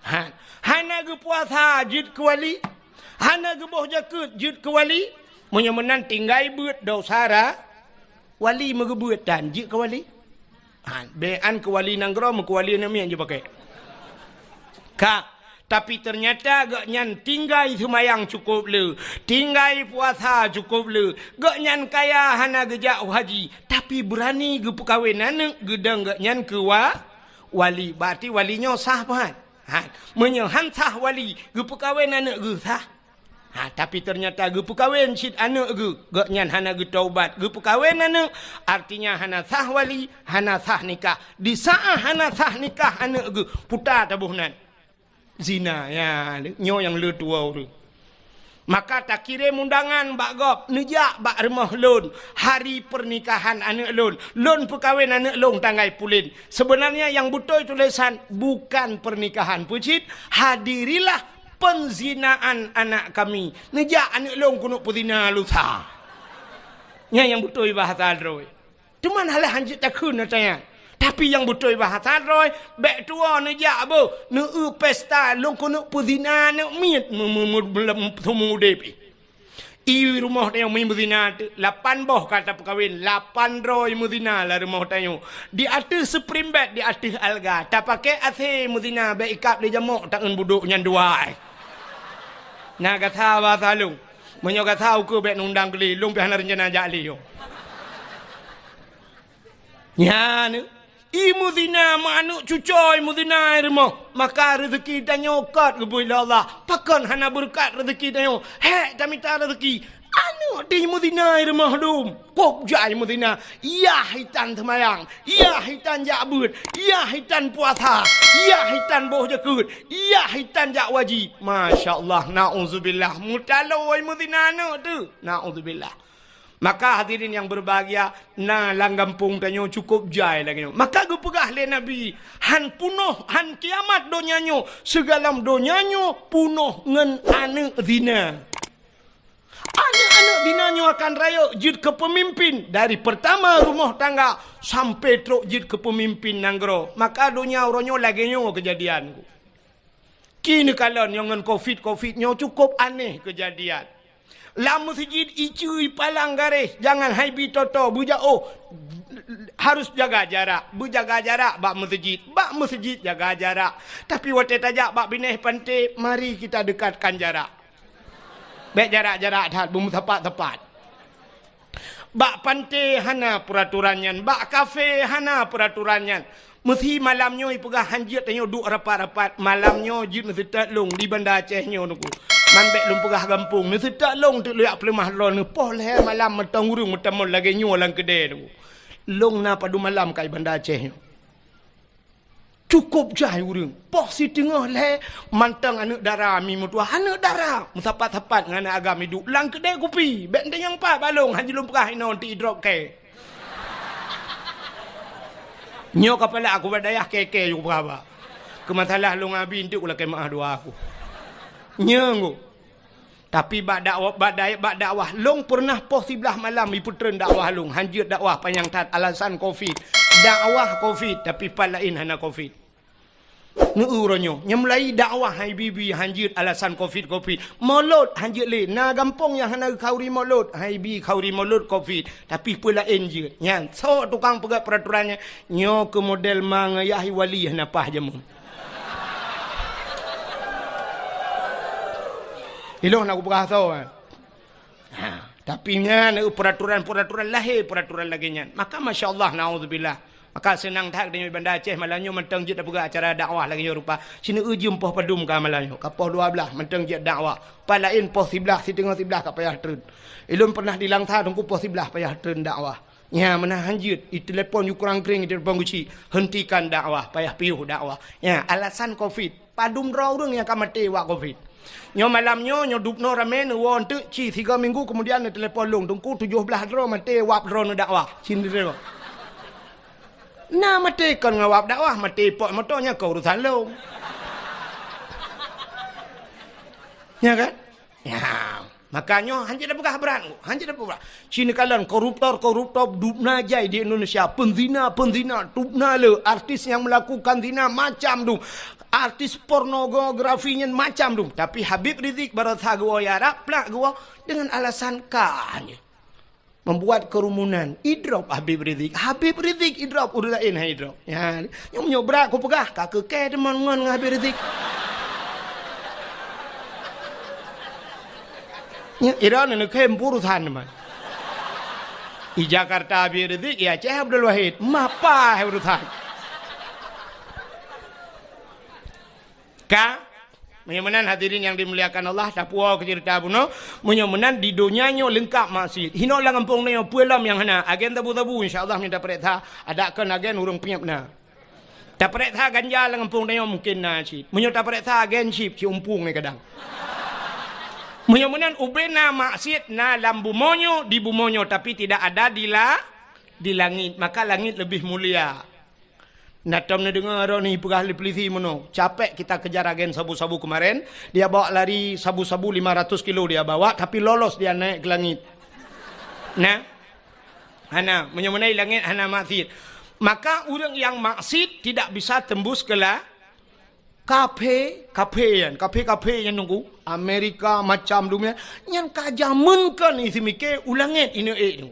Ha, hana geupuasa, jeuet keu wali. Hana geuboh jakeuet, jeuet keu wali. Meunyoe meunan tinggai beuet desya ra-, Wali meugeubeuet tan jeuet keu wali. Ha, bék an keu wali nanggroe, meukeu wali aneuk miet jipakè. Ka, tapi ternyata gobnyan tinggai seumayang cukôp le, tinggai puasa cukôp le, gobnyan kaya hana geujak haji, tapi beurani geupeukawen aneuk geudong gobnyan keu wa-, wali. Berarti wali nyoe sah pahat. Ha, meunyoe han sah wali, geupeukawen aneuk geuh sah. Ha, tapi ternyata geupeukawen cit aneuk geuh, gobnyan hana geutaubat, geupeukawen aneuk, artinya hana sah wali, hana sah nikah. Di saát hana sah nikah aneuk geuh, puta taboh nan. Zina, ya, nyoe nyang le tuwoe tu. Maka takirém undangan bak gob, neujak bak rumoh lôn, hari pernikahan aneuk lôn. Lôn peukawen aneuk lôn tanggai pulen. Sebenarnya nyang beutôi tulésan bukan pernikahan peucit, hadirilah penzinaan anak kami. Neujak aneuk lôn keuneuk peuzina lusa. Nyan nyang beutôi bahasa droe. Teuma alah hanjeuet takheun ata nyan. Tapi nyang beutôi bahasa droe, bék tuwoe neujak boh, neueu pesta lôn keuneuk peuzina aneuk miet, me-, me-, me-, lom seumeu udeb. I rumoh tanyoe meuzina teuk, lapan boh ka tapeukawen, lapan droe meuzina lam rumoh tanyoe. Di ateueh spring bed, di ateueh alga, tapakè A C meuzina, bék ikab lé jamok tangeun budok nyan dua. Na gata bahasa lôn. Meunyoe gata ukeue bék neundang keu lé, lôn pih hana reuncana jak lé nyoe. Nyan, i meuzina, meu aneuk cucoe i meuzina i rumoh, maka reuzeuki tanyoe kôt geubri lé Allah. Pakon hana beureukat reuzeuki tanyoe? Hék tamita reuzeuki. Aneuk di meuzina i rumoh dum. Kôb jai meuzina. Yah itan seumayang. Yah itan jak beuet. Yah itan puasa. Yah itan boh jakeuet. Yah itan jak waji. Masya Allah. Nauzubillah. Meutaloe i meuzina aneuk teuh. Nauzubillah. Maka hadirin yang berbahagia, na lam gampông tanyoe cukôp jai lagèe nyoe. Maka geupeugah lé Nabi, "Han punoh, han kiamat donya nyoe, sigohlom donya nyoe punoh ngon aneuk zina." Aneuk-aneuk zina nyoe akan rayeuk jeuet keu peumimpin, dari peurtama rumoh tangga sampoe trok jeuet keu peumimpin nanggroe. Maka donya uroe nyoe lagèe nyoe keujadian. Keuneuk kalon nyoe ngon covid-covid nyoe cukôp aneh keujadian. Lam meuseujid iceue ipalang garéh, jangan hai bi toto beujaoh, harus jaga jarak. Beujaga jarak bak meuseujid, bak meuseujid jaga jarak. Tapi watèe tajak bak binéh panté, mari kita dekatkan jarak. Bèk jarak-jarak that, beumeusapat-sapat. Bak panté hana peuraturan nyan, bak kafé hana peuraturan nyan. Meusi malam nyoe ipeugah hanjeuet tanyoe duek rapat-rapat, malam nyoe jeuet neuseutôt lôn di Banda Aceh nyoe Teungku. Man bék lôn peugah gampông, neuseutôt lôn teuk lôn jak peuleumah droeneuh poh lhée malam mantong ureuëng meutamong lagée nyoe lam keudée Teungku. Lôn na padum malam ka i Banda Aceh nyoe. Cukôp jai ureuëng. Poh siteungoh lhée mantong aneuëk dara mi meutuwah, aneuëk dara meusapat-sapat ngon aneuëk agam iduek lam keudée kupi. Bék teunyang pat bak lôn, hana lôn peugah inoe ti idrop kée. Nyoe kapala aku bak dayah kée-kée yue peugah ba. Keu masalah lôn abi enteuk ulakée meuah dua aku. Nyoe ngô. Tapi bak dakwah, bak dai-, bak dakwah lôn peureunah poh siblaih malam ipeutreun dakwah lôn, hanjeuet dakwah panyang that alasan covid. Dakwah covid, tapi pat laén hana covid. Neu uroe nyoe, nyang mulai dakwah hai bibi hanjeuet alasan covid, covid. Molot hanjeuet lé, na gampông nyang hana khauri molot, hai bi khauri molot covid. Tapi peue laén jeuet. Nyan, soe tukang peugét peraturan nyan, nyoe keu model ma ngon yah wali hana paih jameun. Ilôn na kupeugah soe, eh. Ha, tapi nyan peraturan-peraturan lahé peraturan lagée nyan. Maka masya Allah, naudzubillah. Maka seunang that geutanyoe Banda Aceh malam nyoe mantong jeuet tapeugah acara dakwah lagée nyoe rupa. Sineuk jeuem poh padum ka malam nyoe, ka poh dua blaih mantong jeuet dakwah. Pat laén poh siblaih, siteungoh siblaih ka payah treun. Ilôn pernah di Langsa Teungku poh siblaih payah treun dakwah. Nya meunan hanjeuet, itelepon yue kurang kring, itelepon geuchik, hentikan dakwah, payah piôh dakwah. Nya alasan covid. Padum droe ureuëng nyang ka maté wak covid. Nyoe malam nyoe, nyoe dubnoe ramé neuwoe enteuk ci siga minggu keumudian neutelepon lôn, Teungku tujoh blaih droe maté wab droeneuh dakwah. Cin droe. Na maté kon ngon wab dakwah, maté pot moto nyan kon urusan lôn. Nya kan? Nya. Maka nyoe hanjeuet tapeugah brat, hanjeuet tapeugah brat. Ci neukalon koruptor-koruptor dubna jai di Indonesia, peunzina-peunzina dubna le, artis nyang melakukan zina macam dum, artis pornografi nyan macam dum. Tapi Habib Rizik barosa geuwoe Arab, plak geuwoe dengan alasan ka hanjeuet membuat kerumunan. Idrop Habib Rizik, Habib Rizik idrop, ureuëng laén han idrop. Ya, nyoe meunyoe brat kupeugah ka keu kée teuma ngon Habib Rizik. Nyan, ira neuneukem urusan teuma. Di Jakarta Habib Rizik, di Aceh Abdul Wahid. Mapa urusan? Ka? Meunyoe meunan hadirin nyang dimuliakan Allah, tapuwoe keu ceurita bunoe. Meunyoe meunan di donya nyoe leungkap maksiet. Hinoe lam gampông nyoe peue lom nyang hana. Agen sabu-sabu insya Allah meunyoe tapareksa, adak kon agen ureuëng piep na. Tapareksa ganja lam gampông tanyoe mungken na cit. Meunyoe tapareksa agen cit, ci umpung nyan kadang. Meunyoe meunan ubena maksiet na lam bumoe nyoe, di bumoe nyoe, tapi tidak ada di la-, di langit. Maka langit lebih mulia. Na tom neudeungoe droeneuh peugah lé polisi meunoe, capek kita kejar agen sabu-sabu kemarin, dia bawa lari sabu-sabu lima ratus kilo dia bawa, tapi lolos dia naik ke langit. Nah, Hana, meunyoe meunan langét hana maksiet. Maka ureuëng nyang maksiet tidak bisa tembus ke la-, kaphé, kaphé nyan, kaphé-kaphé nyan Teungku, Amerika macam dunia, nyan ka jameun kon isi miké u langét ineuk ék tu.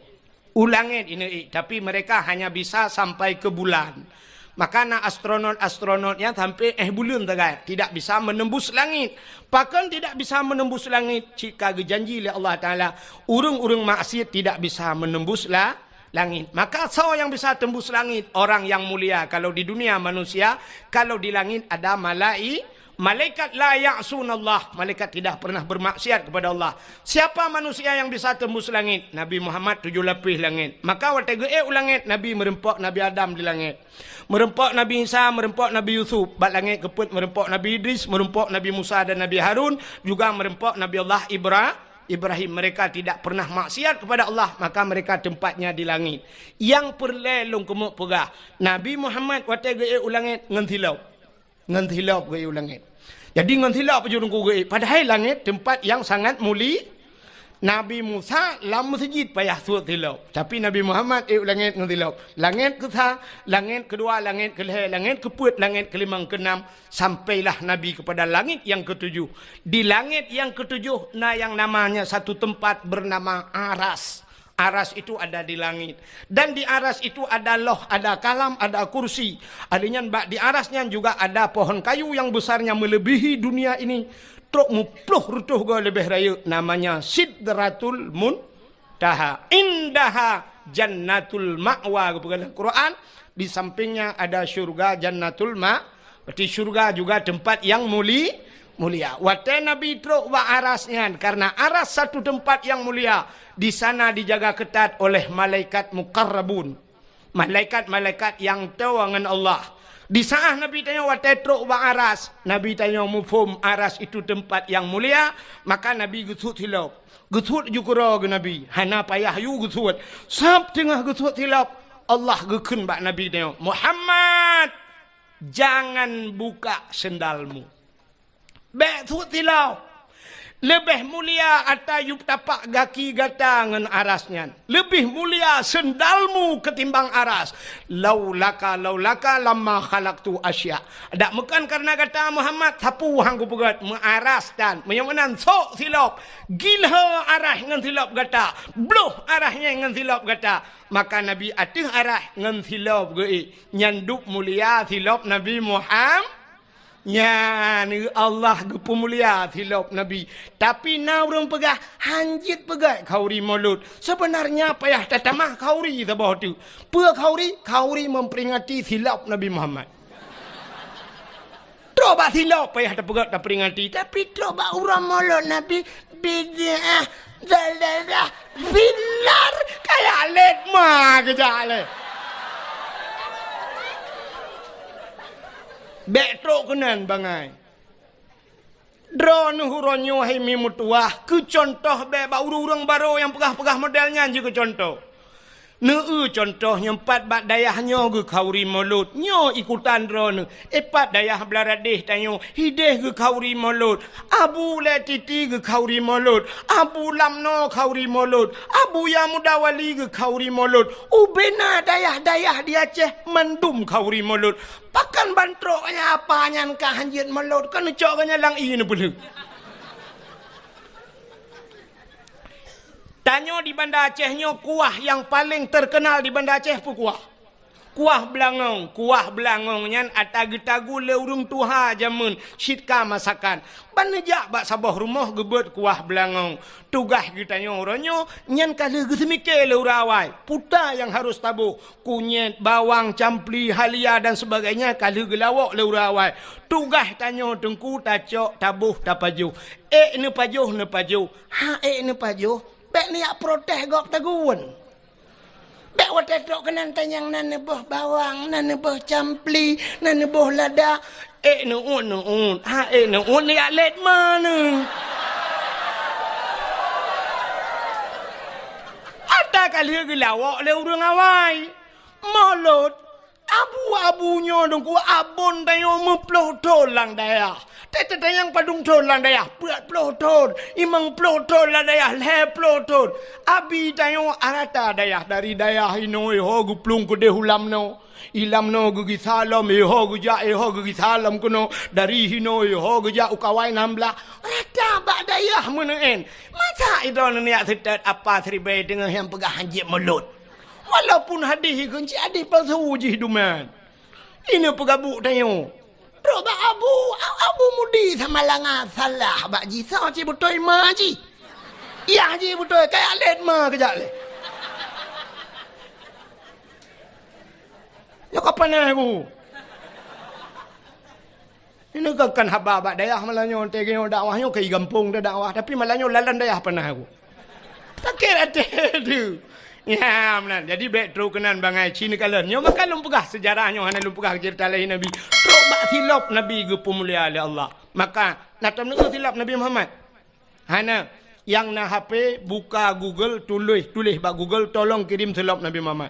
U langét ineuk ék, tapi mereka hanya bisa sampai ke bulan. Maka na astronot-astronot nyang sampai éh buleuen sagai, tidak bisa menembus langit. Pakon tidak bisa menembus langit? Cit ka geujanji lé Allah Taala, ureuëng-ureuëng maksiet tidak bisa menembus la-, langit. Maka soe nyang bisa tembus langit? Orang yang mulia. Kalau di dunia manusia, kalau di langit ada malai-, malaikat la ya'sunallah. Malaikat tidak pernah bermaksiat kepada Allah. Siapa manusia yang bisa tembus langit? Nabi Muhammad tujuh lapis langit. Maka watée geuék u langét, Nabi meureumpok Nabi Adam di langét. Meureumpok Nabi Isa, meureumpok Nabi Yusuf, bak langét keupeuet meureumpok Nabi Idris, meureumpok Nabi Musa dan Nabi Harun, juga meureumpok Nabi Allah Ibra-, Ibrahim. Mereka tidak pernah maksiat kepada Allah, maka mereka tempatnya di langit. Nyang peureulée lôn keumeuk peugah, Nabi Muhammad watée geuék u langét ngon silop. Ngon silop geuék u langét. Jadi ngon silop aju Teungku geuék. Padahai langét tempat yang sangat muli-, Nabi Musa lam meuseujid payah suet silop. Tapi Nabi Muhammad ék u langét ngon silop. Langét keusa, langét keudua, langét keulhée, langét keupeuet, langét keulimong, keunam, sampailah Nabi kepada langit yang ketujuh. Di langit yang ketujuh na yang namanya satu tempat bernama Aras. Aras itu ada di langit. Dan di Aras itu ada loh, ada kalam, ada kursi. Ahli nyan bak di Aras nyan juga ada pohon kayu yang besarnya melebihi dunia ini. Trok muploh reutôh goe leubeh rayeuk, namanya Sidratul Muntaha. Indaha Jannatul Ma'wa, geupeugah lam Quran. Di sampingnya ada syurga Jannatul Ma-, berarti syurga juga tempat yang muli-, mulia. Watée Nabi trok bak aras nyan, karena aras satu tempat yang mulia, di sana dijaga ketat oleh malaikat muqarrabun, malaikat-malaikat nyang toe ngon Allah. Di saat Nabi tanyoe watée trok bak aras, Nabi tanyoe muphom aras itu tempat yang mulia, maka Nabi geusuet silop. Geusuet ju keudroe geuh Nabi, hana payah yue geusuet. Sab teungoh geusuet silop, Allah geukheun bak Nabi tanyoe, "Muhammad, jangan buka sendalmu. Bék suet silop. Leubeh mulia ata yub tapak gaki gata ngon aras nyan. Leubeh mulia sendalmu ketimbang aras. Laulaka, laulaka lamma khalaqtu asya." Dak meukan karena gata Muhammad, sapeue han kupeugét, meuaras tan. Meunyoe meunan, sok silop. Gilho aras ngon silop gata. Bloh aras nyan ngon silop gata. Maka Nabi ateueh aras ngon silop geuék. Nyan dub mulia silop Nabi Muham-, nyan Allah geupeumulia silop Nabi. Tapi na ureuëng peugah, "Han jeuet peugét khauri Maulud." Sebenarnya payah tatamah khauri saboh teuk. Peue khauri? Khauri memperingati silop Nabi Muhammad. Trok bak silop payah tapeugét, taperingati, tapi trok bak uroe Maulud Nabi, bid'ah, dalalah, finnar, kaya lét ma geujak lé. Bék trok keunan bangai. Droeneuh uroe nyoe hai mi meutuwah, keu cuntoh bék bak ureuëng-ureuëng barô nyang peugah-peugah model nyan jikeu cuntoh. Neueu cuntoh nyoe, pat bak dayah nyoe geukhauri Maulud, nyoe ikutan droeneuh. Eh, pat dayah Blaradeh tanyoe, hideh geukhauri Maulud. Abu Lé Titi geukhauri Maulud. Abu Lamno khauri Maulud. Abu Yamudawali geukhauri Maulud. Ubena dayah-dayah di Aceh mandum khauri Maulud. Pakon ban trok nyan, apa nyan ka han jeuet Maulud, ka neucok geuh nyan lam ié neupeuleueh. Tanyoe di Banda Aceh nyoe kuah nyang paleng teukeunal di Banda Aceh peue kuah? Kuah beulangong. Kuah beulangong nyan ata geutagu lé ureuëng tuha jameun cit ka masakan. Ban neujak bak saboh rumoh geubeuet kuah beulangong. Tugaih geutanyoe uroe nyoe nyan ka lheueh geuseumike lé ureuëng awai. Peue nyang harôh taboh, kunyét, bawang, campli, halia dan sebagainya ka lheueh geulawok lé ureuëng awai. Tugaih tanyoe teungku tacok, taboh, tapajoh. Ék neupajoh, neupajoh. Ha ék neupajoh, bék neuyak protes gob tagun. Bék watée trok keunan tanyong na neuboh bawang, na neuboh campli, na neuboh lada. Ék neuôt-neuôt, ha ék neuôt neuyak lét ma neuh. Ata ka lheueh geulawok lé ureuëng awai. Maulud. Abu-abu nyoe teungku, abon tanyoe meuploh thon lam dayah. Teuteutanyong padum thon lam dayah, peuet ploh thon, limong ploh thon lam dayah, lhée ploh thon. Abi tanyoe rata dayah, dari dayah inoe ho geuplueng keudeh u Lamno. I Lamno geugisa lom, iho geujak, iho geugisa lom keunoe. Dari hinoe iho geujak u Kawai Nam Blah. Rata bak dayah meuneuen. Masa idroeneuh neujak seutôt apa siribée teungoh nyang peugah han jeuet Maulud? Walaupun hadih ikheun cit hadih palsu jih duman. Ineuk peugabuk tanyoe. Trok bak abu, abu mudi samalanga salah bak jih, soe cit beutôi ma jih. Yah jih beutôi, kaya lét ma keujak lé. Nyoe ka panas ku. Ini kan, kan haba bak dayah malam nyoe, teuh nyoe dakwah nyoe keu gampông teuh dakwah, tapi malam nyoe lalan dayah panas ku. Sakét até tu. Ya, meunan. Jadi bék trok keunan bangai ci neukalon. Nyoe maka lôn peugah seujarah nyoe hana lôn peugah ceurita lahé Nabi. Trok bak silop Nabi geupeumulia lé Allah. Maka na tom neueu silop Nabi Muhammad. Hana, nyang na H P, buka Google, tuléh, tuléh bak Google, "Tolong kirim silop Nabi Muhammad."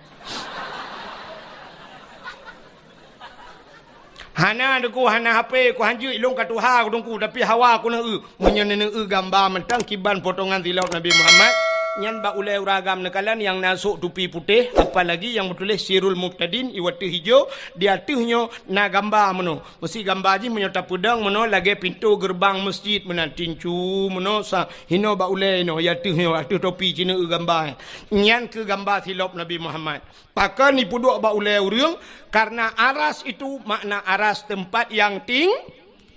Hana, Teungku, hana H P, ku hanjeuet ilôn ka tuha, ku Teungku, tapi hawa ku neueu. Meunyoe neueu gamba mantong kiban potongan silop Nabi Muhammad, nyan bak ulée ureuëng agam neukalon nyang na sôk tupi putéh, apalagi nyang meutuléh Sirul Mubtadin, iwat teuh ijo, di ateueh nyoe na gamba meunoe. Meusi gamba jih meunyoe tapeudong meunoe lagée pintoe geureubang meuseujid meunan, tincu meunoe sa hinoe bak ulée inoe, ya teuh nyoe ateueh topi ci neueu gamba. Nyan keuh gamba silop Nabi Muhammad. Pakon jipeuduek bak ulée ureuëng? Karena aras itu makna aras tempat yang ting-,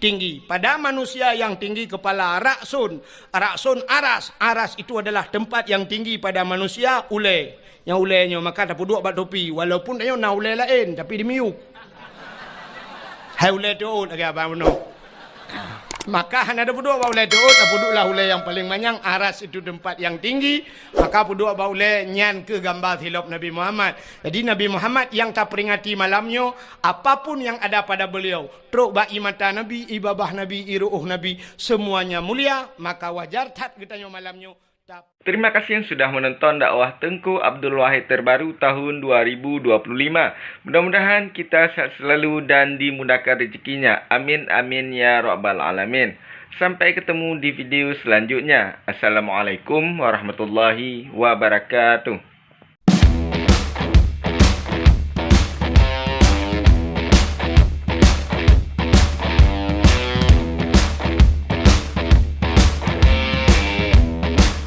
tinggi. Pada manusia yang tinggi kepala, raksun. Raksun aras. Aras itu adalah tempat yang tinggi pada manusia, ulée. Nyang ulée nyoe maka tapeuduek bak topi, walaupun tanyoe na ulée laén tapi dimiyueb. Hai ulée teuôt lagée abang bunoe. Maka hana tapeuduek bak ulée teuôt, tapeuduek lah ulée nyang paleng manyang, aras itu tempat yang tinggi, maka peuduek bak ulée nyan keu gamba silop Nabi Muhammad. Jadi Nabi Muhammad nyang taperingati malam nyoe, apapun yang ada pada beliau, trok bak ie mata Nabi, ie babah Nabi, ie ru'uh Nabi, semuanya mulia, maka wajar that geutanyoe malam nyoe. Terima kasih sudah menonton dakwah Teungku Abdul Wahid terbaru tahun dua ribu dua puluh lima. Mudah-mudahan kita sehat selalu dan dimudahkan rezekinya. Amin, amin, ya rabbal alamin. Sampai ketemu di video selanjutnya. Assalamualaikum warahmatullahi wabarakatuh.